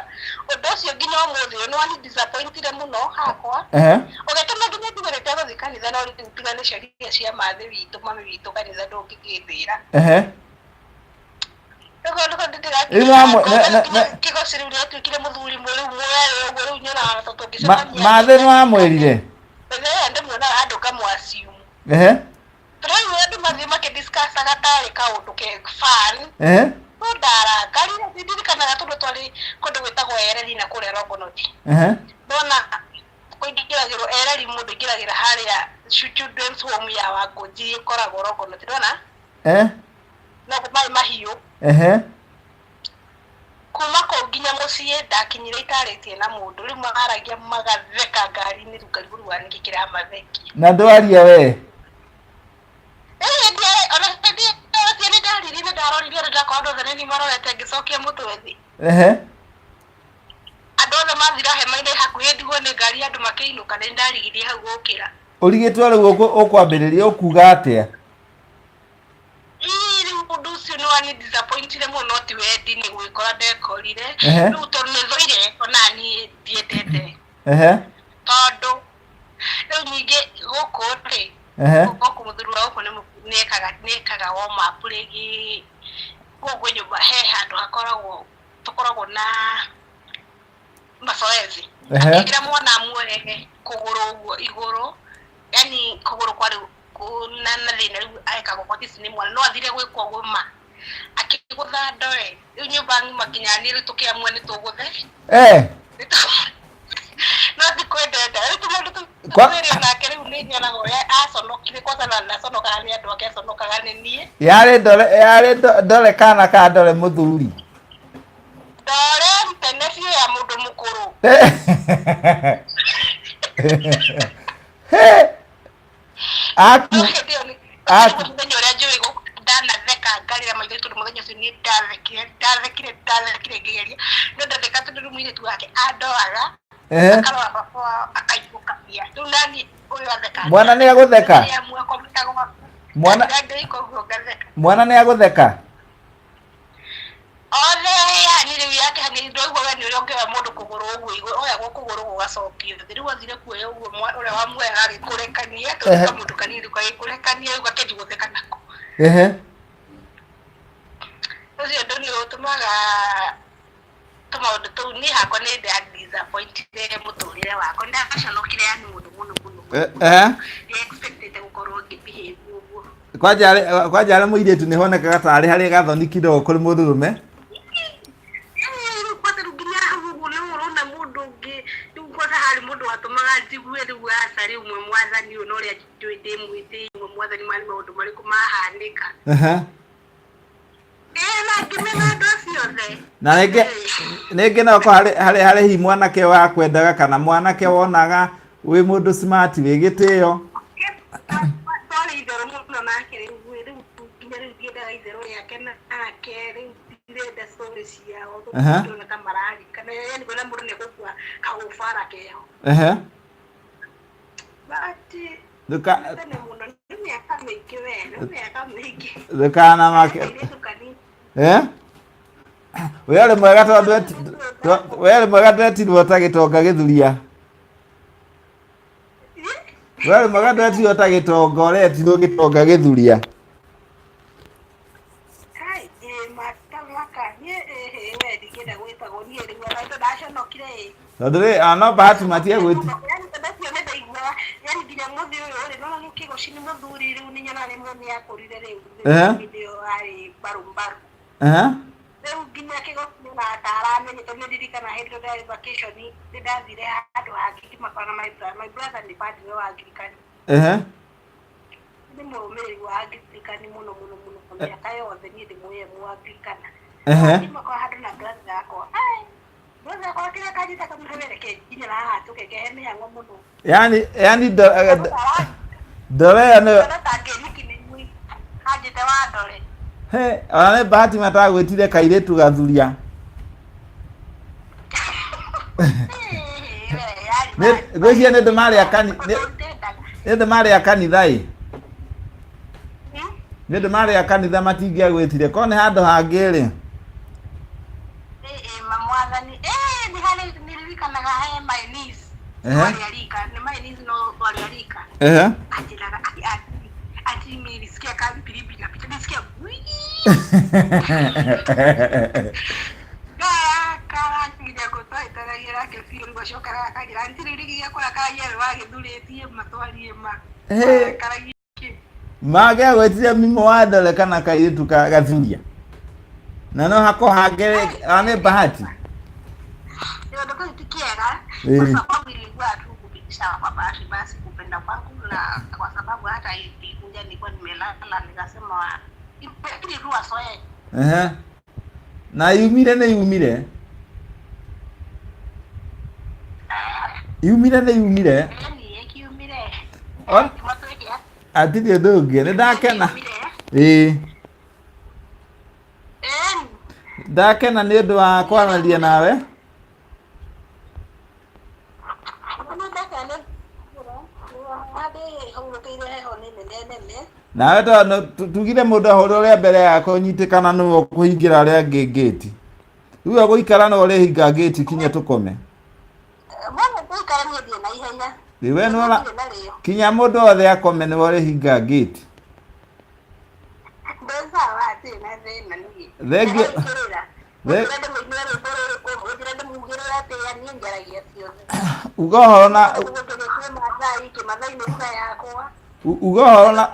ũndũ ũcio nginya ũmũthĩ ũyũ nĩ wani disappointire mũno hakwa Ehe. ũgĩtũma nginya njigarĩte gũthiĩ kanitha no rĩu tiga nĩ ciaria cia mathĩ witũ mami witũ kanitha ndũngĩkĩndĩra Ehe. Rĩu Kĩgoci rĩu rĩatuĩkire mũthuri rĩu mũrere ũguo rĩu nyonaga ta tũngĩcemania. Mathĩ nĩ wamwĩrire? Ĩĩ ndĩmuonaga andũ kamwaciumu. Ehe. Rĩu andũ mathiĩ makĩdiscussaga tarĩ kaũndũ ke fun. Ehe. No ndarakarire ndirikanaga tondũ twarĩ kũndũ gwĩtagwo Ereri na kũrĩa Longonot. Ehe. Ndona kũingĩragĩrwo Ereri mũndũ aingĩragĩra harĩa children's home ya Wangũnji ĩkoragwo Longonot ndona? Eh. No maĩ mahiũ. Ehe. Kuma kũu nginya mũciĩ ndakinyire itarĩtie na mũndũ rĩu maragia magatheka ngari-inĩ rĩu ngarigwo rĩu nĩkĩ kĩramathekia. Na ndwaria we? Ĩĩ ndiarĩ ona hĩndĩ ĩyo nĩ ndaririe nĩ ndaroririe andũ ndakora andũ othe nĩ niĩ marorete ngĩcokia mũtwe thĩ. Ehe. Andũ othe mathira hema-inĩ hakuhĩ ndigwo nĩ ngari andũ makĩinũka nĩ ndarigirie hau gũkĩra. Ũrigĩtwo rĩu ũkwambĩrĩria ũkuga atĩa? Ĩĩ rĩu Ũndũ ũcio nĩ wani disappointire mũno, ti wendi nĩ gwĩkora ndekorire. Rĩu tondũ nĩ thũire ona niĩ ndiendete. Tondũ rĩu ningĩ gũkũ rĩ, gũkũ mũthuri wa gũkũ nĩ ekaga warm up rĩngĩ. Gũkũ kwĩ nyũmba, he handũ hakoragwo tũkoragwo na mazoezi. Akĩra mwana amuoe kũgũrũ ũguo igũrũ, yani kũgũrũ kwarĩ na thĩna, rĩu arekagwo kwa tisi nĩ mwana no athire gwĩkwo ũguo ma akĩgũtha ndore. Rĩu nyũmba ng'ima nginya niĩ rĩu tũkĩamua nĩ tũgũthe. No ti kwendenda rĩu tũmaũndũ tũrĩ nake. Rĩu nĩ nyonaga ũrĩa aconokire kwanza, na ndaconokaga nĩ andũ ake, aconokaga nĩ niĩ. Yarĩ ndore, yarĩ ndore kana ka ndore mũthuri? Ndore tene biũ ya mũndũ mũkũrũ. He. Aku Aku mũthenya ũrĩa njũĩ ndanatheka ngarĩra maitho, tondũ mũthenya ũcio niĩ ndathekire, ndathekire, ndathekire ngĩgeria no ndatheka, tondũ rĩu mũirĩtu wake andoraga, akarora baba wao, akainũkagia. Rĩu nani ũyũ atheka. Mwana nĩ agũtheka. Mwana ngĩika ũguo ngatheka. Mwana nĩ agũtheka. Othe, yani rĩu yake hanini ndwaigua we nĩ ũrĩa ũngĩoya mũndũ kũgũrũ ũguo igũrũ, oyagwo kũgũrũ gũgacokio thĩ. Rĩu athire kuoya ũguo, ũrĩa wamuoyaga agĩkũrekania, tondũ kamũndũ kanini rĩu gagĩkũrekania, rĩu gakĩanjia gũtheka nako. Ũcio ũndũ nĩ ũtũmaga tũmaũndũ tũu. Niĩ hakwa nĩ nda disappointire mũtũrĩre wakwa, ndaconokire yani mũno mũno mũno. Ndi expected gũkorwo ngĩbehave ũguo. Kwanja arĩ mũirĩtu nĩ honekaga tarĩ harĩ gathoni kidogo kũrĩ mũndũrũme. Rĩu kwanza rĩu nginya hau ũguo nĩ ũrona mũndũ ũngĩ, rĩu kwanza harĩ mũndũ watũmaga njigue rĩu aca, rĩu mwe mwathani ũyũ na ũrĩa njũĩ ndĩ mwĩtĩi, mwe mwathani, maya nĩ maũndũ marĩkũ mahanĩka? Ĩĩ, na ngĩmena andũ acio othe. Na rĩngĩ no korwo harĩ hihi mwanake wakwendaga kana mwanake wonaga wĩ mũndũ smart, wĩ gĩtĩo. Twarĩ itherũ mũno nake. Rĩu nginya rĩu ndiendaga itherũ rĩake nake, rĩu ndirenda story ciao. Ndona ta mararikana, yani ngona mũndũ nĩ egũkua kaũbara keho. But tene mũno, nĩ mĩaka mĩingĩ we, nĩ mĩaka mĩingĩ. Ndũkanamake. Kairĩtu kanini. Eh? We ũrĩ mwega tondũ we ũrĩ mwega twetirwo ta gĩtonga gĩthuria. We ũrĩ mwega twetirwo ta gĩtonga, ũretirwo gĩtonga gĩthuria. Hai, ĩ matamaka niĩ ĩhĩ we ndingĩenda gwĩtagwo niĩ rĩu ona tondũ ndaconokire ĩ. Tondũ rĩ, ah, no bahati matiagwĩti. Yani tondũ ũcio nĩ ndaiguaga, yani nginya mũthĩ ũyũ rĩ, nona rĩu kĩgoci nĩ mũthuri, rĩu nĩ nyonaga rĩmwe nĩ akũrire rĩu. Hĩndĩ ĩyo arĩ mbaru mbaru. Rĩu nginya kĩgoci nyonaga ta aramenye, tondũ nĩ ndirikana hĩndĩ ĩyo ndarĩ vacation, nĩ ndathire handũ hangĩ ngĩmakora na my brother. My brother nĩ padre wa Anglikani. Nĩ mũrũmĩrĩri wa Anglikani mũno mũno mũno, mĩaka yothe niĩ ndĩmũĩ e Mũanglikana. Ngĩmakora handũ na brother yakwa. Ai, brother yakwa kĩrĩa kanyita kamũhe reke nginya haha tũkekehe mĩhang'o mũno. Yani ndore ĩyo nĩyo. Ona tangĩniki nĩ anjĩte wa ndore. He, ona nĩ bahati matagwĩtire kairĩtu gathuria. Ngwĩciria nĩ ũndũ marĩ a kanitha ĩ. Nĩ ũndũ marĩ a kanitha matingĩagwĩtire. Korwo nĩ handũ hangĩ rĩ. Mwathani, nĩ harĩ nĩririkanaga he my niece. Twarĩ arika, nĩ my niece, no twarĩ arika. Anjĩraga ati nilisikia kama pilipili inapita, nilisikia wii. Karanginya gũtwaĩtanagia nake biũ, rĩu acokaga akanjĩra aunty, rĩu rĩngĩ gĩakũrakaragia we wagĩthurĩtie ma twarie ma. Warakaragia kĩ? Mangĩagwĩtire mimo wa ndore kana kairĩtu ka gathuria. Na no hakorwo hangĩ ona nĩ bahati. Kĩũndũ kĩu ti kĩega, kwa sababu ilikuwa tu kupitisha kwa bahati basi kupenda kwangu, na kwa sababu hata ilikuja nilikuwa nimelala, nikasema lakini tu wasoe. Na yumire nĩ yumire. Yumire nĩ yumire. Yani ĩkiumire. Matwĩke Hatirĩ ũndũ ũngĩ. Nĩ ndakena. Ĩĩ. Ndakena nĩ ũndũ wa kwaranĩria nawe. Nĩ ndakena hurũkĩire heho nĩ nene nene. Nawe tugire mũndũ ahũre ũrĩa mbere yako nyitĩkana nĩwe ũkũhingĩra arĩa angĩ ngĩti. Rĩu agũikara no ũrĩhinga ngĩti kinya tũkome. Mũndũ gũikara niĩ thiĩ na ihenya. Rĩu we nĩwe Ndirĩ na rĩo. Kinya mũndũ othe akome nĩwe ũrĩhinga ngĩti. Ndĩ sawa, ndirĩ na thĩna niĩ. Thengiũ. Ndĩraikĩrĩra. Mũnjĩre ndĩmũinĩre rwĩmbo rũrĩkũ, mũnjĩre ndĩmugĩrĩre atĩa, niĩ njaragia ciothe. Uga ũhoro na Gũkĩrĩ kwĩ Mathai, kĩmathai nĩ lugha yakwa. Uga ũhoro na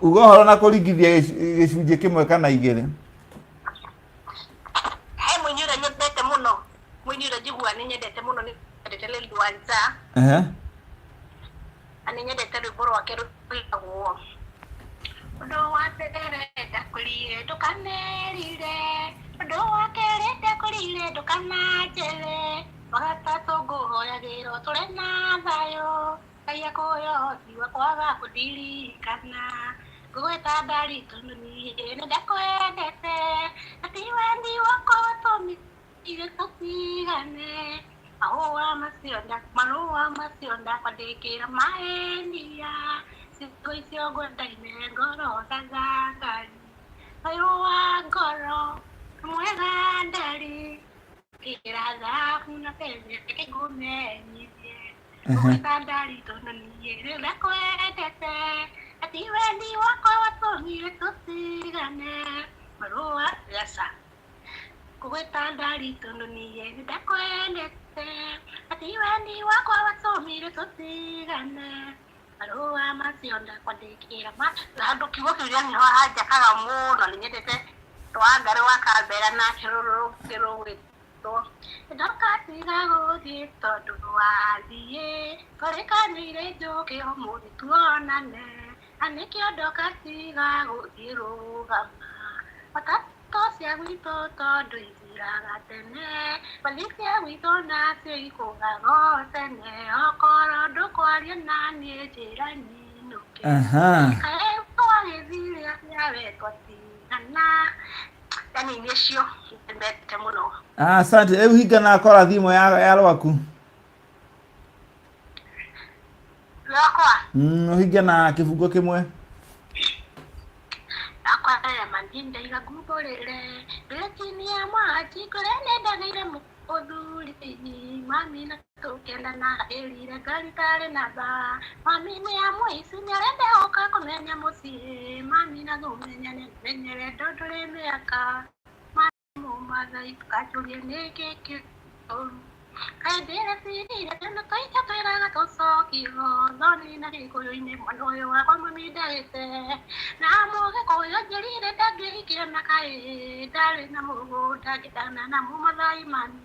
uga ũhoro na kũringithia gĩcunjĩ kĩmwe kana igĩrĩ. He mũini ũrĩa nyendete mũno, mũini ũrĩa njiguaga nĩ nyendete mũno nĩ nyendete Lil Wanja. Na nĩ nyendete rwĩmbo rwake rwĩtagwo ũndũ wa mbere ndakwĩrire ndũkanerire, ũndũ wa kerĩ ndakwĩrire ndũkananjĩre, wa gatatũ ngũhoyagĩra ũtũre na thayũ, Ngai akũhe ũhoti wa kwaga kũndirikana, ngũgwĩta ndari tondũ niĩ nĩ ndakwendete, na ti wendi wakwa watũmire tũtigane. Mahũa macio marũa macio ndakwandĩkĩra maenia, ciugo icio ngwendaine ngoro thathangari, thayũ wa ngoro mwega ndari, kĩra thahabu na betha reke ngũmenyithie. Ngũgwĩta ndari tondũ niĩ nĩ ndakwendete, na ti wendi wakwa watũmire tũtigane. Marũa aca. Ngũgwĩta ndari tondũ niĩ nĩ ndakwendete, na ti wendi wakwa watũmire tũtigane. Marũa macio ndakwandĩkĩra ma handũ kiugo kĩu nĩho hanjakaga mũno, nĩ nyendete Wangarĩ wa Kambera nake rũrũ rũngĩ rũgwĩtwo ndũgatiga gũthiĩ tondũ wathiĩ tũrĩkanĩire njũke ũmũthĩ tuonane, na nĩkĩo ndũgatiga gũthiĩ rũgama matatũ cia gwitũ tondũ ithiraga tene, bathi cia gwitũ nacio ikũgaga o tene, okorwo ndũkwaria naniĩ njĩra nyinũke. Kaĩ twagĩthire atĩa we twatigana. Yani nĩcio nyendete mũno. Ah, asante. Rĩu hinga na kora thimũ ya rwaku. Rwakwa? Ũhinge na kĩbungo kĩmwe. Akwa aya mandinda ngumbũrĩre ngĩtinia ya mwaki kũrĩa nĩndagĩire mũthuri mami na tũkendana ĩrire ngari tarĩ namba mami nĩ amũici nĩarenda gũka kũmenya mũciĩ mami na kũmenya nĩmenyere ndũndũrĩ mĩaka mami mũmathai tũkanjũrie nĩkĩ kĩũru kaĩ ndĩrecirire tene tũica twĩraga tũcokio thoni na gĩkũyũ-inĩ mwana ũyũ wakwa mami ndagĩte na mũgĩkũyũ njĩrire ndangĩhikia na kaĩ ndarĩ na mũgũnda ngĩtana na mũmathai mami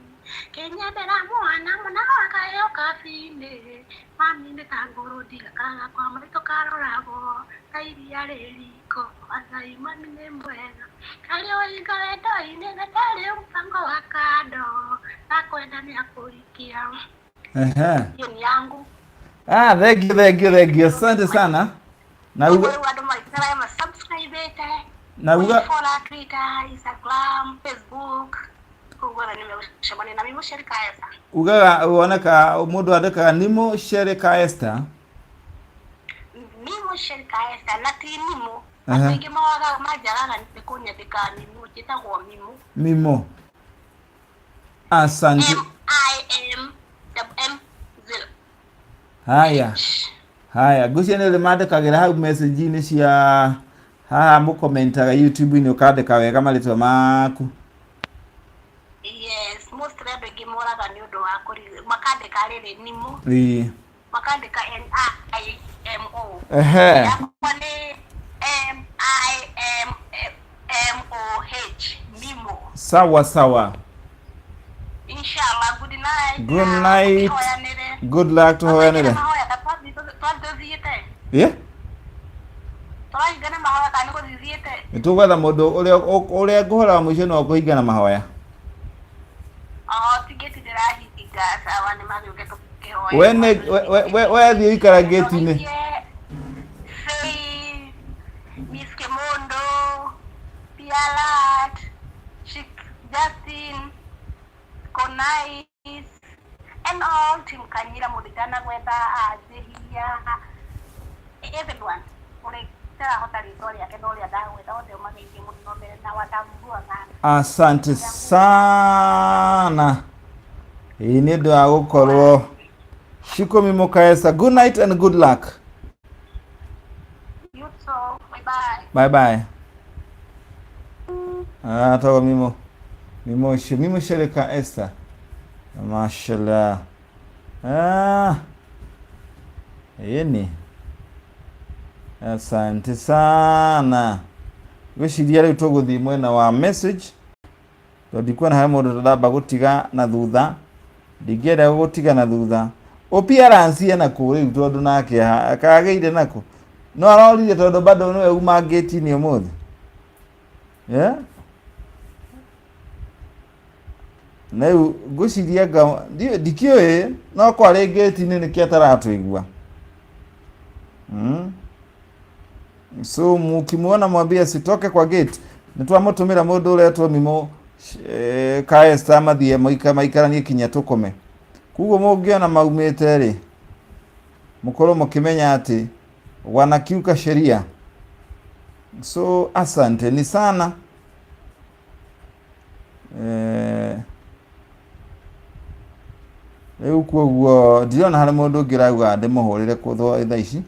kĩnyendera mwana mwana wakaĩ ũkabi-inĩ mami nĩ ta ngũrũ ndigakaga kwa maitũ karoragwo ta iria rĩ riko mathai mami nĩ mwega karĩ ũhinga wendo-inĩ na ndarĩ mũbango wa kando akwenda nĩ akũhikia. Hiyo ni yangu. Ah, thank you, thank you, thank you. Asante sana. Na uga rĩu andũ maikaraga ma subscribe na uga follow Twitter, Instagram, Facebook. Koguo na nimegũcemania na Mimo Sherika Esther. Ugaga woneka mũndũ andĩkaga Nimo Sherika Esther. Mimo Sherika Esther na ti Nimo. Andũ aingĩ mawagaga manjagaga nĩ kũnyandĩka Mimo, njĩtagwo Mimo. Mimo. Asante. M I M M 0. Haya. Haya, ngwĩciria nĩ ũrĩ mandĩkagĩra hau message-inĩ cia haha mũkomentaga YouTube-inĩ ũkandĩka wega marĩtwa maku. Yes, mostly andũ aingĩ moraga nĩ ũndũ wa kũri makandĩka rĩrĩ Nimo. Makandĩka N I M O. Yakwa nĩ M I M M O H Mimo. Sawa sawa. Inshallah, good night. Good night. Good luck tũhoyanĩre. Mahoya twathiĩte. Yeah? Tũrahingana mahoya kana nĩ gũthiĩte? Nĩ tũgwetha mũndũ ũrĩa ngũhora wa mũico no kũhingana mahoya. Oh, tigĩti ndĩrahinga sawa nĩ magĩũke tũkĩhoya. We nĩ we thiĩ ũikara ngĩti-inĩ. Faith, Miss Kimondo, Pialat, Sheikh Justin, Konais, and all team Kanyira Muditana Gwetha, Azehia, everyone. Itarahota rĩtwa rĩake na ũrĩa ndagweta othe ũmageithie mũno mbere na watambua sana. Asante sana. Ĩĩ nĩ ũndũ wa gũkorwo Shiko Mimo Kaesa. Good night and good luck. You too. Bye bye. Bye bye. Ah, toka Mimo. Mimo Mimo Shereka Esther. Mashallah. Ah. Yeni. Asante sana. Gwĩciria rĩu tũgũthiĩ mwena wa message tondũ ndikuona harĩ mũndũ tũramba gũtiga na thutha, ndingĩenda gũtiga na thutha. Appearance ena kũ rĩu tondũ nake kagĩire nakũ no arorire tondũ bado nĩwe uma ngĩti-inĩ ũmũthĩ, yeah? Na rĩu ngwĩciria nga ndikĩũĩ no kwarĩ ngĩti-inĩ nĩkĩo ataratũigua. So mukimuona mwambie asitoke kwa gate. Nĩtwamũtũmĩra mũndũ ũretwo Mimo Kaesta mathiĩ maikaranie kinya tũkome. Koguo mũngĩona maumĩte rĩ, mũkorwo mũkĩmenya atĩ wanakiuka sheria. So asante ni sana. Rĩu koguo ndirona harĩ mũndũ ũngĩ ũrauga ndĩmũhũrĩre thaa ici,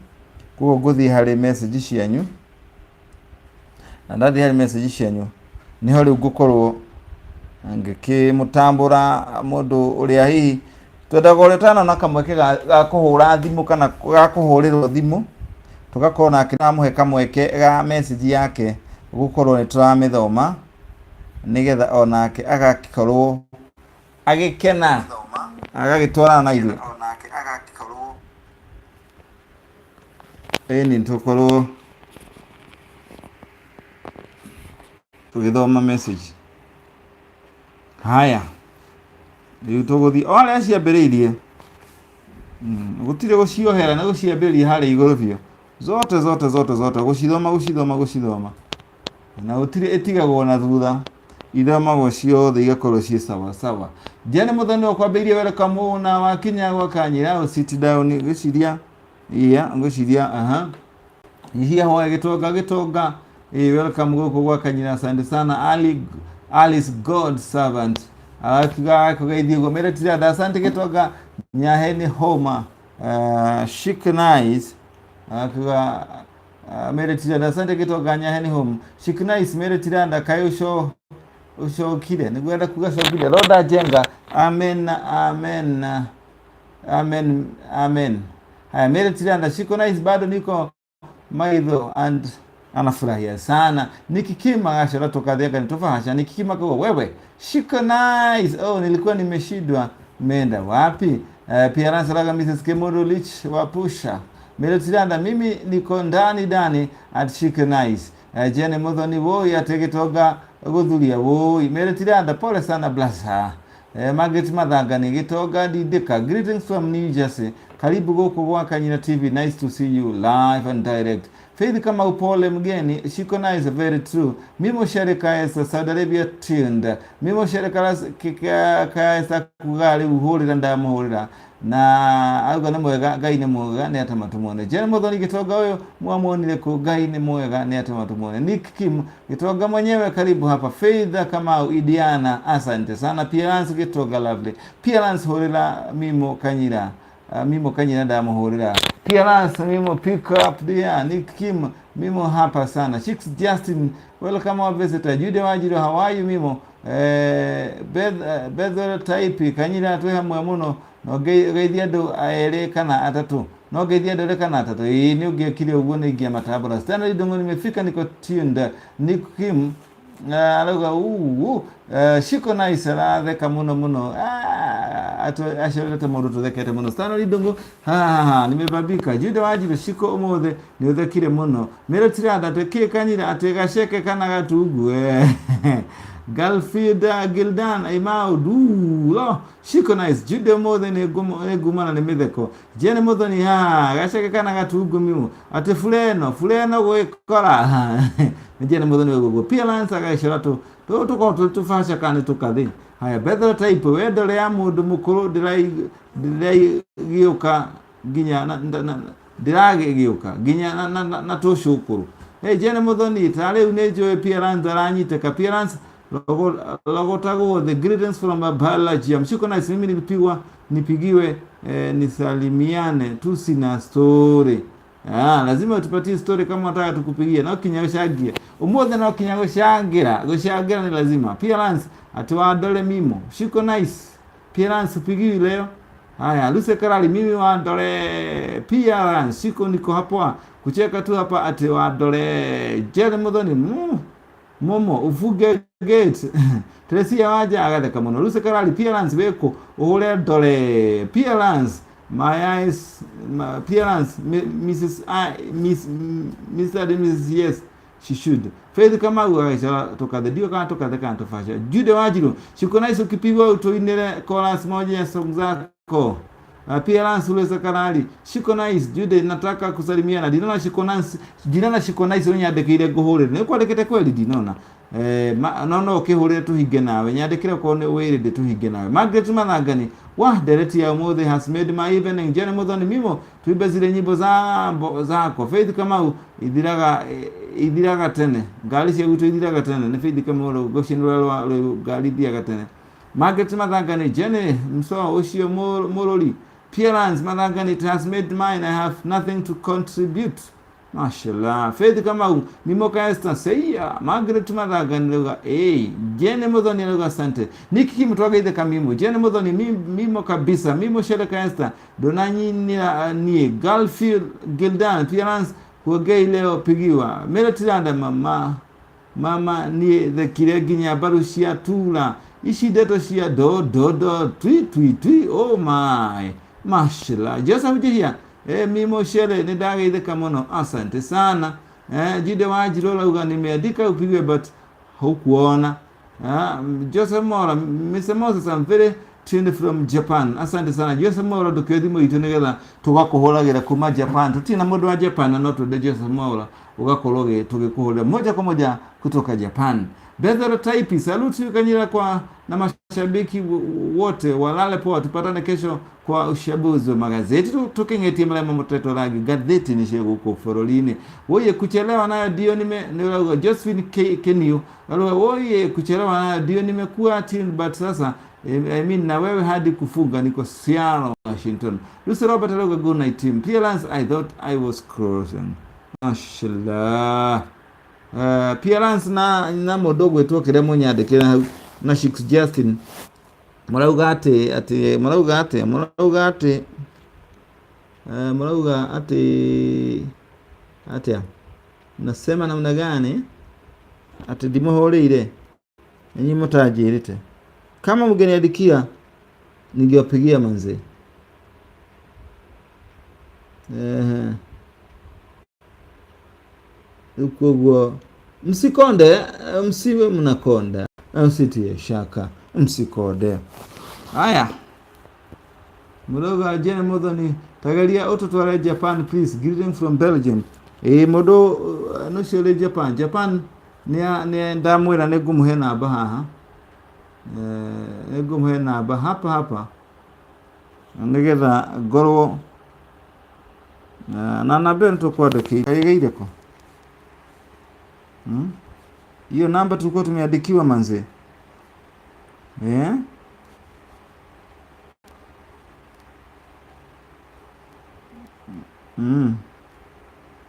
koguo ngũthiĩ harĩ message cianyu, na ndathiĩ harĩ message cianyu niho rĩu ngũkorwo ngĩkĩmũtambũra mũndũ ũrĩa hihi twendaga ũrĩa ũtanona kamweke ga kũhũra thimũ kana ga kũhũrĩrwo thimũ, tũgakorwo nake namũhe kamweke ga message yake gũkorwo nĩ tũramĩthoma nĩgetha onake agagĩkorwo agĩkena agagĩtwarana na ithuĩ. Ĩni tũkorwo tũgĩthoma message. Haya, rĩu tũgũthiĩ o arĩa ciambĩrĩirie, gũtirĩ gũciohera nĩ gũciambĩrĩria harĩa igũrũ biũ, zote zote zote zote gũcithoma gũcithoma gũcithoma, na gũtirĩ ĩtigagwo na thutha, ithomagwo ciothe igakorwo ciĩ sawa sawa. Jane Muthoni ũkwambĩrĩirie welcome na wakinya gwa Kanyira sit down ngwĩciria iya ngwĩciria aha nyihia hoya gĩtonga gĩtonga. Welcome gũkũ gwa Kanyira, asante sana Ali Alice God servant akiuga akũgeithia ũguo mere tiranda, asante gĩtonga nyahe nĩ homa. Chic nice akiuga mere tiranda, asante gĩtonga nyahe nĩ homa. Chic nice mere tiranda kaĩ ũco ũcokire nĩguo enda kuga cokire. Roda Jenga, amen amen amen amen. Haya, mere tiranda shiko nice bado niko maitho and anafurahia sana. Nikikima gacora tukatheka nitufahasha nikikima kwa wewe shiko nice. Oh, nilikuwa nimeshindwa meenda wapi? Pia nasaraga Mrs. Kemodo Lich wapusha mere tiranda mimi niko ndani ndani at shiko nice. Jene Muthoni woi ategetoga guthuria woi mere tiranda pole sana blasa. Margaret Mathanga ni gĩtonga ndindĩka, greetings from New Jersey, karibu gũkũ gwa Kanyira TV, nice to see you live and direct. Faith kama upole mgeni shiko nice, very true. Mimo Shereka esa Saudi Arabia tuned. Mimo Shereka kaesa kuga rĩu hũrĩra ndamũhũrĩra na auga nĩ mwega Ngai nĩ mwega nĩ atema tumuone. Jane Muthoni gĩtonga ũyũ mwamuonire kũ Ngai nĩ mwega nĩ atema tumuone. Nick Kim gĩtonga mwenyewe karibu hapa. Faith Kamau Idiana asante sana. Pierance gĩtonga lovely. Pierance hũrĩra Mimo Kanyira. Mimo Kanyira ndamuhũrĩra. Pierance Mimo pick up there. Nick Kim Mimo hapa sana. Chicks Justin welcome our visitor. Jude Wajiro how are you Mimo? Bethel Taipi Kanyira twĩ hamwe mũno no ngeithia andũ erĩ kana atatũ no ngeithia andũ erĩ kana atatũ ĩĩ nĩ ũngĩekire ũguo nĩ ingĩamatambũra. Stanley Ndung'u nimefika niko tuned. Nick Kim arauga uu shiko nice aratheka mũno mũno acorete mũndũ tũthekete mũno. Stanley Ndung'u ha ha ha nimebambika. Jude Wanjiru shiko ũmũthĩ nĩ ũthekire mũno. Mĩro tiranda atĩ kĩ Kanyira atĩ gaceke kana gatungu. Galfida Gildan Imau du shiko nice. Jude ũmũthĩ nĩ ngumana nĩ mĩtheko. Jane Muthoni ha gaceke kana gatungu mimu atĩ fuleno fuleno gwĩkora nĩ Jane Muthoni ũguo. Pia Lance agacora tũ tũkorwo tũ tũbaca kana nĩ tũkathĩ. Haya Bethel Type wendo rĩa mũndũ mũkũrũ ndĩraigĩũka nginya ndĩragĩũka nginya na tũcũkũrũ. Hey, Jane Muthoni, ta rĩu nĩ njũĩ Pierance aranyitĩka. Pierance logotagwo the greetings from Belgium. Shiko nice, mimi nilipigwa nipigiwe nisalimiane tu, sina story. Ah, lazima utupatie story kama unataka tukupigie. No kinya gũcangia ũmũthĩ, no kinya gũcangĩra, gũcangĩra ni lazima. Pierance ati wandore mimo. Shiko nice. Pierance upigiwi leo. Haya, Luce Karali, mimi wandore. Pierance shiko niko hapo kucheka tu hapa ati wandore. Jerry Muthoni, momo ufunge gate. Teresia Wanja agatheka muno. Luce Karali, Pierance wĩkũ ũhũre ndore. Pierance my eyes, my appearance, Mrs. I, Miss, Mr. and Mrs. Yes, she should. Faith Kamau agacora tukathe ndio kana tukathe kana tubasha. Jude Wanjiru, shuko nice ukipigwa utuinire chorus moja ya song zako. Appearance ule sakarali. Shiko nice Jude, nataka kusalimiana. Dinona shiko nice, dinona shiko nice unyandikire nguhurire. Ni kwandikite kweli dinona. No no ukihurire tuhinge nawe nyandikire okorwo ni wĩrĩndĩ tuhinge nawe. Margaret Mathangani, wa ndereti ya ũmũthĩ has made my evening. Jane Muthoni, mimo tuimbe zile nyimbo za zako. Faith Kamau, ithiraga ithiraga tene ngari cia gwitũ ithiraga tene. Nĩ Faith Kamau rũgũcinĩ rũrĩa rwa ngari ithiaga tene. Margaret Mathangani, Jenny mso ũcio mũrũri. Pierance Mathangani, it has made mine, I have nothing to contribute. Mashallah. Faith Kamau, Mimoka Esther, Seia, Margaret Mathangani rauga, eh, Jene Muthoni rauga asante. Niki kimutwageithe kamimo. Jene Muthoni, mimo kabisa. Mimo Shereka Esther, Donanyinira nie, Galfield Gildan, Pierance kuongei leo pigiwa. Mera Tiranda mama mama niĩ thekire nginya mbaru cia tura ici ndeto cia do do do twi twi twi, oh my, mashallah. Joseph Jihia, mimo shere nĩ ndageithĩka mũno, asante sana. Jide Wanjiru arauga nimeandika upigwe but hukuona. Joseph Mora, Mr. Moses, I'm very tuned from Japan. Asante sana Joseph Mora, ndũkĩoe thimũ itũ nĩgetha tũgakũhũragĩra kuma Japan. Tũtirĩ na mũndũ wa Japan na no twende Joseph Mora ũgakorwo tũgĩkũhũrĩra moja kwa moja kutoka Japan. Bethel Taipi, saluti Kanyira kwa na mashabiki wote walale poa, tupatane kesho kwa ushabuzi wa magazeti. Tuking'etie marĩa mũtetwo rangi ngathĩti nĩ cia gũkũ bũrũri-inĩ. Woye kuchelewa nayo ndio nime nĩũrauga Josephine Kenio arauga woye kuchelewa nayo ndio nimekuwa tuned but sasa I mean na wewe hadi kufunga niko Seattle Washington. Lucy Robert arauga good night team. Clearance I thought I was crossing. Mashallah. Appearance na mũndũ ũgwĩtwo kĩrĩa mũnyandĩkĩre hau na Shix Justin marauga atĩ atĩ marauga atĩ marauga atĩ marauga atĩ atĩa nasema namna gani atĩ ndimũhũrĩire ninyi mũtanjĩrĩte kama mngeniandikia ningewapigia manze. Ehe. Rĩu koguo msikonde, msiwe mnakonda, msitie shaka, msikonde. Haya, Muroga Jane Muthoni, tageria ũtũtware Japan please, greeting from Belgium. Ĩĩ mũndũ ũcio ũrĩ Japan, Japan nĩ ndamwĩra nĩ ngũmũhe namba haha. Nĩ ngũmũhe namba hapa hapa nĩgetha ngorwo na namba ĩyo nĩtũkwandĩkĩire ĩgĩire kũ? Hiyo namba tulikuwa tumeandikiwa manze. Eh?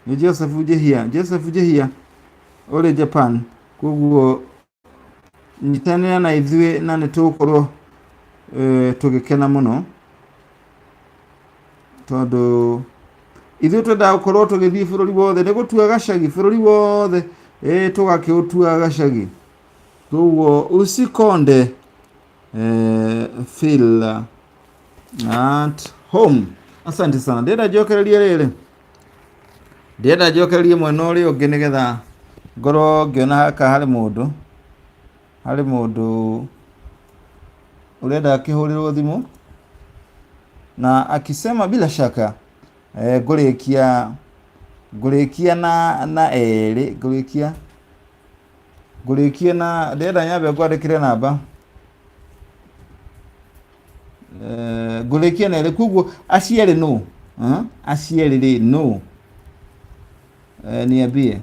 Ni Joseph Jehia, Joseph Jehia ũrĩ Japan. Koguo nyitanĩra na ithuĩ na nĩ tũgũkorwo tũgĩkena mũno tondũ ithuĩ twendaga gũkorwo tũgĩthiĩ bũrũri wothe nĩ gũtua gacagi bũrũri wothe tũgakĩũtua gacagi. Koguo usikonde, feel at home. Asante sana. Ndĩrenda njokererie rĩrĩ, ndĩrenda njokererie mwena ũrĩa ũngĩ nĩgetha ngorwo ngĩona haka harĩ mũndũ, harĩ mũndũ ũrenda akĩhũrĩrwo thimũ na akisema bila shaka ngũrĩkia ngũrĩkia na erĩ ngũrĩkia ngũrĩkia na ndĩrenda nyambe ngwandĩkĩre namba ngũrĩkia na erĩ koguo acio erĩ nũ? Acio erĩ rĩ nũ? Niambie.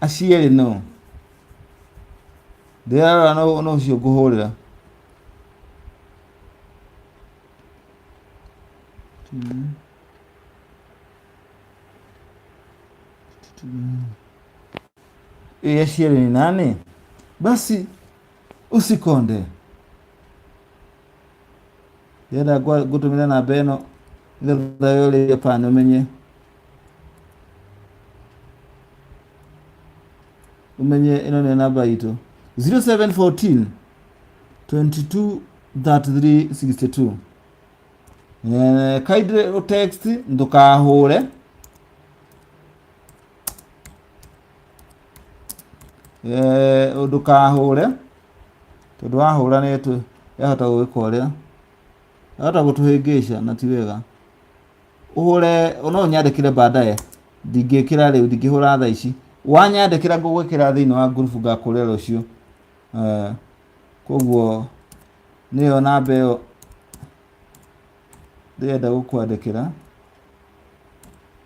Acio erĩ no ndĩrarora no no ũcio ngũhũrĩra. Ĩ acio erĩ ni nani? Basi usikonde. Ndĩrenda ngũtũmĩre namba ĩno nĩgetha ũrĩe pani ũmenye ũmenye ĩno nĩyo namba itũ 0714 22 33 62. Kindly text, ndũkahũre. Ndũkahũre tondũ wahũra nĩ yahota gũgĩka ũrĩa yahota gũtũhĩngĩca na ti wega. Ũhũre, no ũnyandĩkĩre baadaye, ndingĩkĩra rĩu, ndingĩhũra thaa ici. Wanyandĩkĩra ngũgwĩkĩra thĩinĩ wa ngurubu ngakũrĩra rũciũ. Koguo nĩyo namba ĩyo ndĩrenda gũkwandĩkĩra,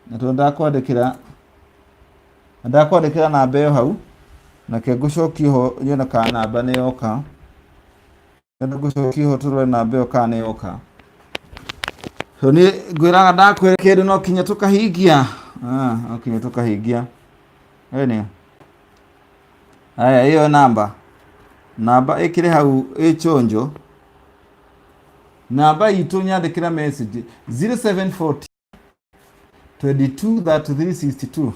na tondũ ndakwandĩkĩra ndakwandĩkĩra namba ĩyo hau, nake ngũcokie ho nyone kana namba nĩ yoka. Ndĩrenda ngũcokie ho tũrore namba ĩyo kana nĩ yoka. So niĩ ngwĩraga ndakwĩra kĩndũ no kinya tũkahingia. Ah, no kinya tũkahingia. Ĩni. Aya, ĩyo namba. Namba ĩkĩrĩ hau ĩ chonjo. Namba itũ nyandĩkĩra message 0714 22 33 62.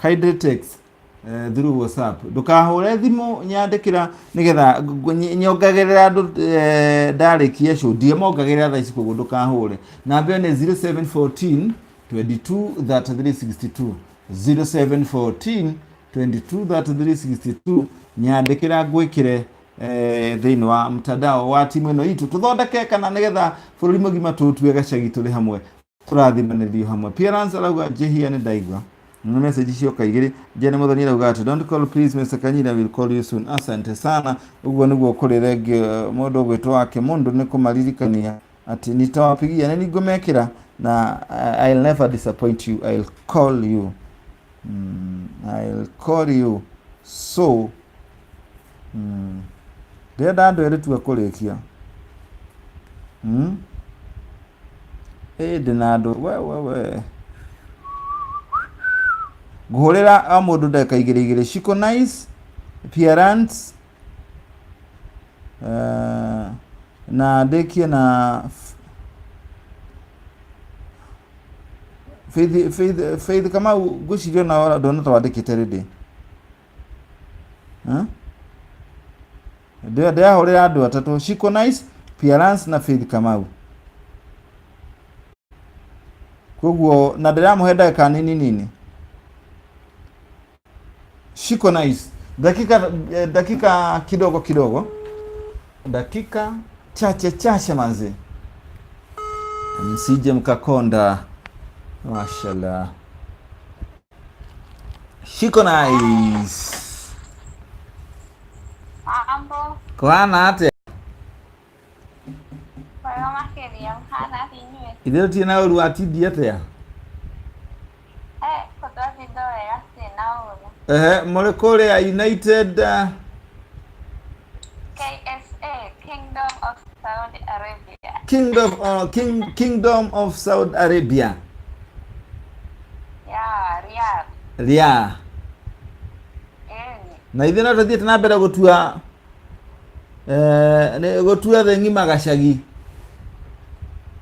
Kindly text through WhatsApp. Ndũkahũre thimũ, nyandĩkĩra nĩgetha nyongagĩrĩra andũ ndarĩkia show. Ndiamongagĩrĩra thaa ici, koguo ndũkahũre. Namba ĩyo nĩ 0714 22 33 62. 0714 22 33 62. Nyandĩkĩra ngwĩkĩre thĩinĩ wa mtandao wa timu ĩno itũ tũthondeke kana nĩgetha bũrũri mũgima tũtue gacagi tũrĩ hamwe tũrathimanĩrio hamwe. Appearance arauga njĩhia nĩ ndaigua nĩ message cioka igĩrĩ. Jane Muthoni arauga atĩ don't call please, Mr. Kanyira will call you soon. Asante sana. Ũguo nĩguo kũrĩ rengĩ mũndũ ũgwĩtwo wake mũndũ nĩ kũmaririkania atĩ nitawapigia, nĩ ngũmekĩra na I'll never disappoint you, I'll call you. I'll call you. So ndĩrenda andũ erĩ tu a kũrĩkia. Ĩ ndĩna andũ we we we ngũhũrĩra o mũndũ ndagĩka igĩrĩ igĩrĩ. Shiko Nice Appearance, na ndĩkie na Faith, Faith, Faith Kamau. Ngwĩciria ona ndona ta wandĩkĩte rĩndĩ. Ndĩrahũrĩra andũ atatũ: Shiko Nice, Appearance na Faith Kamau. Koguo na ndĩramũhe ndagĩka nini nini. Shiko Nice, dakika kidogo kidogo, dakika chache chache manzi, msije mkakonda. Mashallah. Shiko Nice. Mambo. Kũhana atĩa? Wega makĩria, mũhana atĩa inyuĩ? Ithuĩ tũtirĩ na ũru, watindi atĩa? Eh, ko twatinda wega, citirĩ na ũru. Ehe, mũrĩ kũrĩa United KSA, Kingdom of Saudi Arabia. Kingdom of Saudi Arabia. Yeah, Riyadh. Riyadh. Ĩni. Na ithuĩ no tũthiĩte na mbere gũtua gũtua thĩ ng'ima gacagi.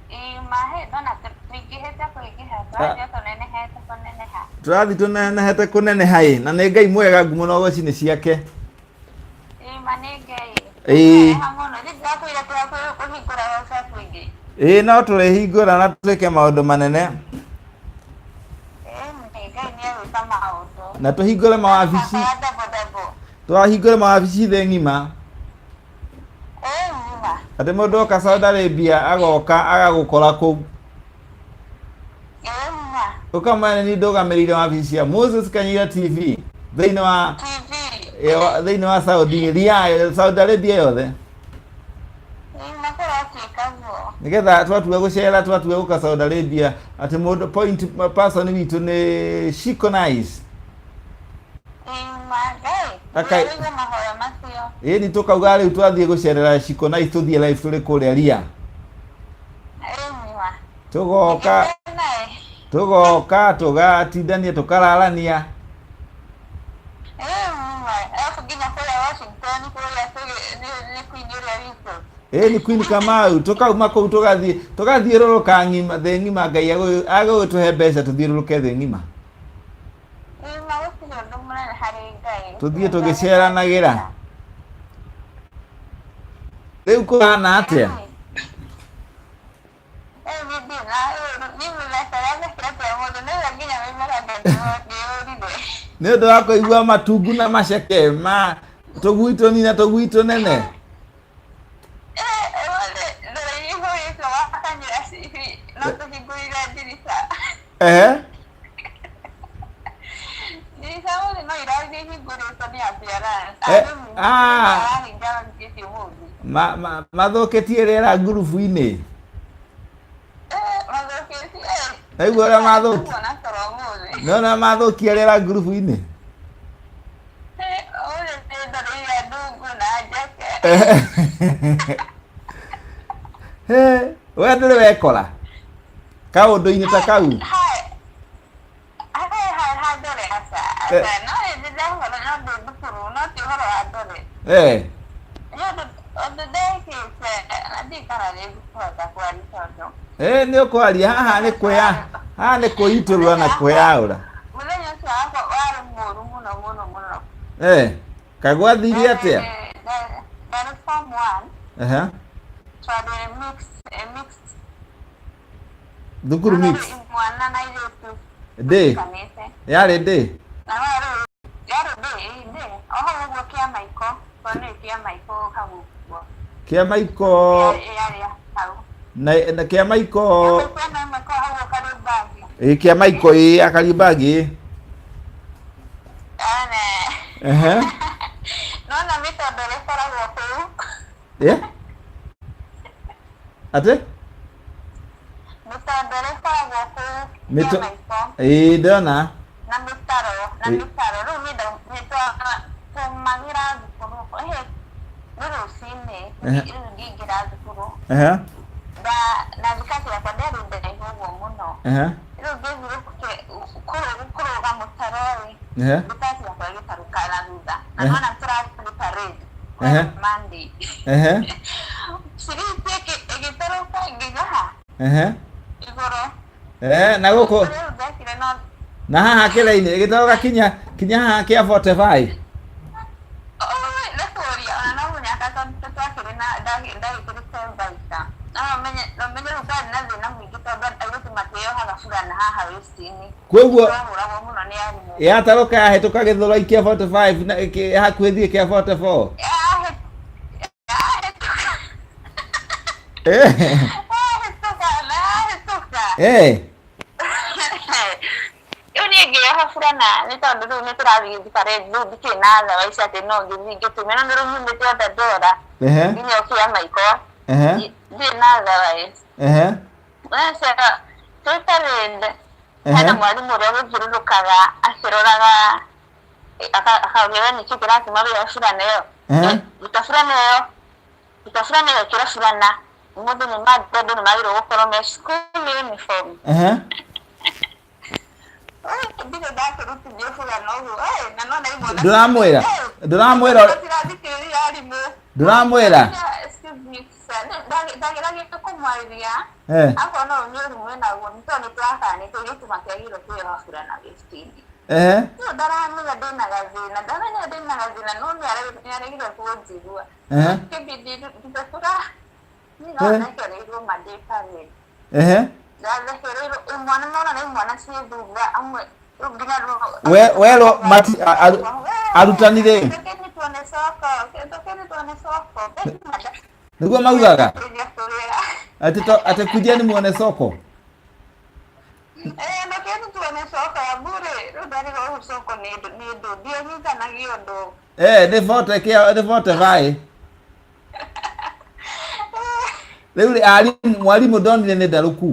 Ĩ mahe ndona tũingĩhĩte kũingĩha, tũrathiĩ tũnenehete kũneneha. Tũrathiĩ tũnenehete kũneneha ĩ, na nĩ Ngai mwega, ngumo na ũgoci nĩ ciake. Ĩ ma nĩ Ngai. Ĩ. Kũneneha mũno. Ithuĩ tũrakwĩra tũrakwĩra kũhingũra WhatsApp ĩngĩ. Ĩ no tũrĩhingũra na twĩke maũndũ manene. Ĩ nĩ Ngai nĩ egwĩka maũndũ. Na tũhingũre mawabici. Ya double double. Twahingũre mawabici thĩ ng'ima. Ĩ ng'ima. Atĩ mũndũ oka Saudi Arabia agoka agagũkora kũu. Ĩ ng'ima. Ũkamwĩra nĩ ndũgamĩrĩire wabici cia Moses Kanyira TV thĩinĩ wa TV. Thĩinĩ wa Saudi Riyadh, Saudi Arabia yothe. Ĩ ma kũratuĩka guo. Nĩgetha twatua gũcera, twatua gũka Saudi Arabia, atĩ mũndũ point person witũ nĩ Shiko Nice. Ĩma Ngai. Akai- Ũrĩa mahoya macio. Ĩni tũkauga rĩu twathiĩ gũcerera Shiko Nice, tũthiĩ live tũrĩ kũrĩa Ria. Ĩma. Tũgoka tũgoka tũgatindania tũkararania. Ĩma. Arabu nginya kũrĩa Washington kũrĩa nĩ Queen ũrĩa witũ. Ĩni Queen Kamau, tũkauma kũu tũgathiĩ tũgathiũrũrũka ng'ima thĩ ng'ima. Ngai agũgĩtũhe mbeca tũthiũrũrũke thĩ ng'ima. Ĩma gũtirĩ ũndũ mũnene harĩ Ngai. Tũthiĩ tũgĩceranagĩra. Rĩu kũhana atĩa? Nĩ ũndũ wa kũigua matungu na maceke ma tũgui tũnini na tũgui tũnene. Ehe. Ah. Mathũkĩtie rĩera ngurubu-inĩ. Naigua ũrĩa mathũkia. Nĩwona mathũkia rĩera ngurubu-inĩ. He, we ndũrĩ wekora kaũndũ-inĩ ta kau? Eh. Eh, nĩ ũkwaria haha nĩ kwĩya haha nĩ kwĩitũrũra na kwĩyaũra. Mũthenya ũcio wakwa warĩ mũru mũno mũno mũno. Eh, kagwathire atĩa? Ndarĩ form one. Ehe. Twarĩ mixed, mixed. Thukuru mix. Mwana na airĩtu. Ndĩ. Tukanĩte. Yarĩ ndĩ. Na warĩ yarĩ ndĩ ndĩ oho ũguo kĩa maiko tondũ nĩ kĩa maiko hau ũguo. Kĩa maiko. Yarĩ hau. Na kĩa maiko. Kĩa maiko hau Kariobangi. Ĩ kĩa maiko ĩ Kariobangi ĩ. Ane. Ehe. Nona mĩtondo ĩrĩa ĩkoragwo kũu. Eh? Atĩ? Mĩtondo ĩrĩa ĩkoragwo kũu. Mĩto- Kĩa maiko. Ĩ ndona. Na mĩtaro na Ĩ. mĩtaro rĩu nĩ twaumagĩra thukuru ĩhĩ nĩ rũcinĩ Ehe. rĩu ngĩingĩra thukuru Ehe. na thikati yakwa ndĩarĩ ndaihu ũguo mũno. Ehe. Rĩu ngĩthiĩ kũrũga mũtaro ĩ Ehe. thikati yakwa ĩgĩtarũka na thutha na Ehe. nona tũrathiĩ parade Ehe. Monday. Ehe. Ciriti ĩgĩtarũka nginya ha Ehe. igũrũ. Ehe, na gũkũ Rĩu ndekire no na haha kĩrainĩ ĩgĩtarũka kinya kinya haha kĩa 45. Nĩ kũria ona no mũnyaka tondũ twakĩrĩ na ndagĩkĩrĩte mbaita no ũmenye no ũmenye rĩu ndarĩ na thĩna mũingĩ tondũ airĩtu matĩohaga burana haha waist-inĩ. Koguo Twahũragwo mũno nĩ arimũ. yatarũka yahĩtũka gĩthũrai kĩa 45 na hakuhĩ thiĩ kĩa 44. Yahĩtũka. Eh. Yahĩtũka na yahĩtũka. Eh. Rĩu niĩ ngĩoha burana nĩ tondũ rĩu nĩ tũrathiĩ parade rĩu ndikĩrĩ na thawa ici atĩ no ngĩthiĩ ngĩtume no nĩ rĩu nyumĩte Dandora Ehe. nginya ũkĩa maiko. Ehe. Ndirĩ na thawa ĩ. Ehe. Sasa twĩ parade Ehe. hena mwarimũ ũrĩa ũgĩthiũrũrũkaga akĩroraga akauga we nĩkĩ kĩratũma wĩohe burana ĩyo. Ehe. Ruta burana ĩyo, ruta burana ĩyo, ĩkĩra burana ũmũthĩ nĩ Monday andũ nĩ magĩrĩirwo gũkorwo me school uniform. Ehe. Ndirĩ ndakĩrutithio burana ũguo na nona imwe Ndũramwĩra. Ndũramwĩra. Tũtirathikĩrĩria arimũ. Ndũramwĩra. Excuse me sir, ndageragia kũmwarĩria. Eh. Akorwo no ũnyue ũrimũ wĩnaguo nĩ tondũ nĩ tũrakanĩte airĩtu matiagĩrĩirwo kwĩyoha burana waist-inĩ. Ehe. Rĩu ndaramenya ndĩna gathĩna, ndamenya ndĩna gathĩna no nĩaregire kũnjigua. Ehe. Kĩbindi ndakũra niĩ no Eh. thekereirwo ma ndĩ parade. Ehe. Ndathekereirwo imwana nona nĩ imwana ciĩ thutha amwe rĩu nginya rĩu- We werwo mati arutani rĩ Tokeni tuone soko, tokeni tuone soko. nĩguo maugaga Kũrĩa. atĩ atĩ kujia ni muone soko. Eh, tokeni tuone soko ya bure. Rĩu ndarigwo ũyũ soko nĩ ndũ nĩ ndũ ndianyitanagia ũndũ. Eh, nĩ vote kĩa nĩ vote vai. Rĩu rĩ, arimũ mwarimũ ndonire nĩ ndarũku.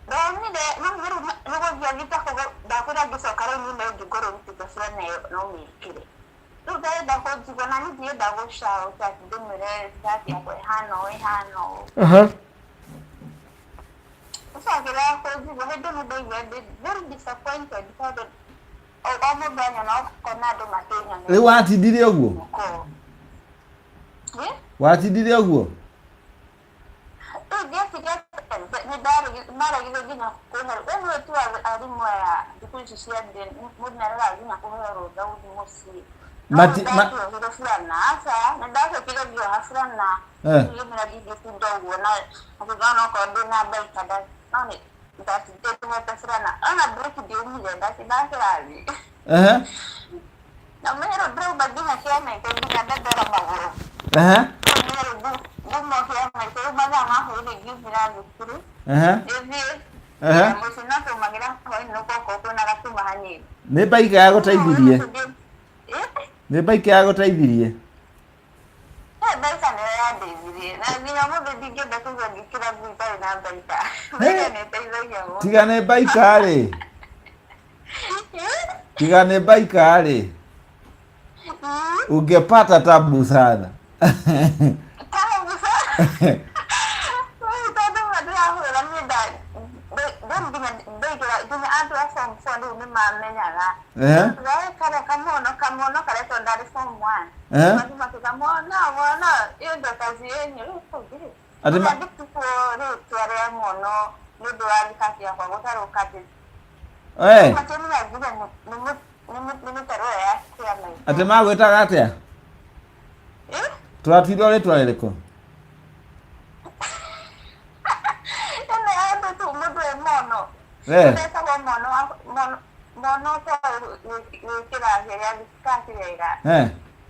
Ndonire rĩu rĩu nĩgũthiĩ athiĩte ndakwĩra ngĩcoka rĩu niĩ no ngĩngorwo rutĩte burana ĩyo no mĩkĩre. Rĩu ndarenda kũnjigua na niĩ ndirenda gũcaũta atĩ ndĩmwĩre skirt yakwa ĩhana ũũ ĩhana ũũ. Ũcio akĩrega kũnjigua hĩndĩ ĩmwe ndaiguire ndĩ very disappointed tondũ o o mũndũ anyona ũkona andũ makĩnyona. Rĩu watindire ũguo? Mũkũũ. Eh? Watindire ũguo? Rĩu ndiatigire nĩ maregire nginya kũhe we nĩwe tu arimũ aya thikũ ici cia thĩ mũndũ nĩ aregaga nginya kũheo rũtha gũthiĩ mũciĩ. No ndakĩohire burana aca nĩ ndacokire ngĩoha burana ngĩmĩra ndingĩtinda ũguo na akiuga onokorwo ndĩna mbaika no nĩ ndatindĩte hete burana ona breki ndiumire ndatindaga kĩrathi. Na ũmenye rĩu ndĩrauma nginya kĩamaitũ nginya ndendera magũrũ. Ũmenye rĩu nguma kĩamaitũ rĩu mathaa ma hwaĩ-inĩ ngiumĩra thukuru ngĩthiĩ mũciĩ no twaumagĩra hwaĩ-inĩ nĩguo okorwo kwĩna gacuma hanini. Nĩ mbaika yagũteithirie? Nĩ mbaika yagũteithirie? Mbaika nĩyo yandeithirie na nginya ũmũthĩ ndingĩenda kũigua ngĩkĩra ngui itarĩ na mbaika. Mbaika nĩ ĩteithagia mũno. Tiga nĩ mbaika rĩ. Tiga nĩ mbaika rĩ. Ungepata tabu sana. Tabu sana. Tondũ ndĩrahũra niĩ rĩu nginya ndaingĩra nginya andũ a form four rĩu nĩ mamenyaga. Karĩa kamono kamono karĩa tondũ ndarĩ form one. Mathiĩ makiuga mwono mwono hiyo ndo kazi yenyu rĩu kũu ndirĩ. Atĩ ma- Ngĩtukwo rĩtwa rĩa mwono nĩ ũndũ wa thikati yakwa gũtarũka atĩ makĩmenya nginya nĩ mĩtaro ĩyo ya kĩama. Atĩ magwĩtaga atĩa? Tũratirwo rĩtwa rĩrĩkũ? Ĩno ya andũ tu mũndũ e mono. Etagwo mono mono ũtoĩ gwĩkĩra kĩrĩa thikati wega.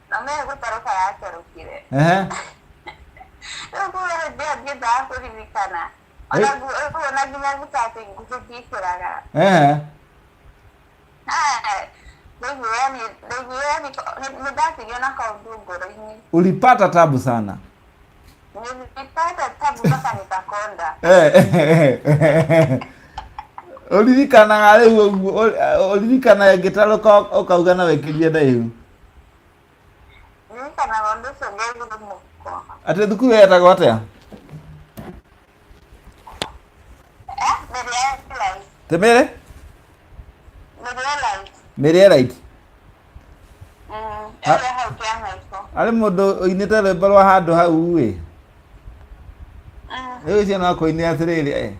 Na me gũtarũka yatarũkire. Rĩu kuga hĩndĩ ĩyo ndiendaga kũririkana. Ona ona nginya thikati nguhĩ ndiĩkĩraga. Ndaiguire yani ndaiguire yani nĩ ndatigio na kaũndũ ngoro-inĩ. Ulipata tabu sana. Nilipata tabu mpaka nikakonda. Ũririkanaga rĩu ũguo ũririkanaga ĩngĩtarũka ũkauga na wĩkĩrie ndaihu. Ndirikanaga ũndũ ũcio ngaigua mũhuko. Atĩ thukuru yetagwo atĩa? Mĩrĩe Light. Tĩmĩrĩ? Mĩrĩe Light. Mĩrĩe Light. Ĩrĩa hau Kĩamaitũ. Harĩ mũndũ ũinĩte rwĩmbo rwa handũ hau ĩ. Rĩu ũcio no akũinĩre atĩrĩrĩ ĩ.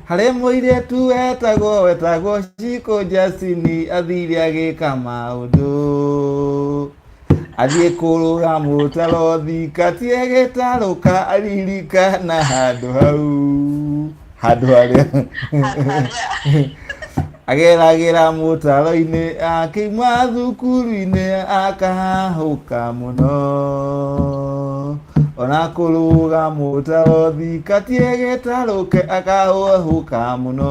Harĩ mũirĩtu wetagwo wetagwo Shiko Jasini athire agĩka maũndũ. Athiĩ kũrũga mũtaro thikati ĩgĩtarũka aririkana handũ hau handũ harĩa ageragĩra mũtaro-inĩ akiuma thukuru-inĩ akahahũka mũno ona kũrũga mũtaro thikati ĩgĩtarũke akahũhũka mũno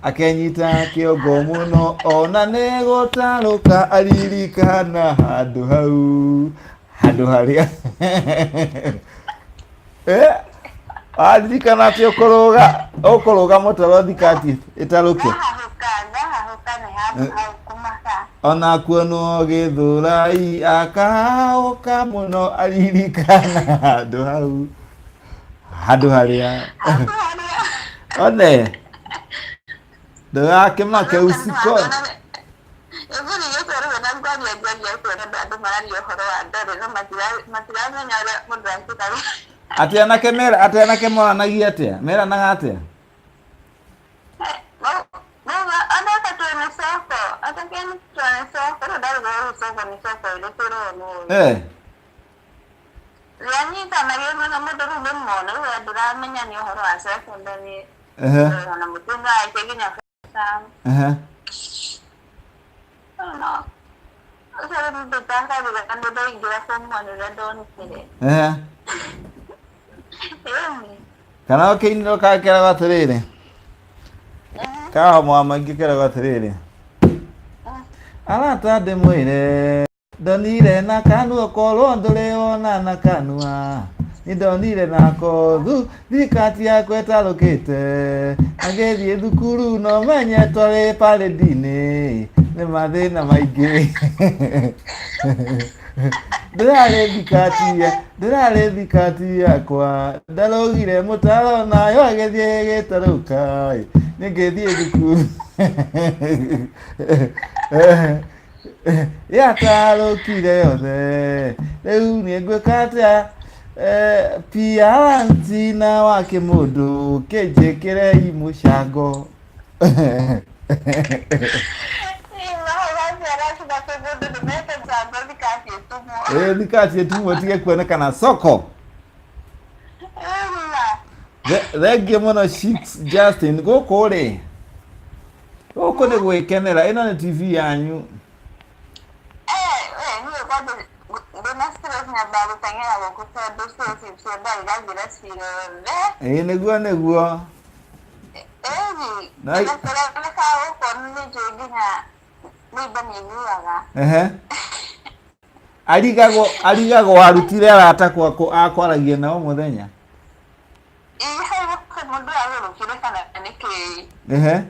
akenyita kĩongo mũno ona nĩ gũtarũka aririkana handũ hau handũ harĩa aririkana atĩ ũkũrũga ũkũrũga mũtaro thikati ĩtarũke. Ndahahũka ndahahũka nĩ handũ hau kũmaka. Ona kuonwo gĩthũrai akahahũka mũno aririkana handũ hau handũ harĩa Handũ harĩa. One ndũgakĩmake usikone. Ĩthuri rĩu na ngwaria ngwaria kuona andũ mararia ũhoro wa ndore no matiramenya ũrĩa mũndũ angĩka. Atĩ anake mera atĩ anake moranagia atĩa? Meranaga atĩa? Andũ tuone soko, atake tuone soko, rĩu ndarigwo soko nĩ soko ĩrĩkũ ĩronwo. Rĩanyitanagia mũno mũndũ rĩu nĩ muono rĩu ndũramenya nĩ ũhoro wa secondary. Ona mũtumia wake nginya No. Ũcio rĩu ndĩtakarire nĩ ndaingĩra form one ũrĩa ndonire. Ĩni. Kana ũkĩinĩrwo kakeragwo atĩrĩrĩ. Kahomo wa maingĩ keragwo atĩrĩrĩ. Arata ndĩmwĩre. Ndonire na kanua korwo ndũrĩ wona na kanua. Nĩndonire na kothu thikati yakwa ĩtarũkĩte. Agĩthiĩ thukuru no menye twarĩ parĩndi-inĩ. Nĩ mathĩna maingĩ. Ndĩrarĩ thikati ndĩrarĩ thikati yakwa ndarũgire mũtaro nayo agĩthiĩ ĩgĩtarũka nĩngĩthiĩ thukuru yatarũkire yothe rĩu nĩ ngwĩka atĩa. Pianti na wa kĩmũndũ kĩnjĩkĩrei mũcango. Thikati ĩtumwo tige kuonekana soko. Thengiũ mũno Sheiks Justin gũkũ rĩ gũkũ nĩ gwĩkenera ĩno nĩ TV yanyu. Ĩĩ nĩguo nĩguo. Ehe. Arigagwo arigagwo arutire arata kwa akwaragia nao mũthenya. Ehe.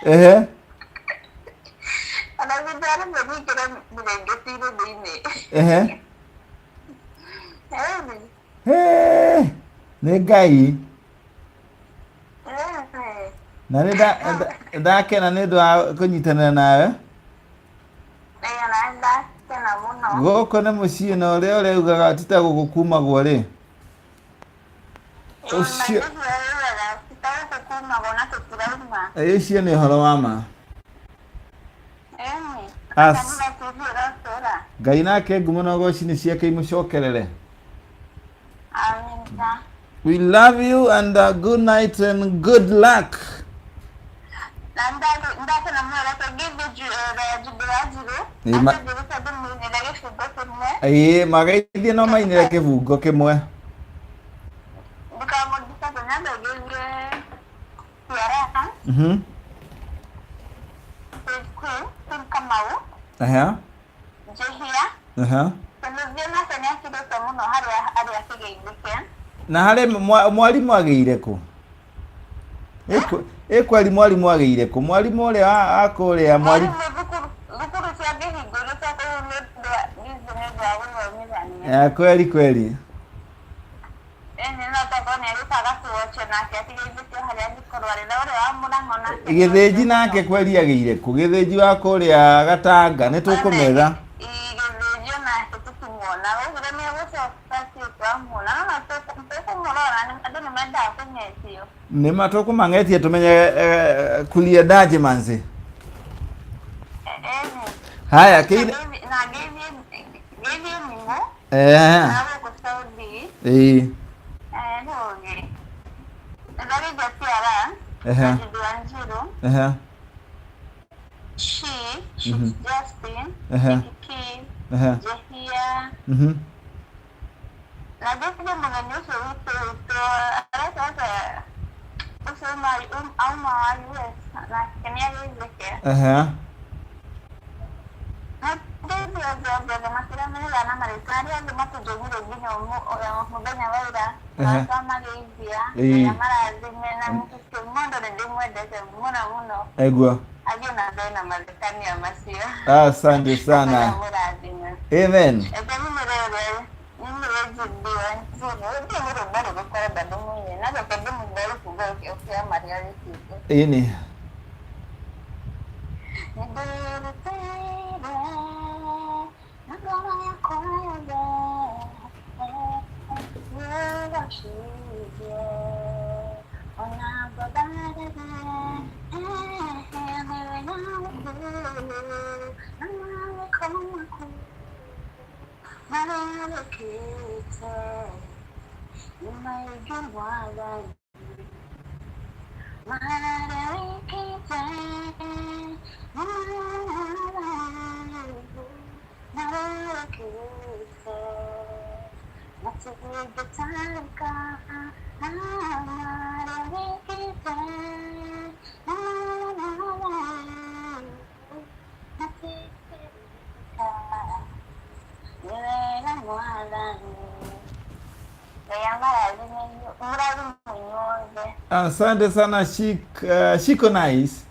Ehe. Ehe. Hee, nĩ Ngai na nĩ ndakena nĩ ũndũ wa kũnyitanĩra nawe. Gũkũ nĩ mũciĩ na ũrĩa ũraugaga ti ta gũkũ kumagwo rĩ ũcio ũcio nĩ ũhoro wa ma. As Ngai nake ngumo na ũgoci nĩ ciake imũcokerere. We love you and good night and good luck. Ĩĩ mageithie no mainĩre kĩbungo kĩmwe. Ehe. Ehe. Na harĩ mwarimũ agĩire kũ? Ĩ kweri mwarimũ agĩire kũ? Mwarimũ ũrĩa wa kũrĩa mwarimũ. Kweri kweri. Gĩthĩnji nake kweri agĩire kũ? Gĩthĩnji wa kũrĩa Gatanga nĩ tũkũmetha. Nĩ ma tũkũmang'etia tũmenye kulia ndaje manzi. Haya kĩire. Ĩĩ. Ehe. Ehe. Ehe. Ehe. Ehe. Ehe. Ĩĩ. Aigua. Asante sana. Amen. Ĩni. Asante sana Shik, Shiko Nice.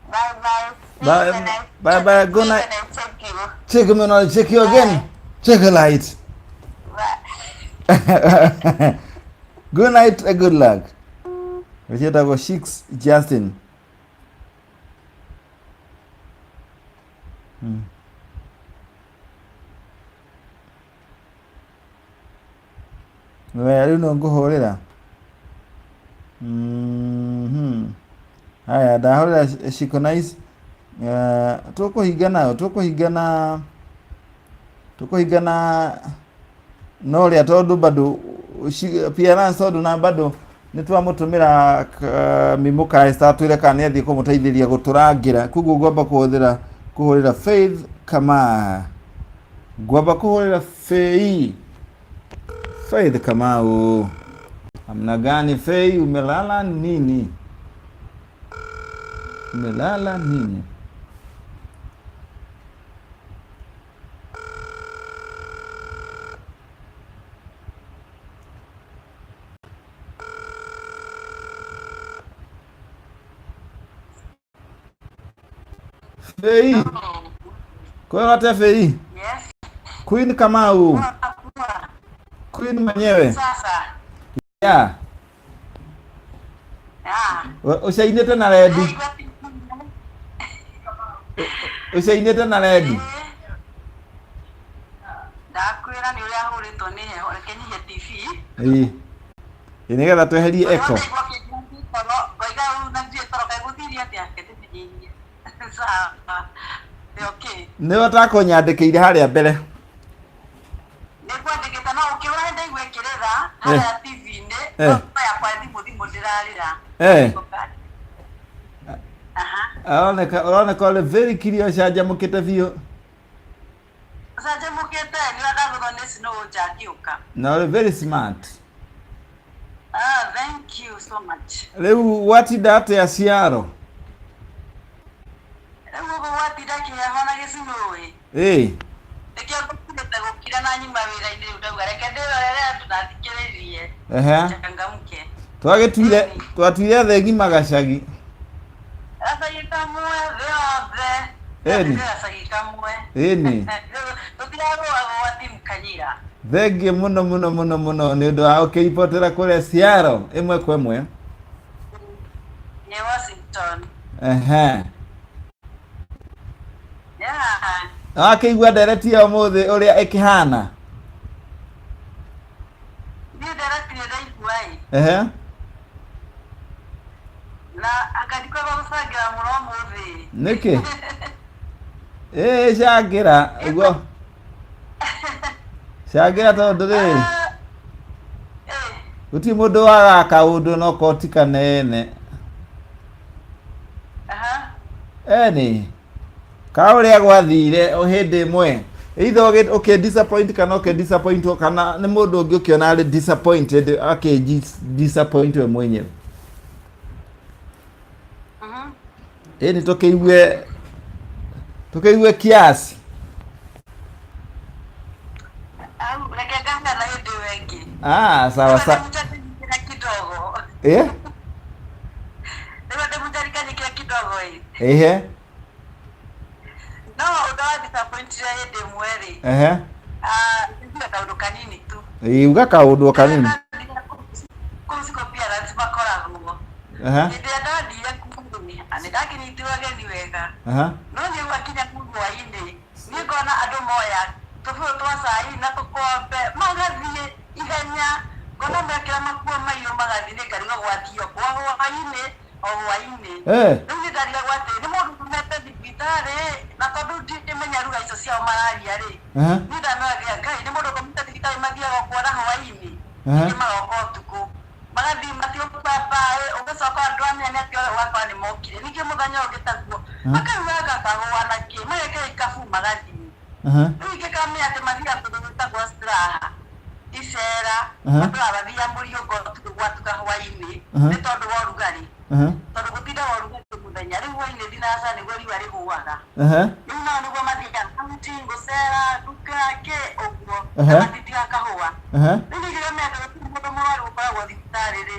Bye bye. See Bye you when I bye bye. Good see you night. when I check you. Check me now. Check you again. Bye. Check a light. Bye. Good night and good luck. Wĩciĩtagwo Shix Justin. We rĩu no ngũhũrĩra. Mhm. Haya ndahũrĩra Shiko Nice. Tũkũhinga nayo tũkũhinga na tũkũhinga na na ũrĩa tondũ bado Pierance tondũ na bado nĩ twamũtũmĩra mĩmũka Esther atwĩre kana nĩ athiĩ kũmũteithĩria gũtũrangĩra koguo ngwamba kũhũthĩra kũhũrĩra Faith Kamau ngwamba kũhũrĩra Faith Faith Kamau amna gani Faith umelala nini umelala nini Faith kwega atia Faith Yes. Queen Kamau Poa, poa. Queen mwenyewe Sasa. yeah Ah. Ũcainĩte na rendi ũcainĩte na rendi Ndakwĩra nĩ ũrĩa hũrĩtwo nĩ heho reke nyihie TV. Ĩĩ. Ĩ nĩgetha tweherie echo Ngoiga rĩu na ndiũĩ toro kaĩ gũthirie atĩa reke ndĩmĩnyihie. Sawa. Nĩ okay. nĩwe ũtakũnyandĩkĩire harĩa mbere Nĩ ngwandĩkĩte no ũkĩũra nĩ ndaigua ĩkĩrĩra harĩa TV-inĩ Eh. no yakwa thimũ thimũ ndĩrarĩra. Eh. Aha. Aroneka ũroneka ũrĩ very clear ũcanjamũkĩte biũ Canjamũkĩte nĩ ũrĩa ndagũthwo nĩ snow nja ngĩũka. na ũrĩ very smart Ah, thank you so much. rĩu watinda atĩa ciaro Rĩu ũguo gwatinda kĩheho na gĩcinũĩ. ĩĩ Nĩkĩo ngũkirĩte gũkira na nyuma wĩra-inĩ rĩu ndauga reke ndĩrorere andũ na thikĩrĩrie. ehe Changamke. twagĩtuire twatuire thĩ ng'ima gacagi Gacagi kamwe thĩ yothe. Ĩni. Gacagi kamwe. Ĩni. Tũtirarũa gwa timu Kanyira. Thengiũ mũno mũno mũno mũno nĩ ũndũ wa ũkĩribotera kũrĩa Seattle ĩmwe kwa ĩmwe Nĩ Washington. ehe Yeah. wakĩigua ndereti ya ũmũthĩ ũrĩa ĩkĩhana Niĩ ndereti nĩ ndaigua ĩ. ehe Na anga ndikwamba gũcangĩra mũno ũmũthĩ. Nĩkĩ? Ĩĩ cangĩra ũguo cangĩra tondũ rĩrĩ Ah, eh. gũtirĩ mũndũ wagaga kaũndũ no koti kanene Aha. eni ka ũrĩa gwathire o hĩndĩ ĩmwe either ũkĩ disappoint kana ũkĩ disappoint kana nĩ mũndũ ũngĩ ũkĩona arĩ disappointed akĩ disappoint we mwenyewe Mhm. ĩni tũkĩigue tũkĩigue kiasi Au, reke ngahana hĩndĩ ĩyo ĩngĩ. ah sawa Rĩu sawa ndĩmũnjarikanie kidogo. eh Rĩu ndĩmũnjarikanie kidogo ĩ. ehe No ũndũ wa disappointire hĩndĩ ĩmwe rĩ. ehe Ah, njuge kaũndũ kanini tu. Ĩ, uga kaũndũ o kanini Kũu ciko parents makoragwo. ehe Hĩndĩ ĩrĩa ndathire kũu rĩ, nĩ ndakĩnyitirwo ageni wega. ehe No nĩ gwakinya kũu hwainĩ, niĩ ngona andũ moya tũbũyũ twa cai na tũkombe magathiĩ ihenya ngona mekĩra makuo mairũ magathiĩ nĩ ngarigwo gwathio kwa hwainĩ o hwainĩ. Eh. Rĩu nĩ ndarigagwo atĩ nĩ mũndũ tumete thibitarĩ na tondũ ndingĩmenya ruga icio ciao mararia rĩ ehe niĩ ndameragia Ngai nĩ mũndũ ũkomete thibitarĩ mathiaga kuona hwainĩ Ehe. ningĩ magoka ũtukũ magathiĩ matiũbaba ũgĩcoka andũ a mĩanya atĩ wakwa nĩ mokire ningĩ mũthenya ũngĩ taguo makaugaga kahũa na kĩ magekĩra ikabu magathiĩ ehe rĩu ingĩkamenya atĩ mathiaga kũndũ gwĩtagwo straha icera Aha. andũ abathiaga mũriũngo ũtukũ gwatuka hwainĩ Aha. nĩ tondũ wa ũrugarĩ ehe tondũ gũtindaga ũrugarĩ mũthenya rĩu hwainĩ thinaca nĩguo riũa rĩhũaga ehe rĩu nao nĩguo mathiaga kaunti gũcera nduka kĩ ũguo Aha. na matitiga kahũa ehe rĩu ningĩramenya atĩ gũtirĩ mũndũ mũrwaru ũkoragwo thibitarĩ rĩ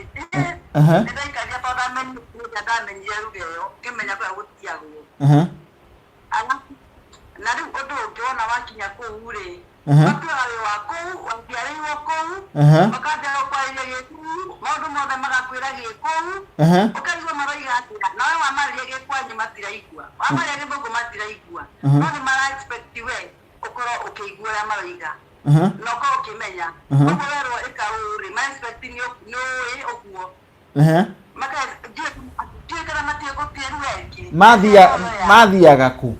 Aha. Nĩ ndaikarire tondũ ndamenyire ndamenyire ruga ĩyo ngĩmenya kũrĩa gũtiagwo. Aha. Arabu na rĩu ũndũ ũngĩ wona wakinya kũu rĩ, Aha. matuaga wĩ wa kũu, waciarĩirwo kũu, Aha. makambia gũkwarĩria gĩkũu, maũndũ mothe magakwĩra gĩkũu, Aha. ũkaigua maroiga atĩa, nawe wamarĩria gĩkwanyu matiraigua, wamarĩria gĩthũngũ matiraigua, Aha. no nĩ mara expect we ũkorwo ũkĩigua ũrĩa maroiga Aha. na ũkorwo ũkĩmenya. Aha. Ũguo werwo ĩka ũũ rĩ, ma expect nĩ ũĩ ũguo. Aha. Maka ndiũĩ kana matiũĩ gũtiĩ ruga ĩngĩ. Mathia mathiaga kũ?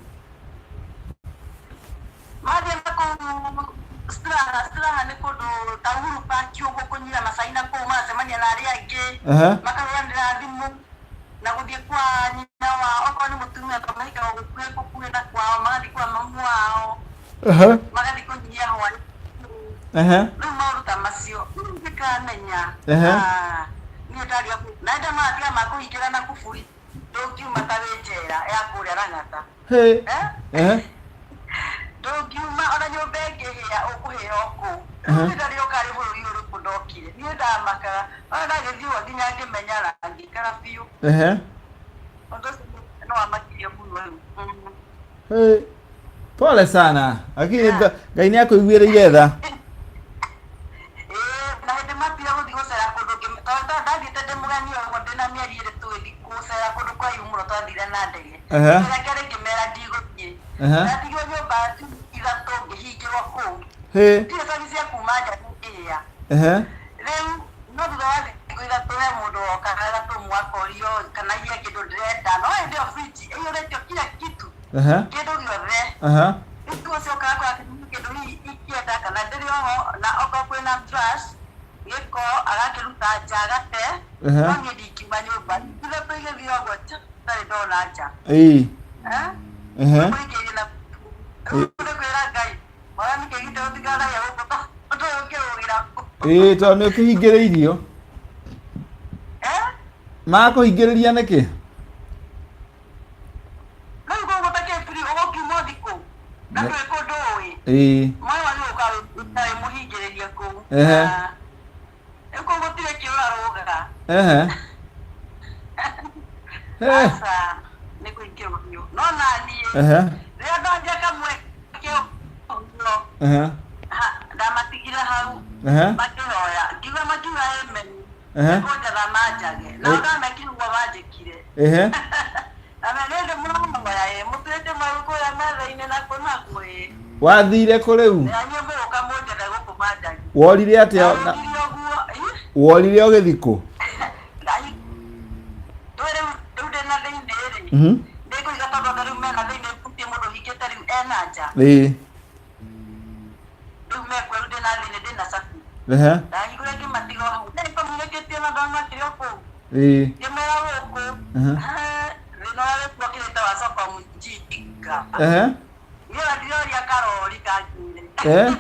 Mathiĩ na kũu Straha, Straha nĩ kũndũ ta Uhuru Park ũguo kũnyira macaina kũu magacemania na arĩa angĩ, Aha. makahũranĩra thimũ na gũthiĩ kwa nyina wao, okorwo nĩ mũtumia tondũ mahikaga gũkuhĩ gũkuhĩ na kwao, magathiĩ kwa mamu wao, Aha. magathiĩ kũnyia hwaĩ. Aha. Rĩu maũndũ ta macio rĩu ndikamenya. Ehe. Ah, niĩ ndaria kũu na enda magatiga makũhingĩra na kuburi ndũngiuma ta wĩ njera ya kũrĩa Lang'ata. Hey. Eh? Ehe. Ndũngiuma ona nyũmba ĩngĩhĩa ũkũhĩra o kũu. Aha. Rĩu ndarĩ karĩ bũrũri ũrĩkũ ndokire, niĩ ndamakaga ona ndagĩthiĩ ũguo nginya ngĩmenya na ngĩikara biũ. Ehe. Ũndũ ũcio no wamakirie mũno rĩu. Hey. Pole sana. Lakini Ngai nĩ akũiguĩrĩire tha. Ĩĩ, na hĩndĩ matire gũthiĩ gũcera kũndũ tondũ ndathiĩte ndĩ mũgeni ũguo ndĩna mĩeri ĩrĩ tũgĩthiĩ gũcera kũndũ kũraihu mũno twathire na ndege. Ehe. Kĩrĩa kĩarĩ ngĩmera ndigũthiĩ. Ehe. Ndatigirwo nyũmba ithatũ ngĩhingĩrwo kũu. Hey. Ndirĩ service ya kuma nja ngĩhĩa. Ehe. Rĩu no thutha wa thikũ ithatũ he mũndũ wokaga agatũmwo akorio kana hihi kĩndũ ndĩrenda, no hĩndĩ ĩyo fridge ĩiyũrĩtio kila kitu, Ehe. kĩndũ gĩothe. Aha. Rĩu ũcio ũkaga kũrora kĩndũ hihi ingĩenda kana ndĩrĩ oho, na okorwo kwĩna trash gĩko agakĩruta nja agate. Ehe. No niĩ ndingiuma nyũmba ithatũ igĩthiĩ ũguo ndarĩ ndona nja. Ĩĩ. Eh? Ehe. Kũingĩria na rĩu nĩ kwĩra Ngai mwathani kĩgite gũtikanagia gũkũ tondũ ũngĩrũgĩra kũ. Ĩĩ tondũ nĩ ũkĩhingĩrĩirio. Eh? Makũhingĩrĩria nĩkĩ? Rĩu kũu gũtakĩrĩ free ũgũkiuma ũthiĩ kũ na ndũĩ kũndũ ũĩ. Ĩĩ. Mwaĩ wanyu ũka wĩ mũhingĩrĩrie kũu. Ehe. Ah, rĩu kũu gũtirĩ kĩũrarũga. Ehe. Eh. Aca nĩ kũingĩrwo biũ no naniĩ Ehe. rĩrĩa ndonire kamweke ũguo, Ehe. ndamatigire hau Ehe. makĩhoya ngiuga makiuga amen. Ehe. Nĩkũnjatha manjage na Eh. ndamekire ũguo manjĩkire. Ehe. Na nĩndĩ mũrahoya ĩ mũtuĩte maru kũrĩa metha-inĩ na kũ na kũ ĩ. Wathire kũ rĩu? Na inyuĩ mũgũka mũnjethe gũkũ manjage. Worire atĩa? Ndamekire ũguo ĩ. Worire ũgĩthiĩ kũ? Ndũĩ rĩu rĩu ndĩna thĩinĩ rĩ, ndĩkũiga tondũ anga rĩu mena thĩinĩ gũtirĩ mũndũ ũhingĩte rĩu ena nja. Ĩĩ. Rĩu mekuo rĩu ndĩna thĩinĩ ndĩna cabi. Ehe. Ndahingũra ngĩmatiga o hau nĩcommunicate na ndamakĩrĩ o kũu. Ĩĩ. Ngĩmera gũkũ Ehe. thĩna ũrĩa wĩkuo kĩrĩte wa soko mjinga. Ehe. Niĩ ona ndiroria karori kanjĩre. Eh.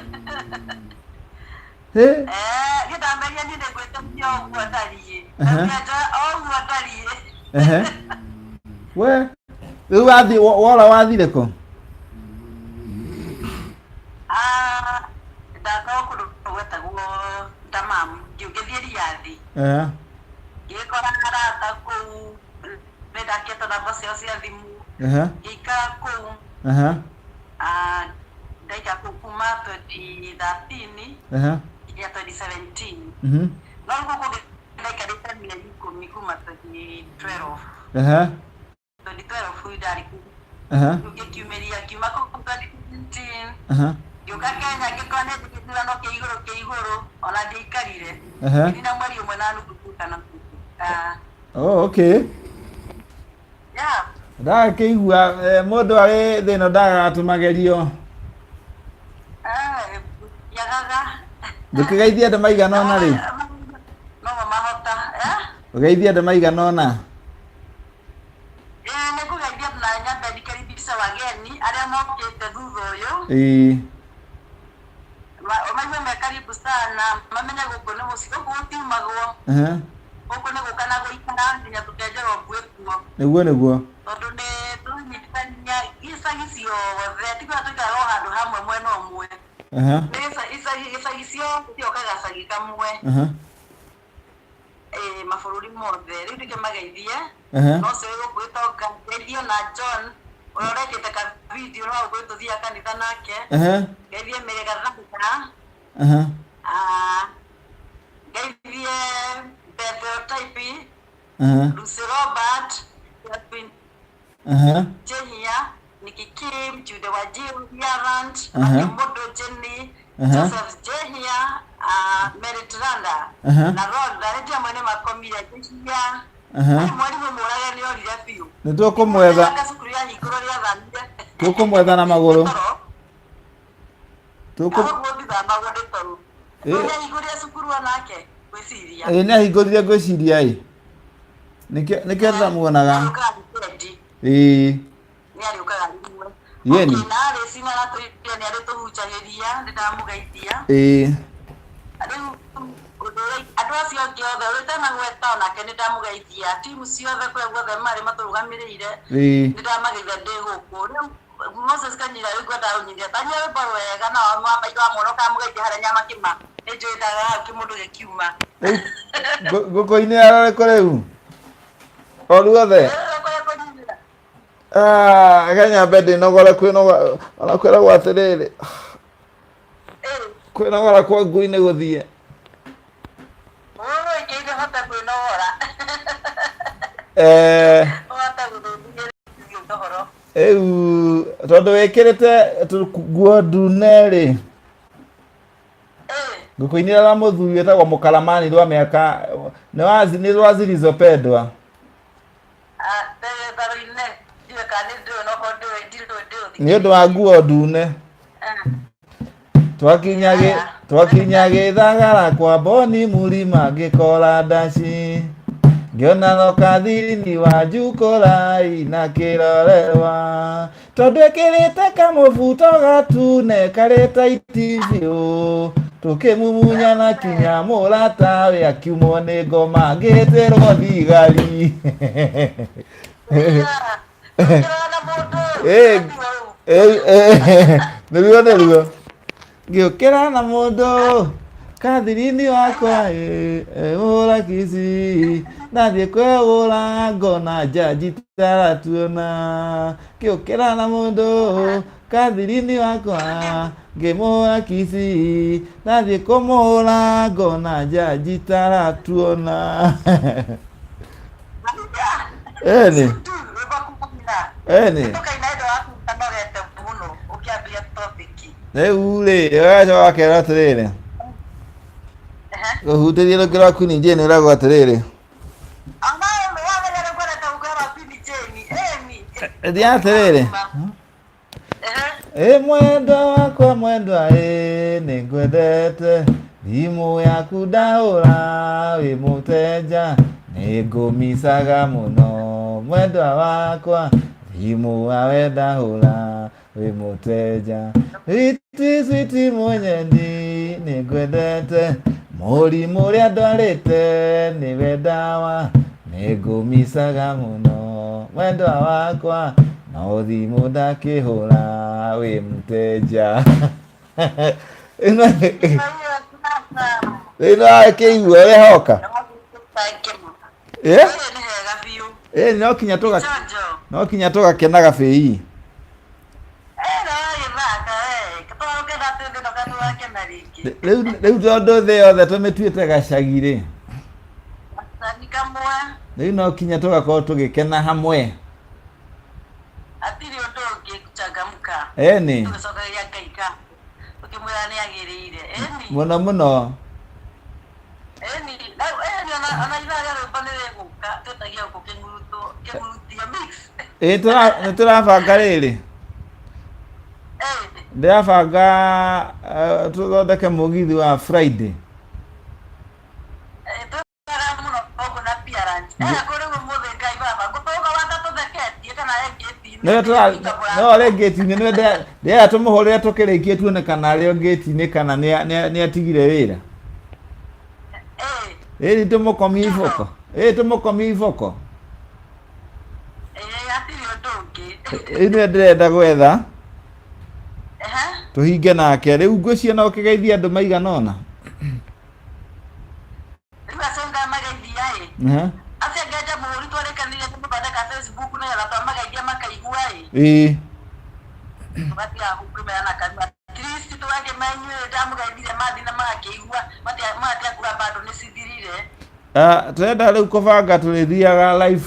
Hey. Eh, niĩ ndameria niĩ nĩngwĩtĩkia o ũguo ndariĩ. Ehe. Ngĩenja o ũguo ndariĩ. Ehe. We. Rĩu wathi wora wathire kũ? Ah, ndakorwo kũndũ gwetagwo Damam, ngĩthiĩ Riathi. Ehe. Ngĩkora arata kũu, nĩ ndakĩte namba ciao cia thimũ, Ehe. ngĩikara kũu. Ehe. Ah, ndaikara kũu kuma 2013 Ehe. nginya 2017. No rĩu gũkũ ndaikarĩte mĩeri 10 kuma 2012. Ehe. 2012 ndarĩ kũu. Ehe. Rĩu ngĩkiumĩria ngiuma kũu 2017. Ehe. Ngĩũka Kenya ngĩkora nĩ gĩthurano kĩa igũrũ kĩa igũrũ ona ndiaikarire. Ehe. Ngĩnina mweri ũmwe na nuthu kũu na kũu. Ah, Oh, okay. yeah. Ndakĩigua mũndũ arĩ thĩna ndagaga tũmagerio. Eh, yagaga. Ndũkĩgeithie andũ maigana ũna rĩ. No mahota. Eh? Ũgeithie andũ maigana ũna. Ĩĩ nĩ ngũgeithia na nyambe nikaribisha wageni arĩa mokĩte thutha ũyũ. Ĩĩ. Maigue me karibu sana, mamenye gũkũ nĩ mũciĩ, gũkũ gũtiumagwo. Ehe. Gũkũ nĩ gũka na gũikara nginya tũkenjerwo mbuĩ kuo. Nĩguo nĩguo. Tondũ nĩ tũnyitithania icagi ciothe, ti kuga tũikaraga o handũ hamwe mwena ũmwe. Ehe. Nĩ icagi ciothe cioka gacagi kamwe. Ehe. Mabũrũri mothe rĩu ndike mageithie. Ehe. No ũcio wĩ gũkũ gĩtonga ngeithie na John ũrĩa ũrekĩte ka video no ũguo tũthiaga kanitha nake. Ehe. Ngeithie Mary Gathanga. Ehe. Ah, ngeithie Bethel Taipi, Ehe. Lucy Robert, Jasmine Ehe. Jehia, Nikki Kim, Jude Wajiru, Yarand, Aha. Matthew Modo, Jenny, Aha. Joseph Jehia, Mary Tranda, Aha. na Rhoda, nĩ amwe nĩ makomire Jehia. Aha. Ai, mwarimũ mũrage nĩ orire biũ. Nĩ tũkũmwetha. Anga cukuru ya hingũrwo rĩathamire. Tũkũmwetha na magũrũ. Toro. Tũkũ Ahũguo ndithamagwo nĩ toro. Ĩ. Nĩ ahingũrire cukuru onake, ngwĩciria. Ĩ nĩ ahingũrire ngwĩciria ĩ. Nĩkĩo nĩkĩo tũtamuonaga. Nĩarĩũkaga wikendi. Ĩ. Nĩarĩũkaga rĩmwe. Yeni. Okay, na Alice nĩ aratwĩrire nĩarĩtũhunjagĩria, nĩndamũgeithia. Ĩ. Rĩu ũndũ ũrĩa andũ acio angĩ othe ũrĩa itanagweta onake nĩndamũgeithia, timu ciothe kũrĩa guothe marĩ matũrũgamĩrĩire, Ĩ. nĩndamageithia ndĩ gũkũ. Rĩu Moses Kanyira rĩu ngwendaga ũnyithia tanyua rwĩmbo rwega na wamaitho wa mwana ũkamũgeithia harĩa nyama kĩma nĩnjũĩ ndaga hau kĩmũndũ gĩkiuma. Rĩu ngũkũ-inĩ ararĩkũ rĩu? O ruothe. Kũrĩa kũnyitĩra. Ah, kanyambe ndĩnogore kwĩnogora ona kwĩragwo atĩrĩrĩ kwĩnogora kwa ngui nĩ gũthiĩ. Ũũ ĩkĩire hote kwĩnogora. Eh, Ũhote gũthũthia ũhoro. rĩu tondũ wĩkĩrĩte nguo ndune rĩ ngũkũinĩra rwa mũthuri wĩtagwo mũkaramani rwa mĩaka nĩ wa nĩ rwa zilizopendwa. Tharũ-inĩ ndiũĩ kana nĩ ndũĩ nokorwo ndũĩ ndirĩ ndũĩ. Nĩ ũndũ wa nguo ndune. Twakinya gĩ twakinya gĩthagara kwa Boni Mulima ngĩkora ndaci ngĩona rokathini wa njukũrai na kĩrorerwa tondũ ĩkĩrĩte kamũbuto gatune karĩ taiti biũ tũkĩmumunyana kinya mũratawe akiumwo nĩ ngoma ngĩtĩrwo thigari. Ũkĩrora mũndũ. Ĩ, ĩ, ĩ, nĩruo nĩruo ngĩũkĩra na mũndũ kathirini wakwa ĩ, ĩ, hũra kici ndathiĩ kwĩhũra ngona njanji taratuona ngĩũkĩra na mũndũ kathirini wakwa ngĩmũhũra kici ndathiĩ kũmũhũra ngona njanji taratuona. Ĩni. Ĩni. Tũkaina ĩndo waku ũtanogete mũno ũkĩambia topic. Rĩu rĩ ũgacoka ũkerwo atĩrĩrĩ kũhutĩria rũngĩ rwa Queen Jane ũragwo atĩrĩrĩ Ona wamenya nĩ ngwendete gũkwĩra Queen Jane. Ĩni. Thiĩ atĩrĩrĩ ĩ mwendwa wakwa mwendwa ĩ nĩ ngwendete thimũ yaku ndahũra wĩ mũteja nĩ ngũmicaga mũno mwendwa wakwa thimũ wawe ndahũra wĩ mũteja switi switi mwenyendi nĩ ngwendete mũrimũ ũrĩa ndwarĩte nĩwe ndawa nĩ ngũmicaga mũno mwendwa wakwa no thimũ ndakĩhũra wĩ mũteja. Ĩno ĩno akĩigua ũrĩa hoka. Ĩ? Nĩ hega biũ. Ĩ no kinya tũga Chanjo. no kinya tũgakenaga bĩi. Na wagĩthaka we. Tũgũkena atĩ thĩ ĩno kana wakena rĩngĩ. Rĩu rĩu tondũ thĩ yothe tũmĩtuĩte gacagi rĩ Gacagi kamwe. Rĩu no kinya tũgakorwo tũgĩkena hamwe. Hatirĩ ũndũ ũngĩ kuchangamka. Ĩni. Tũgĩcokeria Ngai ngatho. Ũkĩmwĩra nĩ agĩrĩire. Ĩni. Mũno mũno. Ĩni. Rĩu ĩni ona ona ithaa rĩa rwĩmbo nĩ rĩgũka twĩtagia gũkũ kĩng'uruto kĩng'urutio mix. Ĩ tũra nĩ tũrabanga rĩrĩ ndĩrabanga tũthondeke mũgithi wa Friday. Twĩkaga mũno gũkũ na appearance. Kũrĩ ũmũthĩ Ngai baba ngũtũga wataũtheketie kana engĩti-inĩ. Nĩwe tũra no arĩ ngĩti-inĩ nĩwe ndĩrenda tũmũhũrĩre tũkĩrĩkie tuone kana arĩ o ngĩti-inĩ kana nĩ atigire wĩra. Ĩni tũmũkomie iboko. Ĩ tũmũkomie iboko. Hatirĩ ũndũ ũngĩ. Ĩ nĩwe ndĩrenda gwetha tũhinge nake rĩu ngwĩciria no ũkĩgeithie andũ maigana ũna. Rĩu acio ndamageithia Aha. Acio angĩ a Jamhuri twarĩkanĩire tũmũthondeka Facebook nĩgetha twamageithia makaigua ĩ. Ĩĩ. Tũgatiga kũmera na kanua. At least tũgakĩmenya inyuĩ ndamũgeithirie mathiĩ na magakĩigua magatiga kuga bado nĩ cithirire. Ah, tũrenda rĩu kũbanga tũrĩthiaga live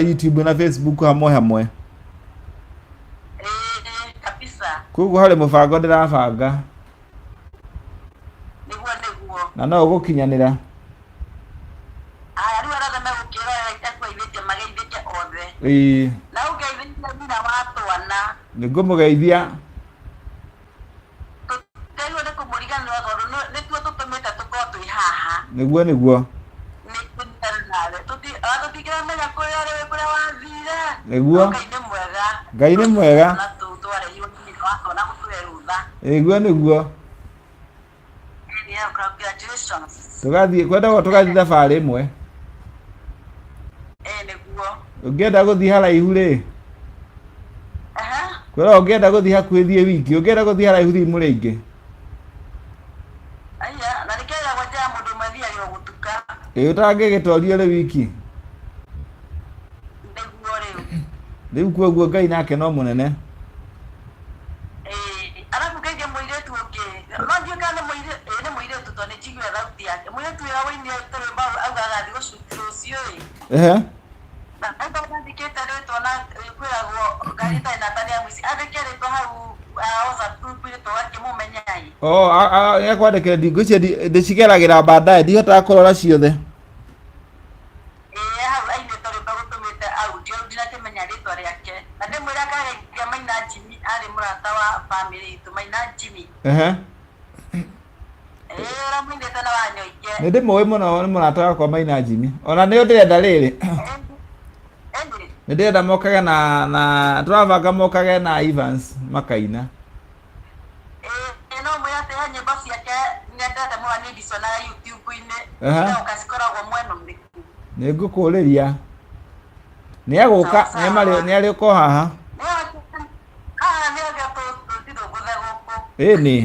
YouTube na Facebook hamwe hamwe. Ĩĩ kabisa. Koguo harĩ mũbango ndĩrabanga. Nĩguo nĩguo. Na no ũgũkinyanĩra. Aya rĩu arĩa othe megũkĩrorera itakũgeithĩtie mageithĩke othe. Ĩĩ. Na ũngeithĩtie nyina wa twana. Nĩngũmũgeithia. Tũtiagĩrĩirwo nĩ kũmũriganĩrwo tondũ nĩtuo tũtũmĩte tũkorwo twĩ haha. Nĩguo nĩguo. Nĩ kũnyitana nawe. Ona tũtingĩramenya kũrĩa ũrĩ kũrĩa wathire. Nĩguo. No Ngai nĩ mwega. Ngai nĩ mwega. Na twarehirwo nĩ nyina wa twana gũtũhe rũtha. Nĩguo nĩguo. Yeah, congratulations. Tũgathiĩ kwendagwo tũgathiĩ thabarĩ ĩmwe. Eh, nĩguo. Ũngĩenda gũthiĩ haraihu rĩ, Aha. kwĩra ũngĩenda gũthiĩ hakuhĩ thiĩ wiki, ũngĩenda gũthiĩ haraihu thiĩ mũrĩ aingĩ. Aya, na nĩkĩo ĩragwo njĩra mũndũ ũmwe athiagĩrwo gũtuka. Ĩ ũtangĩgĩtorio rĩ wiki. Nĩguo rĩu. Rĩu koguo Ngai nake no mũnene. Ĩĩ, arabu ngeithie mũirĩtu ũngĩ. No ndiũĩ kana nĩ mũirĩtu, ĩĩ nĩ mũirĩtu tondũ nĩ njiguire thauti yake. Mũirĩtu ũrĩa wainire tũrwĩmbo augaga athiĩ gũcuti rũciũ ĩ. Ehe. Na aigua andĩkĩte rĩtwa na kwĩragwo ngari ĩtarĩ namba nĩ ya mũici. Andĩke rĩtwa hau WhatsApp group-inĩ tũgakĩmũmenya ĩ. Oh, nĩekwandĩkĩra ngwĩciria ndĩcigeragĩra baadaye ndihotaga kũrora ciothe. Ĩĩ hau ainĩte rwĩmbo gũtũmĩte audio ndinakĩmenya rĩtwa rĩake. Na ndĩmwĩre akageithia Maina Jimmy arĩ mũrata wa bamĩrĩ itũ Maina Jimmy. Ehe. Ĩĩ ũrĩa mũinĩte na Wanyoike. Nĩ ndĩmũĩ mũno nĩ mũrata wakwa Maina Jimmy. Ona nĩ ndĩrenda rĩrĩ. Ĩndĩ. Nĩ ndĩrenda mokage na tũrabanga mokage na Evans makaina. Ĩĩ no mwĩre atĩ he nyĩmbo ciake nyendete mũno niĩ ndicionaga YouTube-inĩ. Aha. Cigaũka cikoragwo mwena ũrĩkũ. Nĩ ngũkũrĩria. Nĩ egũka nĩ arĩũka o haha. Haha nĩ oke tũcithũngũthe gũkũ. Ĩni.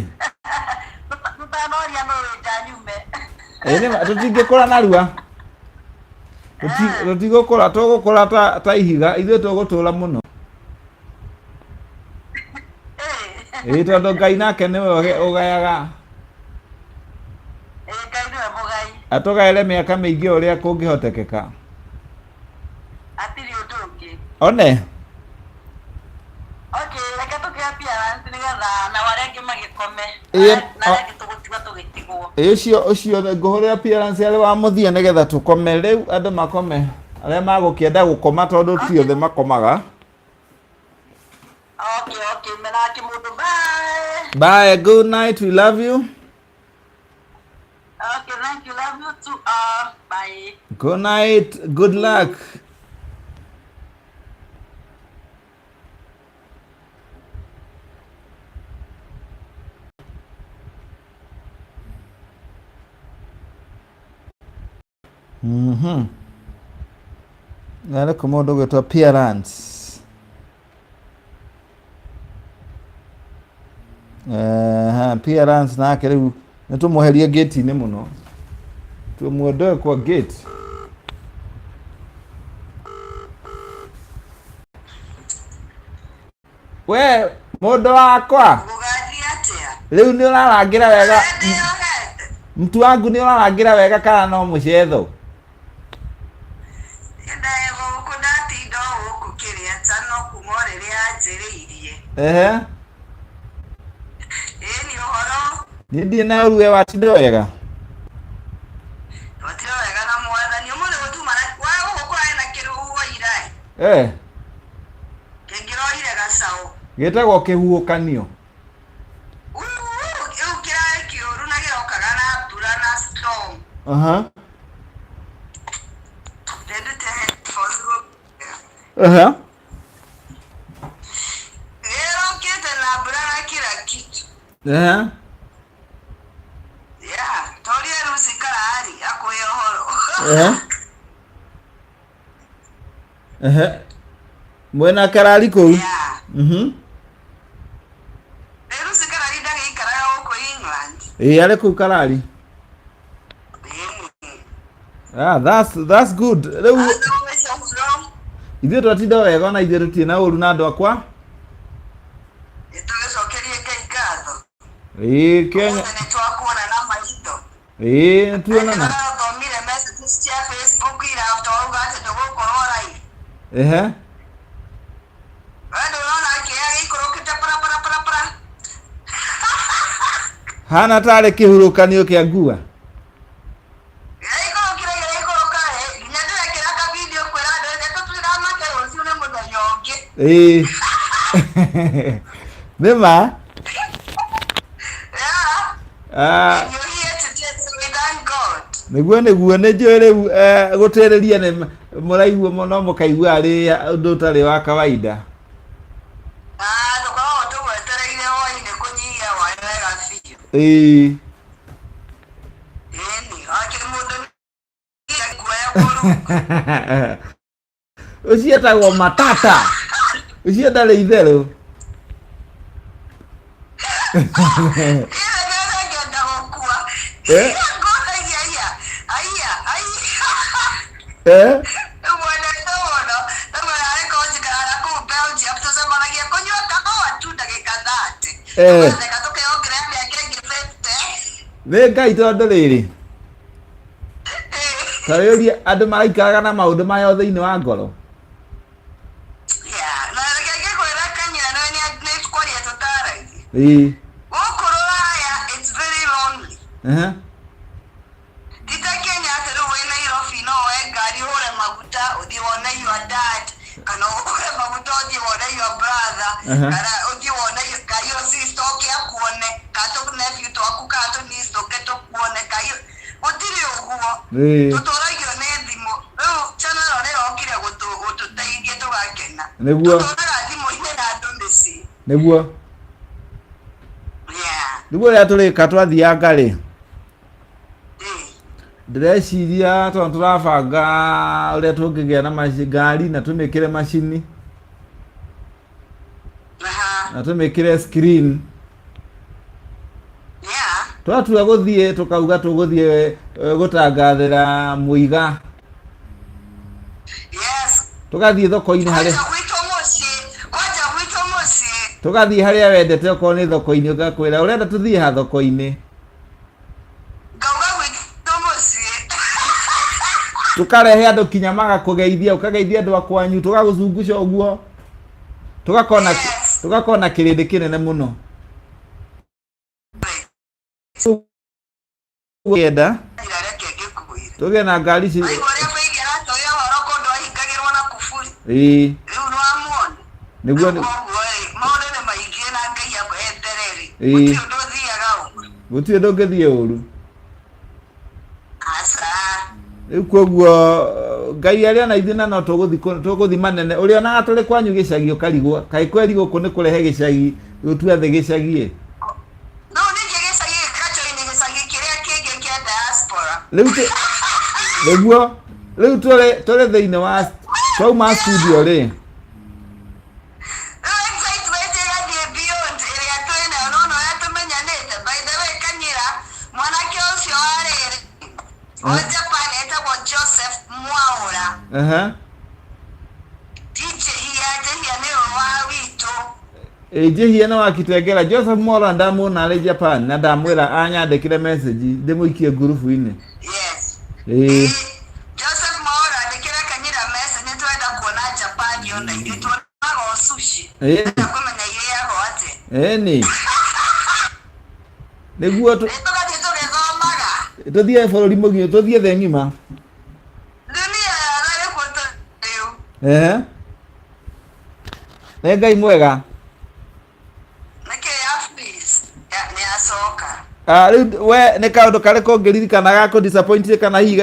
Tũtanoria no wĩnja nyume. Ĩni tũtingĩkũra narua. Tũtigũkũra tũgũkũra ta ihiga ithuĩ tũgũtũra mũno. Ĩĩ tondũ Ngai nake nĩwe ũgayaga. Ĩĩ Ngai nĩwe mũgai. Atũgaĩre mĩaka mĩingĩ ũrĩa kũngĩhotekeka. Hatirĩ ũndũ ũngĩ. One. Okay, reke tũkĩ appearance nĩgetha nao arĩa angĩ magĩkome. Na arĩa angĩ tũgũtigwo tũgĩtigwo. Ĩĩ ũcio ũcio ngũhũrĩra appearance arĩ wa mũthia nĩgetha tũkome rĩu andũ makome arĩa magũkĩenda gũkoma tondũ ti othe makomaga. Okay, okay, mena kĩmũndũ bye. Bye, good night, we love you. Okay, thank you. Love you too. Bye. Good night, good luck. Narĩ kũ mũndũ ũgwĩtwo appearance. Appearance nake rĩu nĩ tũmweherie gate-inĩ mũno tũmuondoe kwa gate. We mũndũ wakwa Gũgathiĩ atĩa? rĩu nĩ ũrarangĩra wega Ndĩyohete. mtu wangu nĩ ũrarangĩra wega kana no mũcetho? Ndĩ gũkũ ndatinda o gũkũ kĩrĩa ta no kuma o rĩrĩa anjĩrĩirie. Ehe. Ĩni ũhoro. Niĩ ndirĩ na ũru we watinda wega? Twatinda wega na mwathani. Ũmũthĩ gũtuma na wa gũkũ kũrarĩ na kĩrũhuho ira. Eh. Kĩngĩroire gacaũ. Gĩtagwo kĩhuhũkanio. Rĩu kĩrarĩ kĩũru na kĩrokaga na mbura na storm. Aha. Ndendete headphones gũ- Aha. Gĩrokĩte na mbura na kila kitu. Aha. Yeah, toria Lucy Karari akũhe ũhoro. Aha. Ehe. Mwena karari kũu. Yeah. Rĩu Lucy Karari ndagĩikaraga gũkũ England. Ĩĩ arĩ kũu karari. Ĩĩ. Ah, that's good. Rĩu ithuĩ twatinda wega ona ithuĩ tũtirĩ na ũru na andũ akwa. Nĩtũgĩcokerie Ngai ngatho. Ĩĩ Kenya. Ũmũthĩ nĩtwakuona na maitho. Ĩĩ tuonana. Nĩtũrathomire messages cia Facebook ira after wauga atĩ ndũgũkorwo live. Ehe. We ndũrona kĩrĩa gĩikũrũkĩte para para para para. Hana tarĩ kĩhurũkanio kĩa ngua. Gĩikũrũkire gĩikũrũka ĩ, nginya ndĩrekĩra ka video kwĩra andũ reke tũtiramake rũciũ nĩ mũthenya ũngĩ. Ĩĩ. Nĩ ma. Yeah. Ah, And you're here today, so we thank God. Nĩguo nĩguo nĩ njũĩ rĩu gũtĩrĩria nĩ mũraigua mũno mũkaigua arĩ ũndũ ũtarĩ wa kawaida. Ah, tũkoragwo tũgwetereire hwainĩ kũnyihia waĩ wega biũ. Ĩĩ. Ĩni, wakĩrĩ mũndũ nĩ kuoya kũrungu. Ũcio etagwo matata. Ũcio ndarĩ itherũ. Ĩyo nĩ ngenda gũkua. Eh? Ngoragia aiya, aiya, aiya. Eh? Mwendete mũno. Rĩmwe narĩkorwo njikaraga kũu Belgium, tũcemanagia kũnyua kahũa tu ndagĩka 30. Eh. Tũgatheka tũkeyongerera mĩaka ĩngĩ 50. Nĩ Ngai tondũ rĩrĩ. Eh. Ta rĩũrie andũ maraikaraga na maũndũ maya thĩinĩ wa ngoro. Yeah, na reke ngĩkwĩra Kanyira nĩ nĩ kwaria tũtaragia. Ĩĩ. Gũkũ Rũraya it's very lonely. Ehe. Ti ta Kenya atĩ rĩu wĩ Nairobi no woe ngari ũhũre maguta ũthiĩ wone your dad kana ũhũre maguta ũthiĩ wone your brother kana ũthiĩ wone ka your sister ũke akuone ka tũ nephew twaku ka tũ niece tũke tũkuone ka gũtirĩ ũguo. Tũtũragio nĩ thimũ. Rĩu channel ĩno nĩyokire gũtũteithia tũgakena. Nĩguo. Tũtũraga thimũ-inĩ na andũ mĩciĩ. Nĩguo. Yeah. Nĩguo ũrĩa tũrĩka twathianga rĩ. Ĩĩ. Ndĩreciria tondũ tũrabanga ũrĩa tũngĩgĩa na ngari na tũmĩkĩre macini na tũmĩkĩre screen. Yeah. Twatua gũthiĩ tũkauga tũgũthiĩ gũtangathĩra mũiga. Yes. Tũgathiĩ thoko-inĩ harĩa Kwanja gwitũ mũciĩ, kwanja gwitũ mũciĩ. Tũgathiĩ harĩa wendete okorwo nĩ thoko-inĩ ũgakwĩra ũrenda tũthiĩ ha thoko-inĩ. Ngauga gwitũ mũciĩ. Tũkarehe andũ kinya magakũgeithia, ũkageithia andũ a kwanyu, tũgagũcungusha ũguo. Tũgakona Yes. tũgakona kĩrĩndĩ kĩnene mũno. Kenda Reke ngĩkwĩre. tũgĩe na ngari ici. Waigua ũrĩa Faith aratwĩra ũhoro kũndũ ahingagĩrwo na kuburi. Ĩĩ. Rĩu nĩwamuona. Nĩguo Rĩu koguo rĩ, maũndũ nĩ maingĩ na Ngai akwehere rĩ. Ĩĩ. Gũtirĩ ũndũ ũthiaga ũru. Gũtirĩ ũndũ ũngĩthiĩ ũru. Aca. Rĩu koguo Ngai arĩa na ithuĩ na no tũgũthiĩ manene. Ũrĩonaga tũrĩ kwanyu gĩcagi ũkarigwo. Kaĩ kweri gũkũ nĩ kũrehe gĩcagi, gũtua thĩ gĩcagi ĩ. No ningĩ gĩcagi gĩkajoini gĩcagi kĩrĩa kĩngĩ kĩa diaspora. Rĩu nĩguo rĩu tũrĩ thĩinĩ wa twauma studio rĩ. Rĩu excitement ĩgathiĩ beyond ĩrĩa twĩnayo no na ũrĩa tũmenyanĩte. By the way, Kanyira, mwanake ũcio wa rĩrĩ wa Japan etagwo Joseph Mwaũra. Ehe. Ti Njĩhia, Njĩhia nĩwe wa witũ. Ĩ Njĩhia nĩ wa Kitengela. Joseph Mwaũra ndamuona arĩ Japan na ndamwĩra anyandĩkĩre message ndĩmũikie ngurubu-inĩ. Yes. Ĩĩ. Joseph Mwaũra andĩkĩra Kanyira message nĩ tũrenda kuona Japan ona ithuĩ tuonaga o sushi. Ĩĩ. Tũrenda kũmenya irĩagwo atĩa. Ĩni. Nĩguo Nĩ tũgathiĩ tũgĩthomaga. Tũthiĩ bũrũri mũgima, tũthiĩ thĩ ng'ima. Dunia yothe nĩkuo tũrĩ rĩu. Ehe. Nĩ Ngai mwega. Nĩkĩ ya freeze? Nĩ yacoka. Ah, rĩu we nĩ kaũndũ karĩkũ ũngĩririkana ga kũ disappoint kana hihi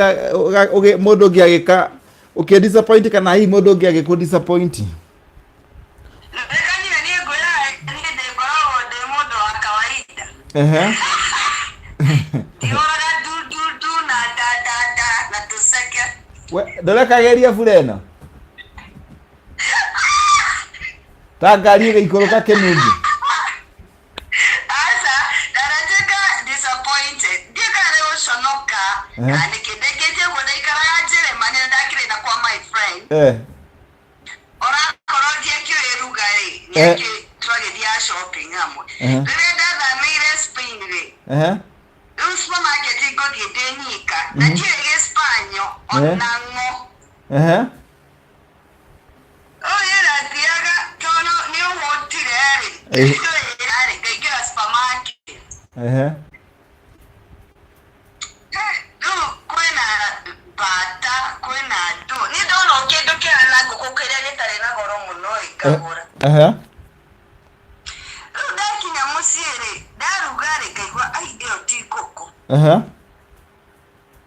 mũndũ ũngĩ agĩka ũkĩ disappoint kana hihi mũndũ ũngĩ agĩkũ disappoint? Reka niĩ niĩ ngwĩraga niĩ ndĩngoragwo ndĩ mũndũ wa kawaida. Ehe. Ndihoraga ndu ndu ndu na nda nda nda na tũceke. We ndũrekageria bura ĩno? Ta ngari ĩgĩikũrũka kĩnungu. Aca, ndanatuĩka disappointed. Ndiũĩ kana nĩ gũconoka, Ehe. kana nĩkĩ. Ndĩkĩtie ũguo ndaikaraga Ngai. Eh. Onakorwo ndiakĩũĩ ruga rĩ, Eh. nĩakĩ twagĩthiaga shopping hamwe. Ehe. Rĩrĩa ndathamĩire Spain rĩ, Ehe. rĩu supermarket ngũthiĩ ndĩ nyika na ndiũĩ gĩspanyo Eh. ona ng'o. Ehe. Ũyũ ndathiaga tondũ nĩ ũhũtire rĩ, Eh. ndiũĩ rĩ, ngaingĩra supermarket. Ehe. Rĩu kwĩna bata, kwĩna ndũ. Niĩ ndona o kĩndũ kĩhana ngũkũ kĩrĩa gĩtarĩ na goro mũno ĩ, ngagũra. Ehe. Rĩu ndakinya mũciĩ rĩ, ndaruga rĩ, ngaigua ai ĩyo ti ngũkũ. Ehe.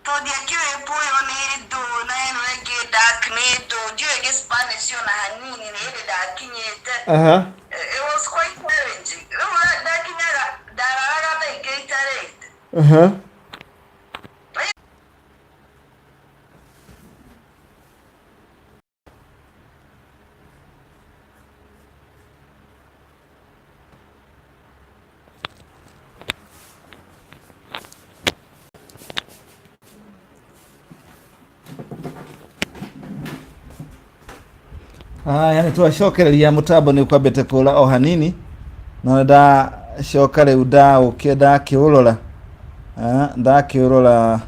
Tondũ ndiakĩũĩ pũyũ nĩ ndũ na ĩno ĩngĩ dark nĩ ndũ, ndiũĩ gĩ Spanish ona hanini nĩ hĩndĩ ndakinyĩte. Ehe. It was quite challenging. Rĩu ndakinyaga ndararaga thaa ingĩ itarĩte. Ehe. Aya nä twacokereria må tambo nä kwambä te kå ra o hanini no nä ndacoka rä u ndaå ndakä å rora ndakä å rora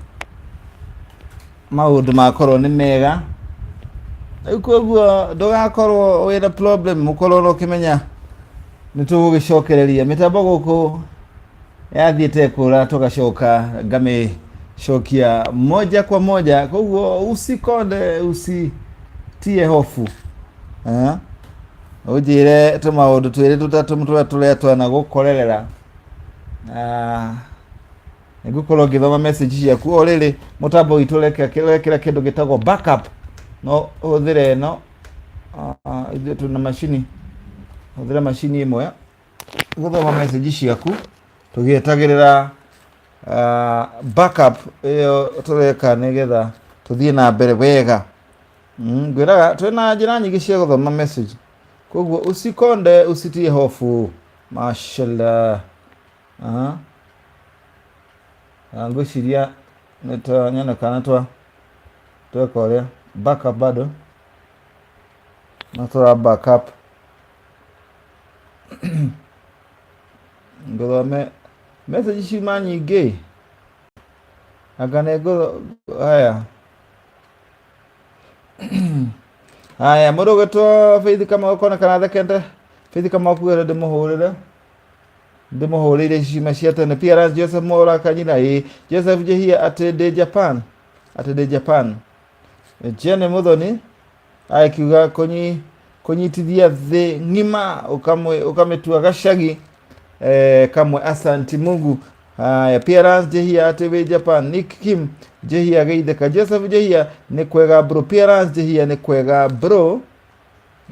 maå ndå makorwo nä mega rä u koguo ndågakorwo wä na problem å korwo å kä menya nä tå gå gä cokereria mä tambo gå kå yathiä te kå ra tå gacoka ngamä cokia moja kwa moja koguo usikonde usitie hofu. Eh? Ũnjĩre tũmaũndũ twĩrĩ tũtatũ tũrĩa tũrĩa twanagũkorerera. Nĩngũkorwo ngĩthoma message ciaku o rĩrĩ mũtambo witũ ũrekĩra kĩndũ gĩtagwo backup no ũhũthĩre ĩno. Ithuĩ twĩna macini, hũthĩra macini ĩmwe gũthoma message ciaku tũgĩetagĩrĩra backup ĩyo tũreka nĩgetha tũthiĩ na mbere wega. Ngwĩraga twĩna njĩra nyingĩ cia gũthoma message koguo usikonde usitie hofu mashallah. Aha. Na ngwĩciria nĩ kana twa tweka ũrĩa backup bado no tũra backup ngũthome message ciuma nyingĩ anga nĩ ngũ haya. Haya mũndũ ũgwĩtwo Faith Kamau konekana thekete Faith Kamau kuga ndĩmũhũrĩre ndĩmũhũrĩire ciuma cia tene PRS Joseph Mwaura Kanyina ĩ Joseph Njihia atĩ ndĩ Japan atĩ ndĩ Japan Jane Muthoni akiuga kũnyitithia thĩ ng'ima ũkamĩtua gacagi kamwe asanti Mungu. Haya PRS Njihia atĩ wĩ Japan Nick Kim Njihia geithĩka Joseph Njihia nĩ kwega bro PRS Njihia nĩ kwega bro.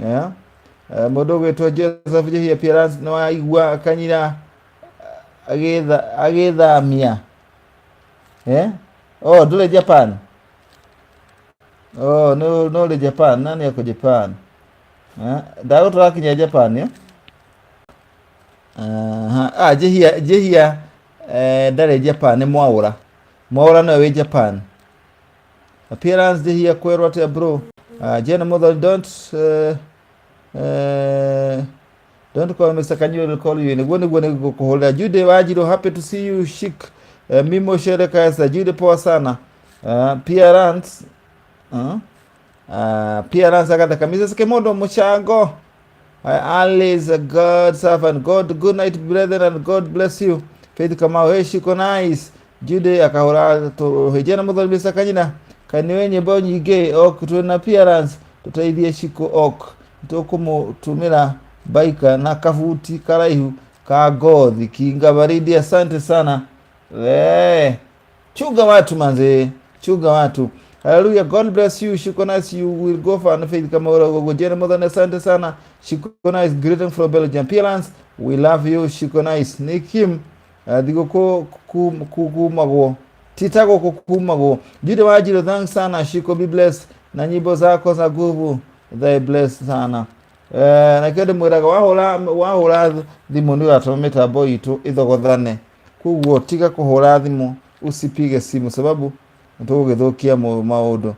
Yeah. Mũndũ ũgwĩtwo Joseph Njihia PRS nĩ waigua Kanyira agĩthamia. Eh? Oh, ndũrĩ Japan. Oh, no no ũrĩ Japan. Nani ako Japan? Eh? Ndagũtũrakinya Japan, eh? Aha. Ah, Njihia Njihia ndarĩ Japan nĩ Mwaũra. Mwaũra nĩwe wĩ Japan. Appearance Njihia kwerwo atĩa bro? Jane Muthoni don't don't call Mr. Kanyi will call you. Nĩguo nĩguo nĩgũkũhũrĩra. Jude Wanjiru happy to see you chic. Mimo Shere Kaesa Jude poa sana. Appearance Appearance agatheka Mrs. Kimondo Muchango. Alice, God servant, God, good night, brethren, and God bless you. Faith Kamau, hey, shiko nice. Jude akahũra tũhĩnjia na Muthoni Mr. Kanyina kaĩ nĩwe nyĩmbo nyingĩ ok twĩna appearance tũteithie Shiko ok tũkũmũtũmĩra baika na kabuti karaihu ka ngothi kinga baridi. Asante sana. Chunga watu manze, chunga watu. Hallelujah. God bless you. Shiko nice. You will go far. Faith Kamau Gogo Jene Muthoni, asante sana. Shiko nice. Greeting from Belgium. Appearance, we love you. Shiko nice. Nick Kim, thigũkũ kumagwo tita gũkũ kumagwo. Jude Wanjiru, thanks sana. Shiko, be blessed na nyimbo zako za nguvu. They bless sana. Na kĩo ndĩmwĩraga wahũra thimũ nĩ ũratũma mĩtambo itũ ĩthogothane koguo tiga kũhũra thimũ usipige simu sababu nĩtũgũgĩthũkia maũndũ.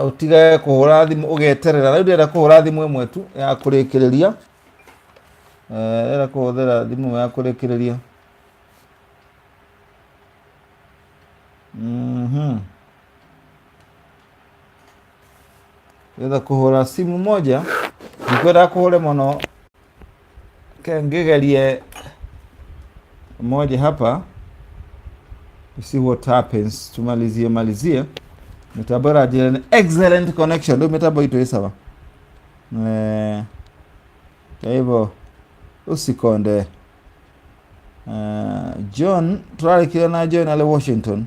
Ũtige kũhũra thimũ ũgeterera. Rĩu ndĩrenda kũhũra thimũ ĩmwe tu ya kũrĩkĩrĩria. Ndĩrenda kũhũthĩra thimũ ĩmwe ya kũrĩkĩrĩria. Ndĩrenda kũhũra simu moja, ndikwenda kũhũre mũno. Ke ngĩgerie moja hapa. You see what happens. Tumalizie malizie. Mitambo ĩranjĩra nĩ excellent connection. Rĩu mĩtambo itũ ĩ sawa. Kwa hivyo usikonde. John tũrarĩkia na John arĩ Washington.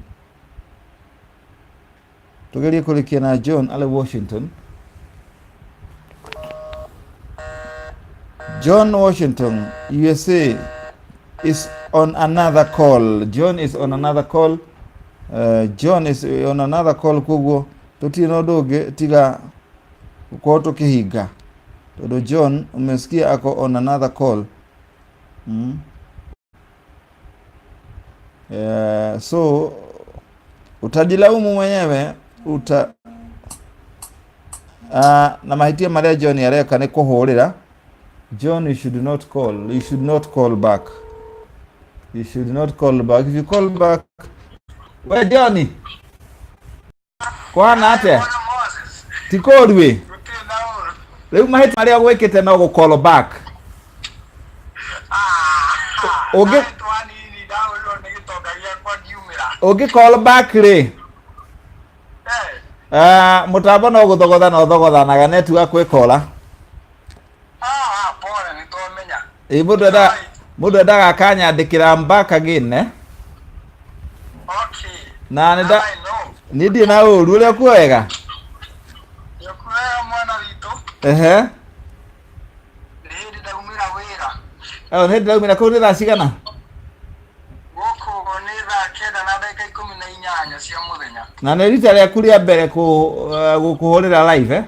Tugerie kũrĩkia na John arĩ Washington. John Washington, USA is on another call. John is on another call. John is on another call koguo tũtirĩ na ũndũ ũngĩ tiga gũkorwo tũkĩhinga tondũ John umesikia ako on another call. So utajilaumu mwenyewe uta na mahĩtia marĩa John areka nĩ kũhũrĩra. John, you should not call. You should not call back. You should not call back. If you call back, we John, kwana atĩa? Bwana Moses, Ti kũũru ĩ. gũtirĩ na ũru. Rĩu mahĩtia marĩa gwĩkĩte no gũ call back. Ah, Ũngĩ- ndahĩtwo hanini, ndahũrirwo nĩ gĩtonga gĩakwa ngiumĩra. Ũngĩ call back rĩ, mũtambo no gũthogotha no ũthogothanaga network ĩkora. Ah, pole, nĩtwamenya. Ĩ mũndũ endaga akanyandĩkĩra back again, eh? Okay. Na nĩ nda I know. niĩ ndirĩ na ũru ũrĩa kuo wega. Nĩũkuoya mwana witũ. Ehe. Nĩ hĩndĩ ndaumĩra wĩra. Ayo nĩ ndĩraumĩra kũu nĩ thaa cigana? Gũkũ nĩ 9:18 cia mũthenya. Na nĩ rita rĩaku rĩa mbere gũkũhũrĩra live, eh?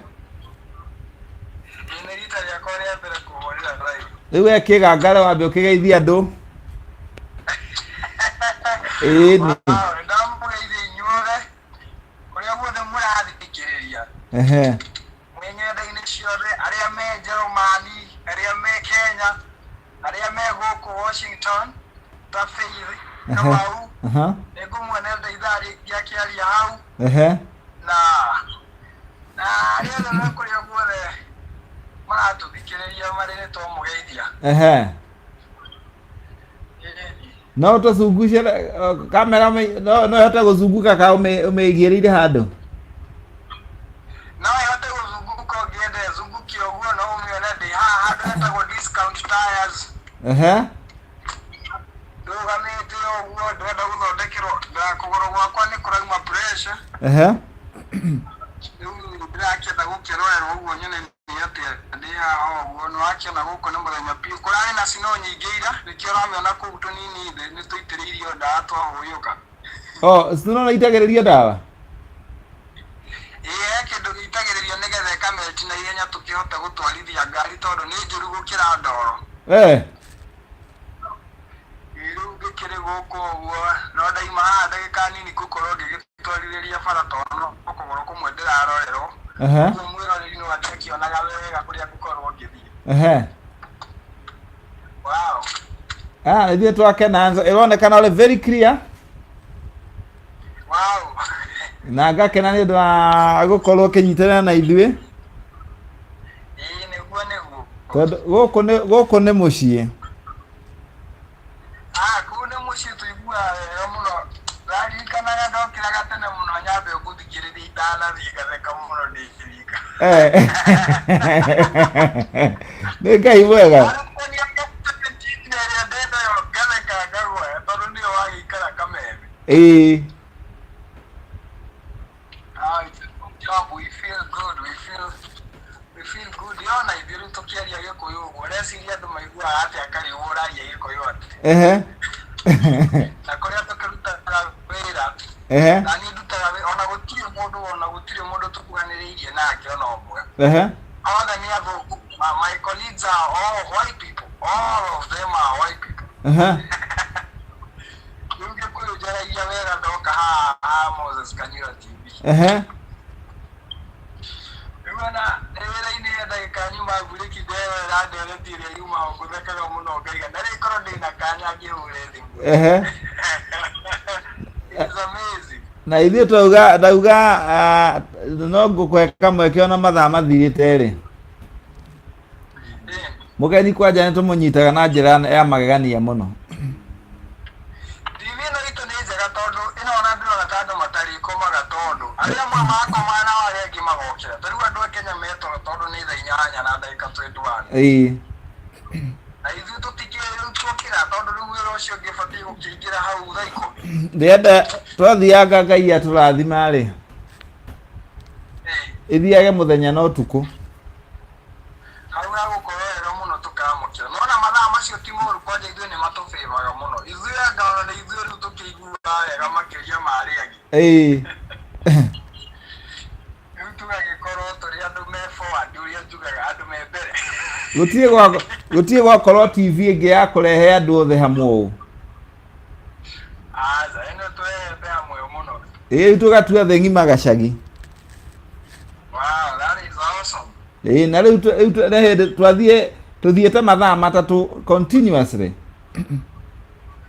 Ĩ nĩ rita rĩakwa rĩa mbere kũhũrĩra live. Rĩu we kĩgangare wambe ũkĩgeithia andũ. Ĩĩ nĩ. Wow, nĩndamũgeithia inyuothe kũrĩa guothe mũrathikĩrĩria. Mwĩ ng'enda-inĩ ciothe, arĩa me Njerumani, arĩa me Kenya, arĩa me gũkũ Washington, ta Faith Kamau, nĩngũmuonete ithaa rĩngĩ akĩaria hau, na na arĩa othe me kũrĩa guothe maratũthikĩrĩria marĩ nĩtwamũgeithia. Ĩĩ. No tũcunguce kamera no ĩhote gũcunguka ka ũmĩigĩrĩire handũ. No ĩhote gũzunguka ũngĩenda ĩzunguke ũguo, no ũmĩone ndĩ haha handũ hetagwo Discount Tires. Ndũgamĩte ũguo ndĩrenda gũthondekerwo kũgũrũ gwakwa nĩ kũrauma pressure. Rĩu ndĩrakĩenda gũkĩrorerwo ũguo nyone nĩ atĩa ndĩ haha ũguo. Nĩ wakĩona gũkũ nĩ mũthenya biũ, kũrarĩ na snow nyingĩ ira, nĩkĩo ũramĩona kũu tũnini thĩ nĩ tũitĩrĩirio ndawa twahũyũka. Oh, snow no itagĩrĩrio ndawa? Ĩĩ, he kĩndũ gĩitagĩrĩrio nĩgetha ĩkamelt na ihenya tũkĩhote gũtwarithia ngari tondũ nĩ njũru gũkĩra ndoro. Ĩĩ, rĩu ngĩkĩrĩ gũkũ ũguo no ndaima haha ndagĩka nini ngũkorwo ngĩgĩtwarithĩria bara tondũ no kũgũrũ kũmwe ndĩrarorerwo. Ũguo mwĩroreri no athiĩ akĩonaga wega kũrĩa ngũkorwo ngĩthiĩ. Wow. Ah, ithuĩ twakena, ĩronekana ũrĩ very clear. Wow. Na ngakena nĩ ũndũ wa gũkorwo ũkĩnyitanĩra na ithuĩ. Ĩĩ, nĩguo nĩguo. Tondũ gũkũ nĩ mũciĩ. Ah, kũu nĩ mũciĩ tũiguaga wega mũno. Ndaririkanaga ndokĩraga tene mũno nyambe ngũthikĩrĩria itanathiĩ ngatheka mũno ndĩ kĩrika. Nĩ Ngai mwega. Ĩrĩa ndĩ nayo ngatheka ngagwa tondũ nĩyo wagĩikara kameme. Ĩĩ. Ah, it's a good job. We feel good. We feel good. Yona ithuĩ rĩu tũkĩaria Gĩkũyũ ũguo, ũreciria andũ maiguaga atĩa karĩ ũguo ũraria Gĩkũyũ atĩa? Na kũrĩa tũkĩrutaga wĩra, na niĩ ndutaga wĩra, ona gũtirĩ mũndũ tũkuhanĩrĩirie nake ona ũmwe. Othe nĩ athũngũ. My colleagues are all white people. All of them are white people. Rĩu Gĩkũyũ njaragia wega ndoka haha ha Moses Kanyira TV. Rĩu ona wĩra-inĩ he ndagĩka nyuma mburĩki nderorera ndereti ĩrĩa yuma ho ngũthekaga mũno ngaiga na rĩu korwo ndĩna kanya ngĩhũre thimũ. Ehe. It is amazing. Na ithuĩ twauga ndauga ah, no ngũkũhe kamweke ona mathaa mathirĩte rĩ. Eh, Mũgeni kwanja nĩ tũmũnyitaga na njĩra ya magegania mũno. TV ĩno itũ nĩ njega tondũ ĩno ona ndĩrona ta andũ matarĩkomaga tondũ arĩa amwe makomaga nao arĩa angĩ magokĩra. Ta rĩu andũ a Kenya me toro tondũ nĩ thaa 8 na ndagĩka 21. Ĩĩ. Na ithuĩ tũtikĩrĩ rĩu tuokĩra tondũ rĩu wĩra ũcio ũngĩ ũbatiĩ gũkĩingĩra hau thaa 10. Ndĩrenda twathianga Ngai atũrathima rĩ. Eh, Ĩthiage mũthenya na ũtukũ. Hau hagũkorwo wega mũno tũkamũkĩra. Nona mathaa macio ti moru kwanja ithuĩ nĩ matũbĩbaga mũno. Ithuĩ anga ona nĩ ithuĩ rĩu tũkĩiguaga wega makĩria ma arĩa angĩ. Ĩĩ. Rĩu tũgagĩkorwo tũrĩ andũ me forward ũrĩa njugaga andũ me mbere. Gũtirĩ gwa gũtirĩ gwakorwo TV ĩngĩ ya kũrehe andũ othe hamwe ũũ. Aca, ĩno tũrehete hamwe mũno. Ĩĩ rĩu tũgatua thĩ ng'ima gacagi. Wow, that is awesome. Ĩĩ na rĩu rĩu nĩ hĩndĩ twathiĩ tũthiĩte mathaa 3 continuously.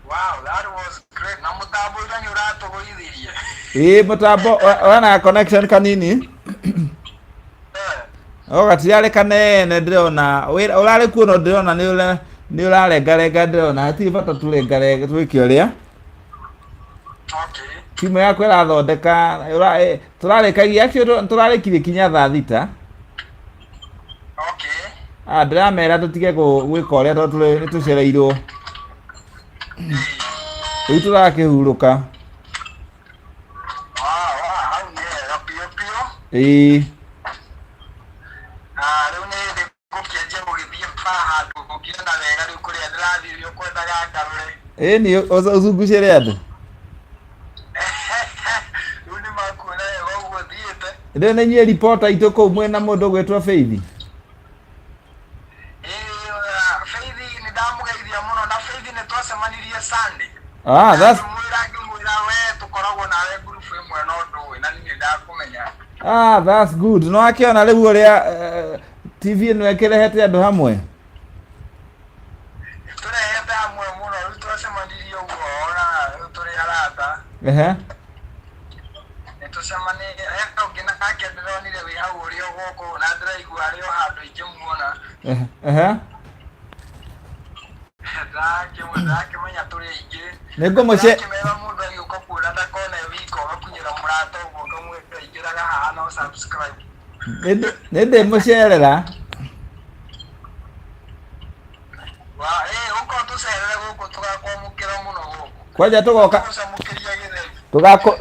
Wow, that was great. Na mũtambo ira nĩ ũratũgũithirie. Ĩĩ mũtambo wana connection kanini. Eh, O gatirarĩ kanene ndĩrona wĩra ũrarĩ kuo no ndĩrona nĩ ũra nĩ ũrarengarenga ndĩrona hatirĩ bata tũrengarenge twĩke ũrĩa. Okay. Timu yaku ĩrathondeka tũrarĩkagia actually tũrarĩkirie kinya thaa 6. Okay. Ah, ndĩramera tũtige gwĩka ũrĩa tondũ nĩ tũcereirwo. Rĩu tũrakĩhurũka. Wow, wow, hau nĩ hega biũ biũ. Ĩĩ. Ah, rĩu nĩ hĩndĩ ngũkĩanjia gũgĩthiĩ bara handũ ngũkĩona wega rĩu kũrĩa ndĩrathiĩ ũrĩa ũkwendaga ngarũre. Ĩĩ nĩ ũcungucĩre andũ. Rĩu nĩ makuona wega ũguo thiĩte. Rĩu nĩ inyuĩ reporter itũ kũu mwĩna mũndũ ũgwĩtwo Faith. Ĩĩ, Faith nĩ ndamũgeithia mũno na Faith nĩ twacemanirie Sunday. Ah, that's Ngĩmwĩra ngĩmwĩra we tũkoragwo nawe ngurubu ĩmwe no ndũĩ na niĩ nĩ ndakũmenya. Ah, that's good. No akĩona rĩu ũrĩa TV ĩno ĩkĩrehete andũ hamwe. Tũrehete hamwe mũno rĩu twacemanirie ũguo ona rĩu tũrĩ arata. Ehe. Nĩ tũcemanirie he ũngĩ nake ndĩronire wĩ hau ũrĩ o gũkũ na ndĩraigua arĩ o handũ ingĩmuona. Ehe. Ehe. Ndĩrakĩmenya tũrĩ aingĩ. Nĩ ngũmũce Ndĩrakĩmera mũndũ agĩũka kuona ndakone wika ũgakunyĩra mũrata ũguo ũkamwĩra ingĩraga haha na subscribe. Nĩ ndĩmũcerera. Wa ĩĩ ũka ũtũcerere gũkũ tũgakwamũkĩra mũno gũkũ. Kwanja tũgoka Tũgũcamũkĩria gĩtheri.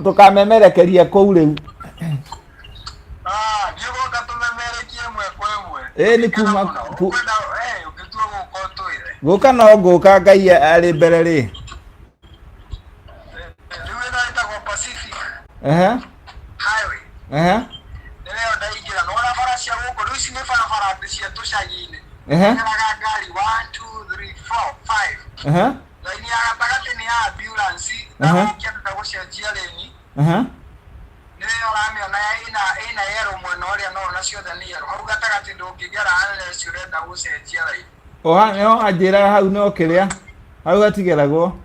Tũkamemerekeria kũu rĩu. Ah, nĩũgoka tũmemerekie ĩmwe kwa ĩmwe. Ĩĩ, nĩ kuma Ũkwenda eh ũngĩtua gũka ũtwĩre. Gũka no ngũka Ngai arĩ mbere rĩ. Rĩu ĩno ĩtagwo Pacific Ehe. Highway. Ehe. Nĩyo ndaingĩra. Nĩwona bara cia gũkũ rĩu ici nĩ barabara atĩ cia tũcagi-inĩ. Ehe. Ngeraga ngari 1 2 3 4 5. Ehe. Raini ya gatagatĩ nĩ ya ambulance na ũngĩenda gũcenjia lane Ehe. nĩyo ũramĩona ĩna yellow mwena ũrĩa no ona ciothe nĩ yellow. Hau gatagatĩ ndũngĩgera unless ũrenda gũcenjia raini. Oha nĩho anjĩraga hau no kĩrĩa hau hatigeragwo.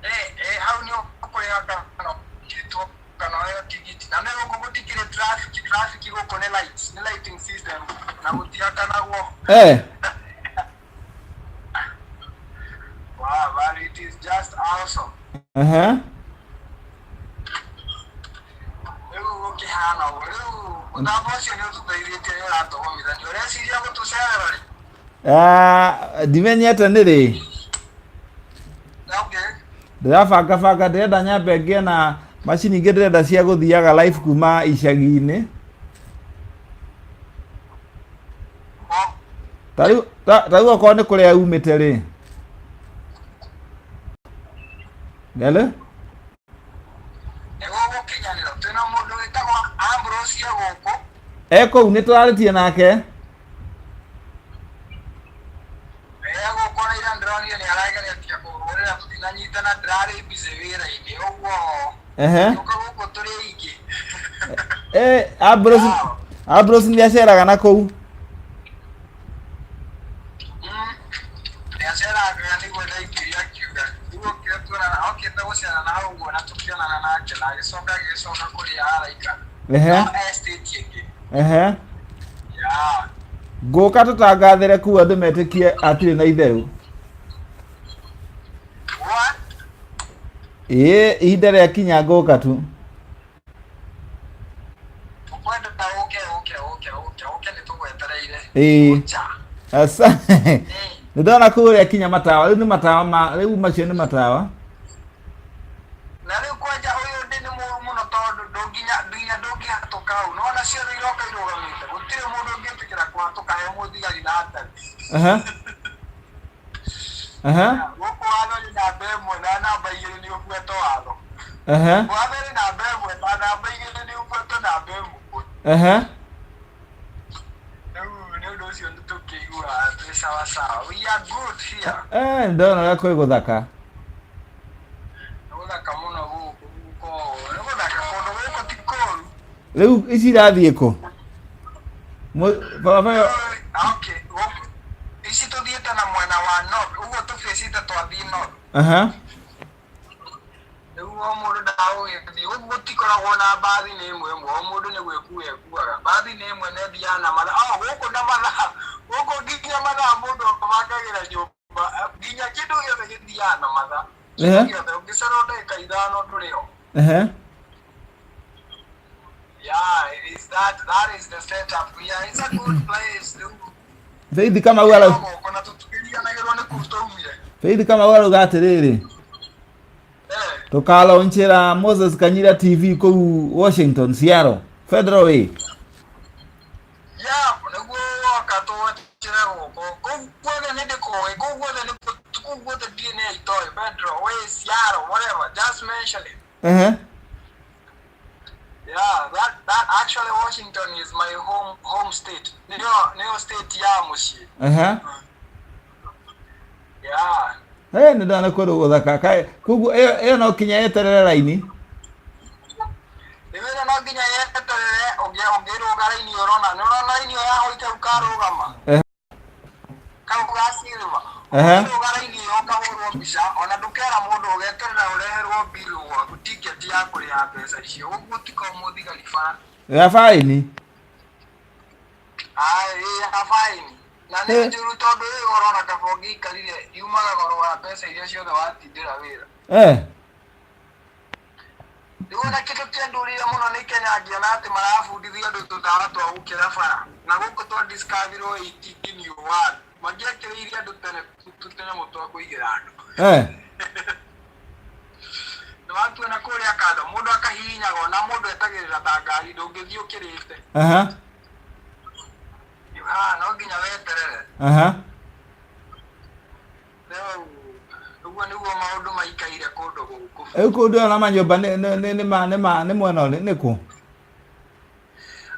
Eh, hau nĩ ũkũrĩha kana ũnyitwo kana ũheo tigiti. Na nĩ gũkũ gũtikĩrĩ traffic, traffic gũkũ nĩ lights, nĩ lighting system na gũtiakanagwo. Eh. Wow, but it is just awesome. Ehe. Rĩu gũkĩhana ũguo rĩu mũtambo ũcio nĩ ũtũteithĩtie nĩ ũratũgomithania. Ũreciria gũtũcerera rĩ? Ah, ndimenyete nĩ rĩ. Okay. Ndĩrabanga banga ndĩrenda nyambe ngĩe na macini ingĩ ndĩrenda cia gũthiaga live kuma icagi-inĩ. Ta rĩu okorwo nĩ kũrĩa umĩte rĩ. Hello? Nĩguo gũkinyanĩra twĩna mũndũ wĩtagwo Ambrose gũkũ. E kũu nĩ tũrarĩtie nake. Gũkũ na ira ndĩronire nĩ arageretie kũhũrĩra tũtinanyitana ndĩrarĩ busy wĩra-inĩ ũguo. Ehe. Gũka gũkũ tũrĩ aingĩ. Ambrose Ambrose nĩ aceraga na kũu. Nĩaceranga nĩguo ndaingĩria akiuga rĩu okire tuonana okĩte gũcera na hau ũguo na tũkĩonana nake na agĩcoka agĩcoka kũrĩa araikara. Ehe. No estate ĩngĩ. Ehe. Yeah. Ngũka tũtangathĩre kũu andũ metĩkie hatirĩ na itherũ. What? Ĩĩ ihinda rĩakinya ngũka tu. Ũkwenda ũke ũke ũke ũke ũke nĩ tũgwetereire. Ĩĩ. Ũcha. Asa. Nĩ ndona kũrĩa kinya matawa rĩu nĩ matawa ma rĩu macio nĩ matawa. Na rĩu kwanja ũyũ ndĩ nĩ mũru mũno tondũ ndũnginya nginya ndũngĩhatũka hau. Nĩwona ciothe iroka irũgamĩte. Gũtirĩ mũndũ ũngĩtĩkĩra kũhatũka he mũthigari na atarĩ. Aha. Aha. Gũkũ watho nĩ namba ĩmwe na namba igĩrĩ nĩ ũbuĩte watho. Aha. Watho nĩ namba ĩmwe na namba igĩrĩ nĩ ũbuĩte namba ĩmwe. Aha. Rĩu nĩ ũndũ ũcio nĩ tũkĩigua twĩ sawa sawa. We are good here. Eh, ndona ũrĩa kwĩ gũthaka. Nĩ gũthaka mũno gũkũ gũkũ. Nĩ gũthaka kũndũ gũkũ ti kũũru. Rĩu ici irathiĩ kũ? Barabara ĩyo Okay, gũkũ ici tũthiĩte na mwena wa north, ũguo tũbĩcĩte twathiĩ north. Aha. Rĩu o mũndũ ndagũgĩthiĩ gũkũ gũtikoragwo na mbathi nĩ ĩmwe ĩmwe, o mũndũ nĩ gwĩkua ekuaga. Mbathi nĩ ĩmwe na ĩthiaga na mathaa. Oh, gũkũ na mathaa, gũkũ nginya mathaa mũndũ abangagĩra nyũmba, nginya kĩndũ gĩothe gĩthiaga na mathaa. Ehe. Kĩndũ gĩothe ũngĩcererwo ndagĩka ithano ndũrĩ ho. Ehe. Yeah, it is that, that is the setup. Yeah, it's a good place. Rĩu Faith Kamau arau gũkũ na tũtikĩriganagĩrwo nĩ kũu twaumire. Faith Kamau arauga atĩrĩrĩ Eh, tũkalaunchĩra Moses Kanyira TV kũu Washington Seattle Federal Way. Yeah, nĩguo woka tũwatĩre gũkũ. Kũu guothe nĩ ndĩkũĩ, kũu guothe nĩ kũu guothe ndirĩ nĩ itoĩ, Federal Way, Seattle, whatever, just mention it. Ehe. Yeah, that actually Washington is my home state. Nĩyo state ya mũciĩ. Ehe. Yeah. Eh, nĩ ndona kũndũ gũthaka. Kaĩ koguo ĩyo ĩyo no kinya yeterere raini. Rĩu ĩno no nginya yeterere ũngĩrũga raini ũrona. Nĩ ũrona raini ĩyo ya hoite ũkarũgama. Ehe. Kau ga silver. Ehe. Ũngĩrũga raini ĩyo ũkahũrwo mbica ona ndũkera mũndũ ũgeterera ũreherwo bill gwaku ticket ya kũrĩha mbeca icio. Ũguo ti ko mũthigari bara. Ya baini. Aye, ĩ ya baini. Na nĩ Eh. njũru tondũ ĩ goro ona kaba ũngĩikarire yumaga goro wa mbeca iria ciothe watindĩra wĩra. Eh. Rĩu ona kĩndũ kĩandũrire mũno nĩ Kenya ngĩona atĩ marabundithia andũ tũtawa twa gũkĩra bara. Na gũkũ twa discoverirwo 1801. Mangĩekĩrĩire andũ tene tũnyamũ twa kũigĩra andũ. Eh. Nĩ watuona kũrĩa kando mũndũ akahihinyaga ona mũndũ etagĩrĩra ta ngari ndũngĩthiĩ ũkĩrĩte. Aha. Ha, no nginya weterere. Aha. Rĩu ũguo nĩguo maũndũ maikaire kũndũ gũkũ. Rĩu kũndũ ĩyo na manyũmba nĩ nĩ nĩ nĩ ma nĩ ma nĩ mwena ũrĩ nĩ kũ?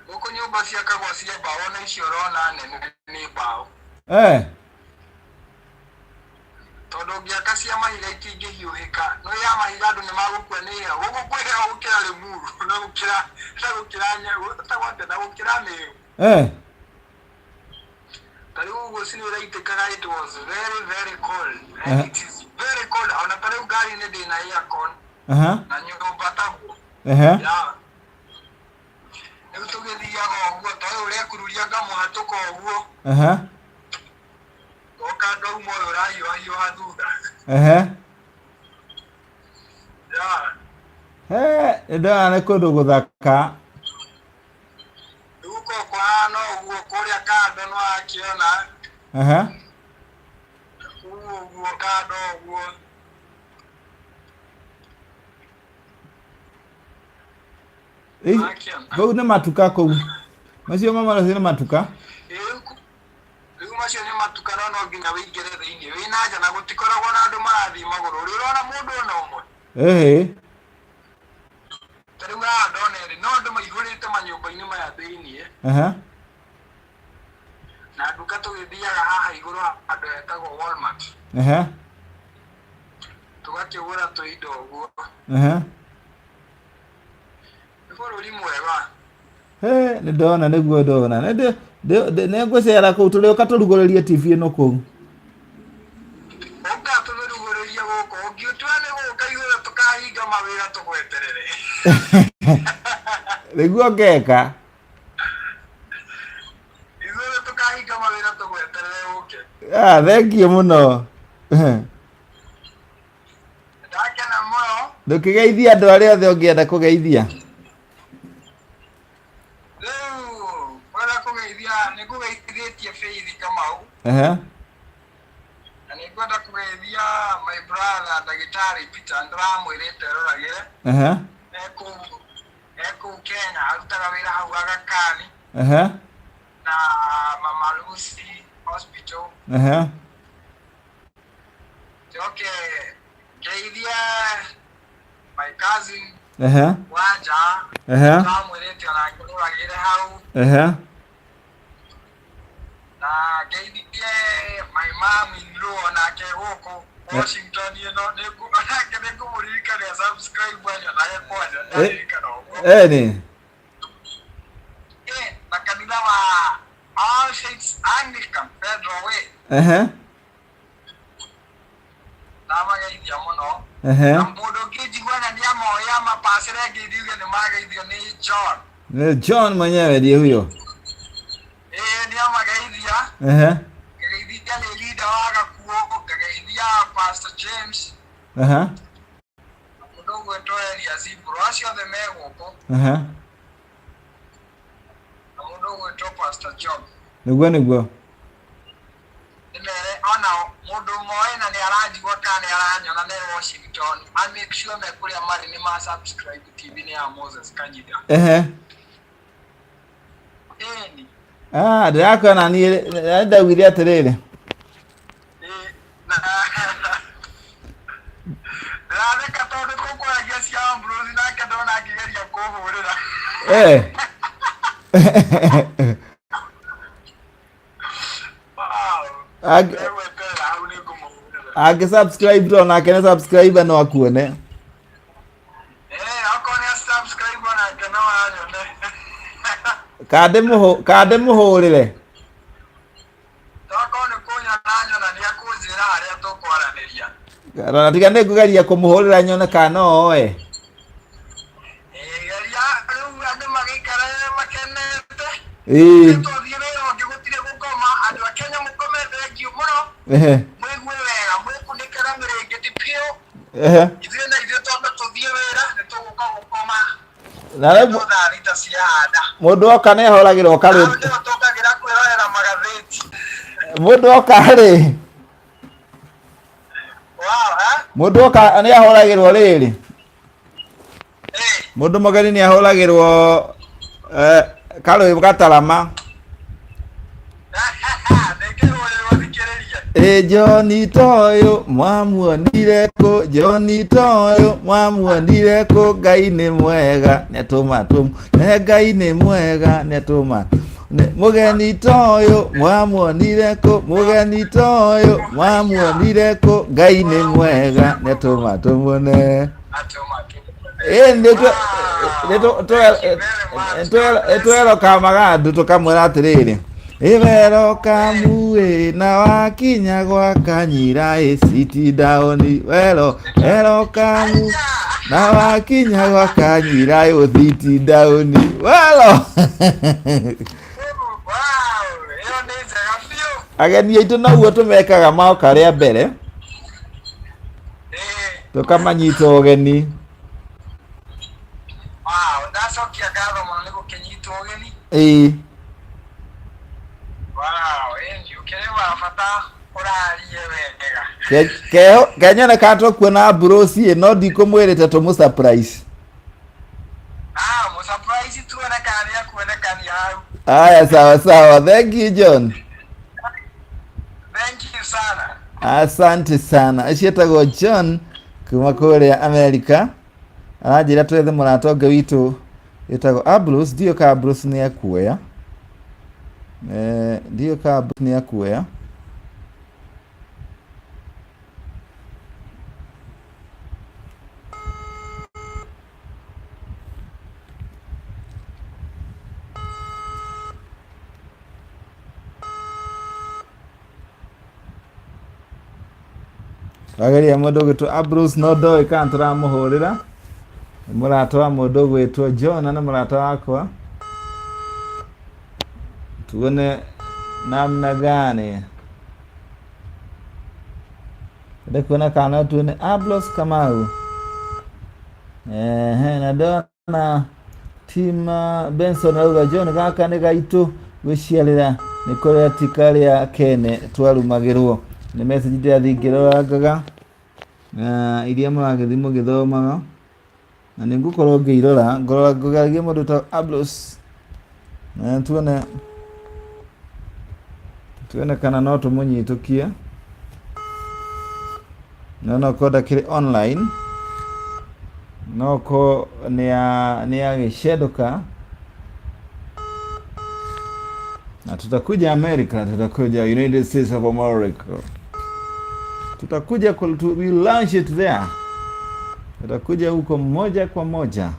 Gũkũ nyũmba ciakagwo cia mbaũ na icio ũrona nene nĩ mbaũ. Eh. Tondũ ũngĩaka cia mahiga itingĩhiũhĩka. No ya mahiga andũ nĩ magũkua nĩ heho. Gũkũ kwĩ heho gũkĩra Limuru na gũkĩra na gũkĩra gwĩtagwo atĩa na gũkĩra Meru. Eh. Ta rĩu ũguo snow ĩraitĩkaga it was very very cold and Eh. it is very cold. Ona ta rĩu ngari-inĩ ndĩna aircon Aha. na nyũmba taguo. Ehe. Yeah. Rĩu tũgĩthiaga ũguo ta ũyũ ũrekururia ngamũhatũka ũguo. Aha. Oka ndauma ũyũ ũrahiũhahiũha thutha. Ehe. Yeah. Eh, nĩ ndona nĩ kũndũ gũthaka. Rĩu ko kũhana ũguo kũrĩa kando no akĩona Aha. ũguo ũguo kando ũguo. Ĩ- Akĩona. Kũu nĩ matuka kũu. Macio mama macio nĩ matuka. Ĩ, Rĩu macio nĩ matuka no no nginya wĩingĩre thĩinĩ wĩ na nja na gũtikoragwo na andũ marathiĩ magũrũ. Ũrĩ ũrona mũndũ ona ũmwe? Ĩhĩ. Ta rĩu haha ndona ĩrĩ no andũ maihũrĩte manyũmba-inĩ maya thĩinĩ. Aha. Na nduka tũgĩthiaga haha igũrũ handũ hetagwo Walmart. Aha. Tũgakĩgũra tũindo ũguo. Aha. Nĩ bũrũri mwega. He, nĩ ndona nĩguo ndona. Nĩ ngũcera kũu tũrĩũka tũrugũrĩrie TV ĩno kũu. Ũka tũmĩrugũrĩrie gũkũ. Ũngĩtua nĩ gũka ithuothe tũkahinga mawĩra tũgweterere. Nĩguo ngeka. Ithuothe tũkahinga mawĩra tũgweterere ũke. Ah, thengiũ mũno. Ndakena mũno. Ndũkĩgeithie andũ arĩa othe ũngĩenda kũgeithia. Rĩu ngwenda kũgeithia nĩ ngũgeithĩtie Faith Kamau. Ehe. Na nĩ ngwenda kũgeithia my brother ndagĩtarĩ Peter ndĩramwĩrĩte eroragĩre. Ehe. Ekũu ekũu Kenya arutaga wĩra hau Aga Khan. Ehe. Na Mama Lucy Hospital. Ehe. Njoke ngeithie my cousin Ehe. Wanja. Ehe. Ndamwĩrĩte onake roragĩre hau. Ehe. Na ngeithie my mom in law onake gũkũ Washington ĩno onake nĩngũmũririkania subscribe anyonage kwanja ndaririkana ũguo. Eni. Na kanitha wa All Saints Anglican Federal Way. Ehe. Ndamageithia mũno. Ehe. Na mũndũ ũngĩnjigua na nĩamoĩ amapacĩre ngeithi uge nĩmageithio nĩ John. Ni John mwenyewe ndiye huyo. Ĩĩ nĩamageithia. Ehe. Ngageithia nĩ leader wa Gakuo, ngageithia Pastor James, Ehe. na mũndũ ũgwĩtwo Elias Ibro, acio othe me gũkũ, Ehe. na mũndũ ũgwĩtwo Pastor John. Nĩguo nĩguo. Nĩmere onao mũndũ moĩ na nĩ aranjigua kana nĩ aranyona me Washington, a make sure me kũrĩa marĩ nĩ ma subscribe TV-inĩ ya Moses Kanyitha. Ehe. Ĩni. Ah, ndĩrakuona niĩ ndaugire atĩrĩrĩ. Ndĩratheka tondũ tũkwaragia cia Ambrose nake ndona akĩgeria kũhũrĩra. Eh. Wow. Ndegweterera hau nĩngũmũhũrĩra. Angĩ subscribe to nake nĩ subscribe no akuone. Eh, okorwo nĩ subscribe onake no anyone. Kande mũhũrĩre. Tokorwo nĩ kũnyona anyona nĩ akũnjĩra harĩa tũkwaranĩria. Rora tiga nĩ ngũgeria kũmũhũrĩra nyone kana no oe. Ĩĩ, geria rĩu andũ magĩikare makenete. Ĩĩ. Tũthiĩ wĩra ũngĩ gũtirĩ gũkoma. Andũ a Kenya mũkome thengiũ mũno. Ehe. Mũigue wega, mwĩkunĩke na mĩrĩngĩti biũ. Ehe. Ithuĩ na ithuĩ twambe tũthiĩ wĩra nĩ tũgũka gũkoma. Na rĩu Thaa thita ciahanda. Mũndũ oka nĩ ahũragĩrwo Hau nĩho tũkagĩra kwĩrorera magathĩti. Mũndũ oka rĩ. Wow, eh? Mũndũ oka nĩ ahũragĩrwo rĩrĩ. Mũndũ mũgeni nĩ ahũragĩrwo karwĩmbo gatarama. Ĩ John toyũ mwamuonire kũ, John toyũ mwamuonire kũ, Ngai nĩ mwega nĩatũma tũmu, Ngai nĩ mwega nĩatũma mũgeni toyũ mwamuonire kũ, mũgeni toyũ mwamuonire kũ, Ngai nĩ mwega nĩatũma tũmuone. Ĩ nĩtwerokamaga andũ tũkamwĩra atĩrĩrĩ, ĩ werokamu ĩ na wakinya gwa Kanyira ĩ citi ndaũni, wero werokamu na wakinya gwa Kanyira ĩ ũthiti ndaũni, wero. Ĩyo nĩ njega biũ. Ageni aitũ noguo tũmekaga moka rĩa mbere, tũkamanyita ũgeni. Wow, ndacokia ngatho mũno nĩ gũkĩnyitwo ũgeni. Ĩĩ. Wow, ĩni ũkĩrĩ wa bata ũrarie wega. Kenyone kana tũkuona Ambrose ĩ, no ndikũmwĩrĩte tũmũ surprise. Ah, mũ surprise tuone kana nĩ akuonekania hau. Aya, sawa sawa. Thank you John. Thank you sana. Asante sana. Ũcio etagwo John kuma kũrĩa America. Aranjĩra twethe mũrata ũngĩ witũ wĩtagwo Ambrose. Ndiũĩ kana Ambrose nĩ ekuoya. Ndiũĩ kana Ambrose nĩ ekuoya. Twageria mũndũ ũgwĩtwo Ambrose no ndoĩ kana tũramũhũrĩra. Nĩ mũrata wa mũndũ ũgwĩtwo John na nĩ mũrata wakwa. Tuone namna gani. Ndĩ kuona kana no tuone Ambrose Kamau. Ehe, na ndona Tim Benson auga John gaka nĩ gaitũ gwĩciarĩra nĩ kũrĩa ti karĩa kene twarumagĩrwo. Nĩ message ndĩrathiĩ ngĩrorangaga na iria mũragĩthiĩ mũgĩthomaga na nĩ ngũkorwo ngĩirora ngorora ngũgeragia mũndũ ta Ambrose na tuone tuone kana no tũmũnyitũkie no no korwo ndakĩrĩ online no ko nĩ agĩcendũka na tutakuja America, tutakuja United States of America, tutakuja we launch it there, tutakuja huko moja kwa moja.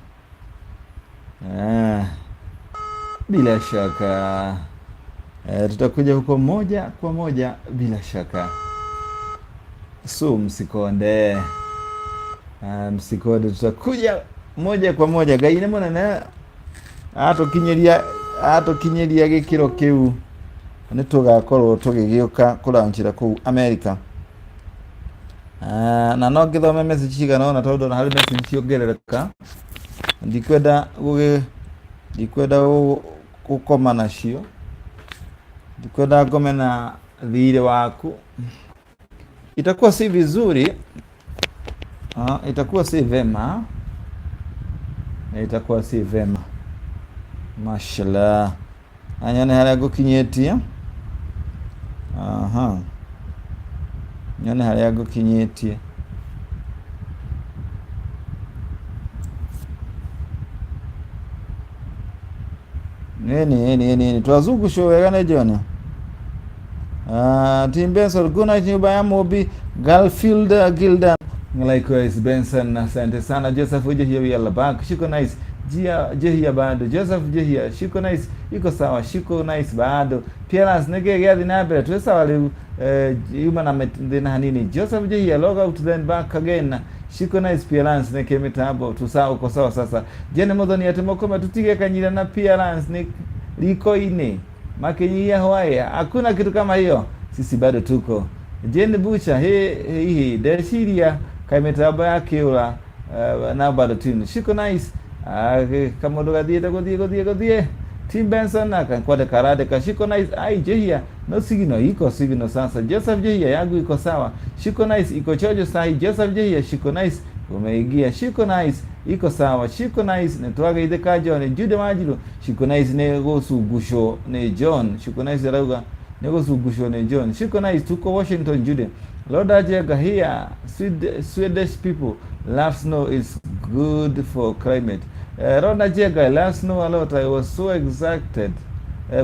Bila shaka tutakuja huko moja kwa moja bila shaka, so msikonde, msikonde, tutakuja moja kwa moja. Ngai nĩ mũnene atũkinyĩria gĩkĩro kĩu nĩ tũgakorwo tũgĩgĩũka kũranjĩra kũu America. Na no ngĩthome message cigana ũna tondũ ona harĩ message ciongerereka ndikwenda gũgĩ ndikwenda gũkoma nacio, ndikwenda ngome na thirĩ waku, itakuwa si vizuri. Itakuwa si vema, itakuwa si vema. Mashallah, anyone harĩa ngũkinyĩtie. Aha, nyone harĩa ngũkinyĩtie. Nini nini nini twazungushwo wega nĩ John. Tim Benson, good night nyumba ya Mobi, Garfield Gildan. Likewise Benson, asante sana. Joseph Jehia, we are back. Shiko nice. Jia Jehia bado. Joseph Jehia, shiko nice. Iko sawa, shiko nice bado. Pierce nege gyathi na mbere twe sawa riu yuma na thina hanini. Joseph Jehia, log out then back again. Shiko nice Pierce neke mitambo tu sawa, uko sawa sasa. Jene Muthoni ati mokome tutige kanyira na Pierce ni riko-inĩ makinyia hwaĩ, hakuna kitu kama hiyo, sisi bado tuko. Jane Bucha he he ndeciria kaĩ mĩtambo ya kĩũra na bado team shiko nice kamũndũ gathiĩte gũthiĩ gũthiĩ gũthiĩ. Tim Benson akakwandĩka arandĩka shiko nice ai Jehia no sigino iko sigino sasa. Joseph Jehia yangu iko sawa, shiko nice iko chojo sahi. Joseph Jehia shiko nice umeingia, shiko nice iko sawa, shiko nice nĩtwageithĩka John Jude Wanjiru, shiko nice nĩ gũcungucwo nĩ John, shiko nice arauga nĩ gũcungucwo nĩ John. Shiko nice tuko Washington Jude. Loda Jenga here, Swedish people love snow, is good for climate. Roda Jenga, I love snow a lot. I was so excited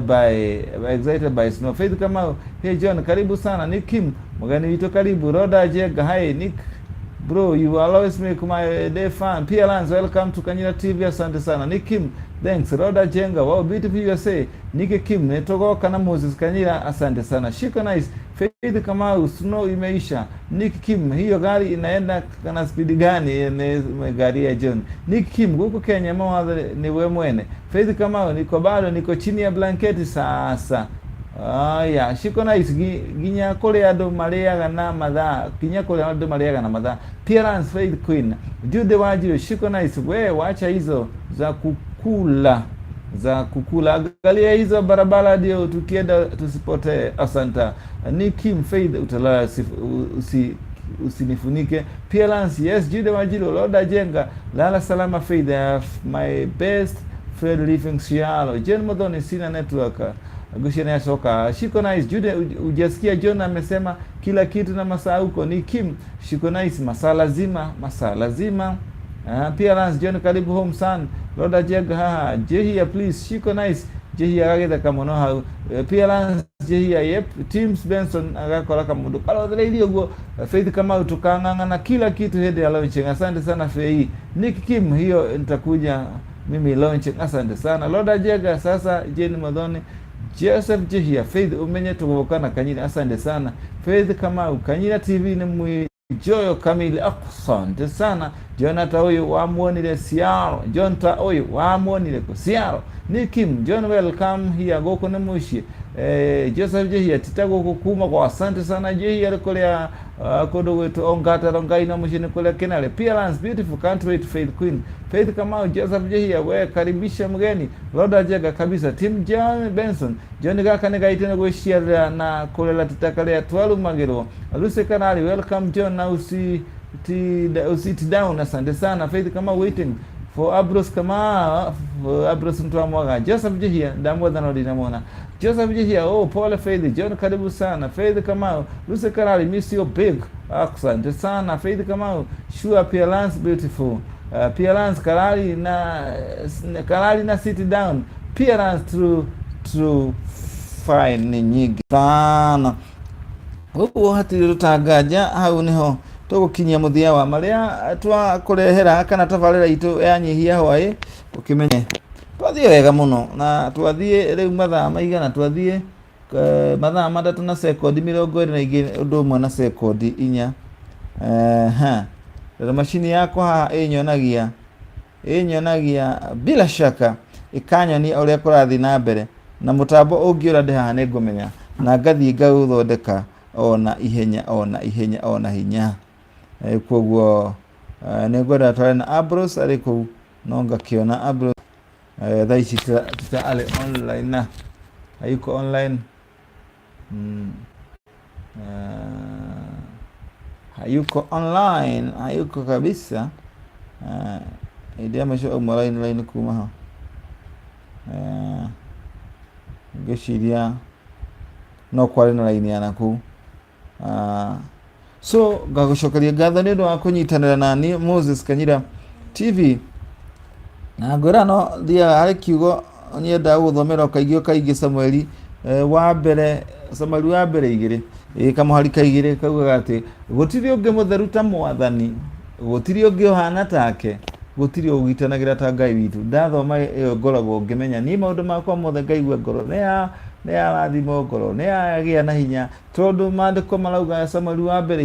by snow. Faith Kamau, hey John, karibu sana. Nick Kim, mgeni wito karibu. Roda Jenga, hi Nick bro, you always make my day fun. Pia Lance, welcome to Kanyira TV, asante sana. Nick Kim, thanks. Roda Jenga, wow, beautiful USA. Nick Kim, netogoka na Moses Kanyira, asante sana. Shiko nice. Faith Kamau, snow imeisha. Nick Kim, hiyo gari inaenda kana speed gani? Ni gari ya John. Nick Kim, huko Kenya mama ni wewe mwene. Faith Kamau, niko bado niko chini ya blanketi sasa. Aya, shiko nice ginya kũrĩa andũ marĩaga na mathaa, kinya kũrĩa andũ marĩaga na mathaa. Pierance Faith Queen, Jude Wanjiru, shiko nice, we wacha hizo za kukula, za kukula, angalia hizo barabara ndio tukienda tusipotee. Asante. Ni Kim Faith, utalala usinifunike. Pierance, yes, Jude Wanjiru, Loda Jenga, lala salama Faith, my best friend living Seattle. Jane Modoni, sina network. Gushia na soka. Shiko nice Jude, ujasikia John amesema kila kitu na masaa huko. Ni Kim, shiko nice, masaa lazima, masaa lazima. Pia Lance John, karibu home son. Loda Jenga, haha. Jehia please, shiko nice. Jehia agagitha kamono hau. Pia Lance Jehia, yep. Teams Benson agakora kamundu karothereirie uguo. Faith Kamau, tukang'ang'ana kila kitu hĩndĩ ya launching. Asante sana Fei. Nick Kim, hiyo nitakuja mimi launching. Asante sana. Loda Jenga, sasa Jane Modhoni. Joseph Jehia, Faith umenye tugukana Kanyira, asante sana. Faith Kamau, Kanyira TV ni Joyo kamili, asante sana Jonathan ũyũ wamuonire Ciaro, John ta ũyũ wamuonire kũ Ciaro ni Kim John, welcome here gũkũ nĩ mũciĩ. Joseph Jehia tita gũkũ kuma kwa, asante sana Jehia arĩ kũrĩa kũndũ gwĩtwo Ongata Rongai na mũciĩ nĩ kũrĩa Kinale. Appearance beautiful, can't wait. Faith Queen, Faith Kamau, Joseph Jehia, we karibisha mgeni Roda Jega kabisa. Tim John Benson John gaka nĩ gaitũ nĩ gwĩciarĩra na kũrera tita karĩa twarumagĩrwo. Lucy Kanali, welcome John na usi usit down, asante sana. Faith Kamau, waiting for Abros Kama for Abros Mtwamwaga. Joseph Jehia ndamwetha no ndinamwona. Joseph Jehia, oh pole Faith John, karibu sana. Faith Kamau, Lucy Kanali, miss you big, asante sana. Faith Kamau, sure appearance beautiful, appearance Kalali na sit down, appearance true true fine ni nyingi sana ũguo hatirĩ rũtanganja hau nĩho tũgũkinyia mũthia wa marĩa twakũrehera kana tabarĩra itũ ya nyihia hwaĩ. Ũkĩmenye twathiĩ wega mũno na twathiĩ rĩu mathaa maigana, twathiĩ mathaa 3 na sekondi 22 ũndũ ũmwe na sekondi 4. Rĩu macini yakwa haha ĩnyonagia bila shaka ĩkanyonia ũrĩa kũrathiĩ na mbere na mũtambo ũngĩũra ndĩ haha nĩ ngũmenya na ngathiĩ ngaũthondeka ona ihenya ona ihenya ona hinya. Koguo nĩ ngwenda tware na Ambrose arĩ kũu no ngakĩona Ambrose thaa ici tita arĩ online na hayuko online. Hayuko online, hayuko kabisa. Hĩndĩ ya mũico auma line line kuma ho. Ngĩciria no kwarĩ na line ya nakũu. So ngagũcokeria ngatho nĩ ũndũ wa kũnyitanĩra na niĩ Moses Kanyira TV na ngwĩra no thiaga harĩ kiugo nyendaga gũthomera kaingĩ o kaingĩ, Samueli wa mbere, Samueli wa mbere 2 ĩ kamũhari ka 2 kaugaga atĩ gũtirĩ ũngĩ mũtheru ta Mwathani, gũtirĩ ũngĩ ũhana take, gũtirĩ ũgitanagĩra ta Ngai witũ. Ndathoma ĩyo ngoragwo ngĩmenya niĩ maũndũ makwa mothe ngaigua ngoro nĩ yarathimwo, ngoro nĩ yagĩa na hinya tondũ maandĩko marauga Samueli wa mbere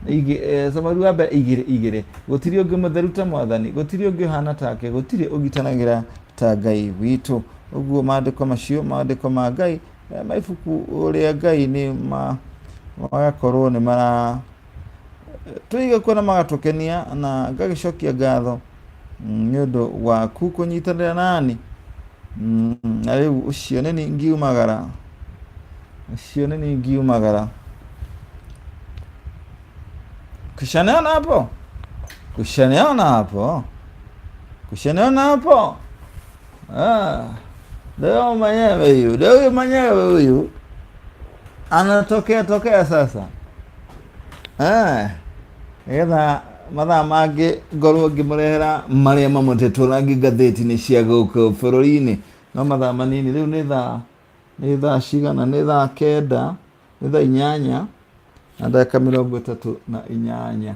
2 Samueli wa mbere 2:2, gũtirĩ ũngĩ mũtheru ta Mwathani, gũtirĩ ũngĩ ũhana take, gũtirĩ ũgitanagĩra ta Ngai witũ. Ũguo maandĩko macio, maandĩko ma Ngai, ma ibuku rĩa Ngai nĩ magakorwo nĩ mara tũiga kuo na magatũkenia na ngagĩcokia ngatho nĩ ũndũ waku kũnyitanĩra nani. Na rĩu ũcio nĩ ni ngiumagara, ũcio nĩ ni ngiumagara. Kushaniona hapo, kushaniona hapo, kushaniona hapo. Ah, leo mwenyewe huyu, leo huyu mwenyewe huyu anatokea tokea sasa. Ah, nĩgetha mathaa mangĩ ngorwo ngĩmũrehera marĩa mamũtetwo rangi ngathĩti-inĩ cia gũkũ bũrũri-inĩ no mathaa manini. Rĩu nĩ thaa cigana? Nĩ thaa 9, nĩ thaa 8 na ndagĩka 38.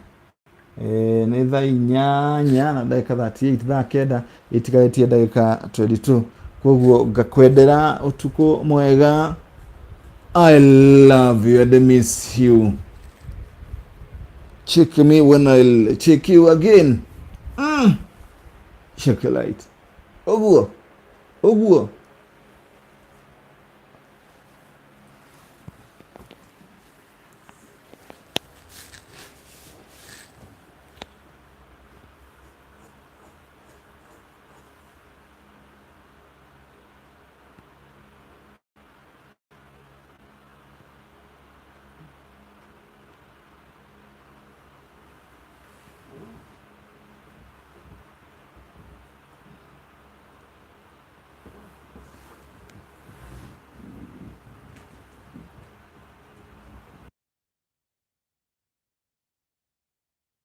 Nĩ thaa 8 na ndagĩka 38, thaa 8 itigarĩtie ndagĩka 22. Koguo ngakwendera ũtukũ mwega. I love you and I miss you. Check me when I'll check you again. Check light. Ũguo. Ũguo.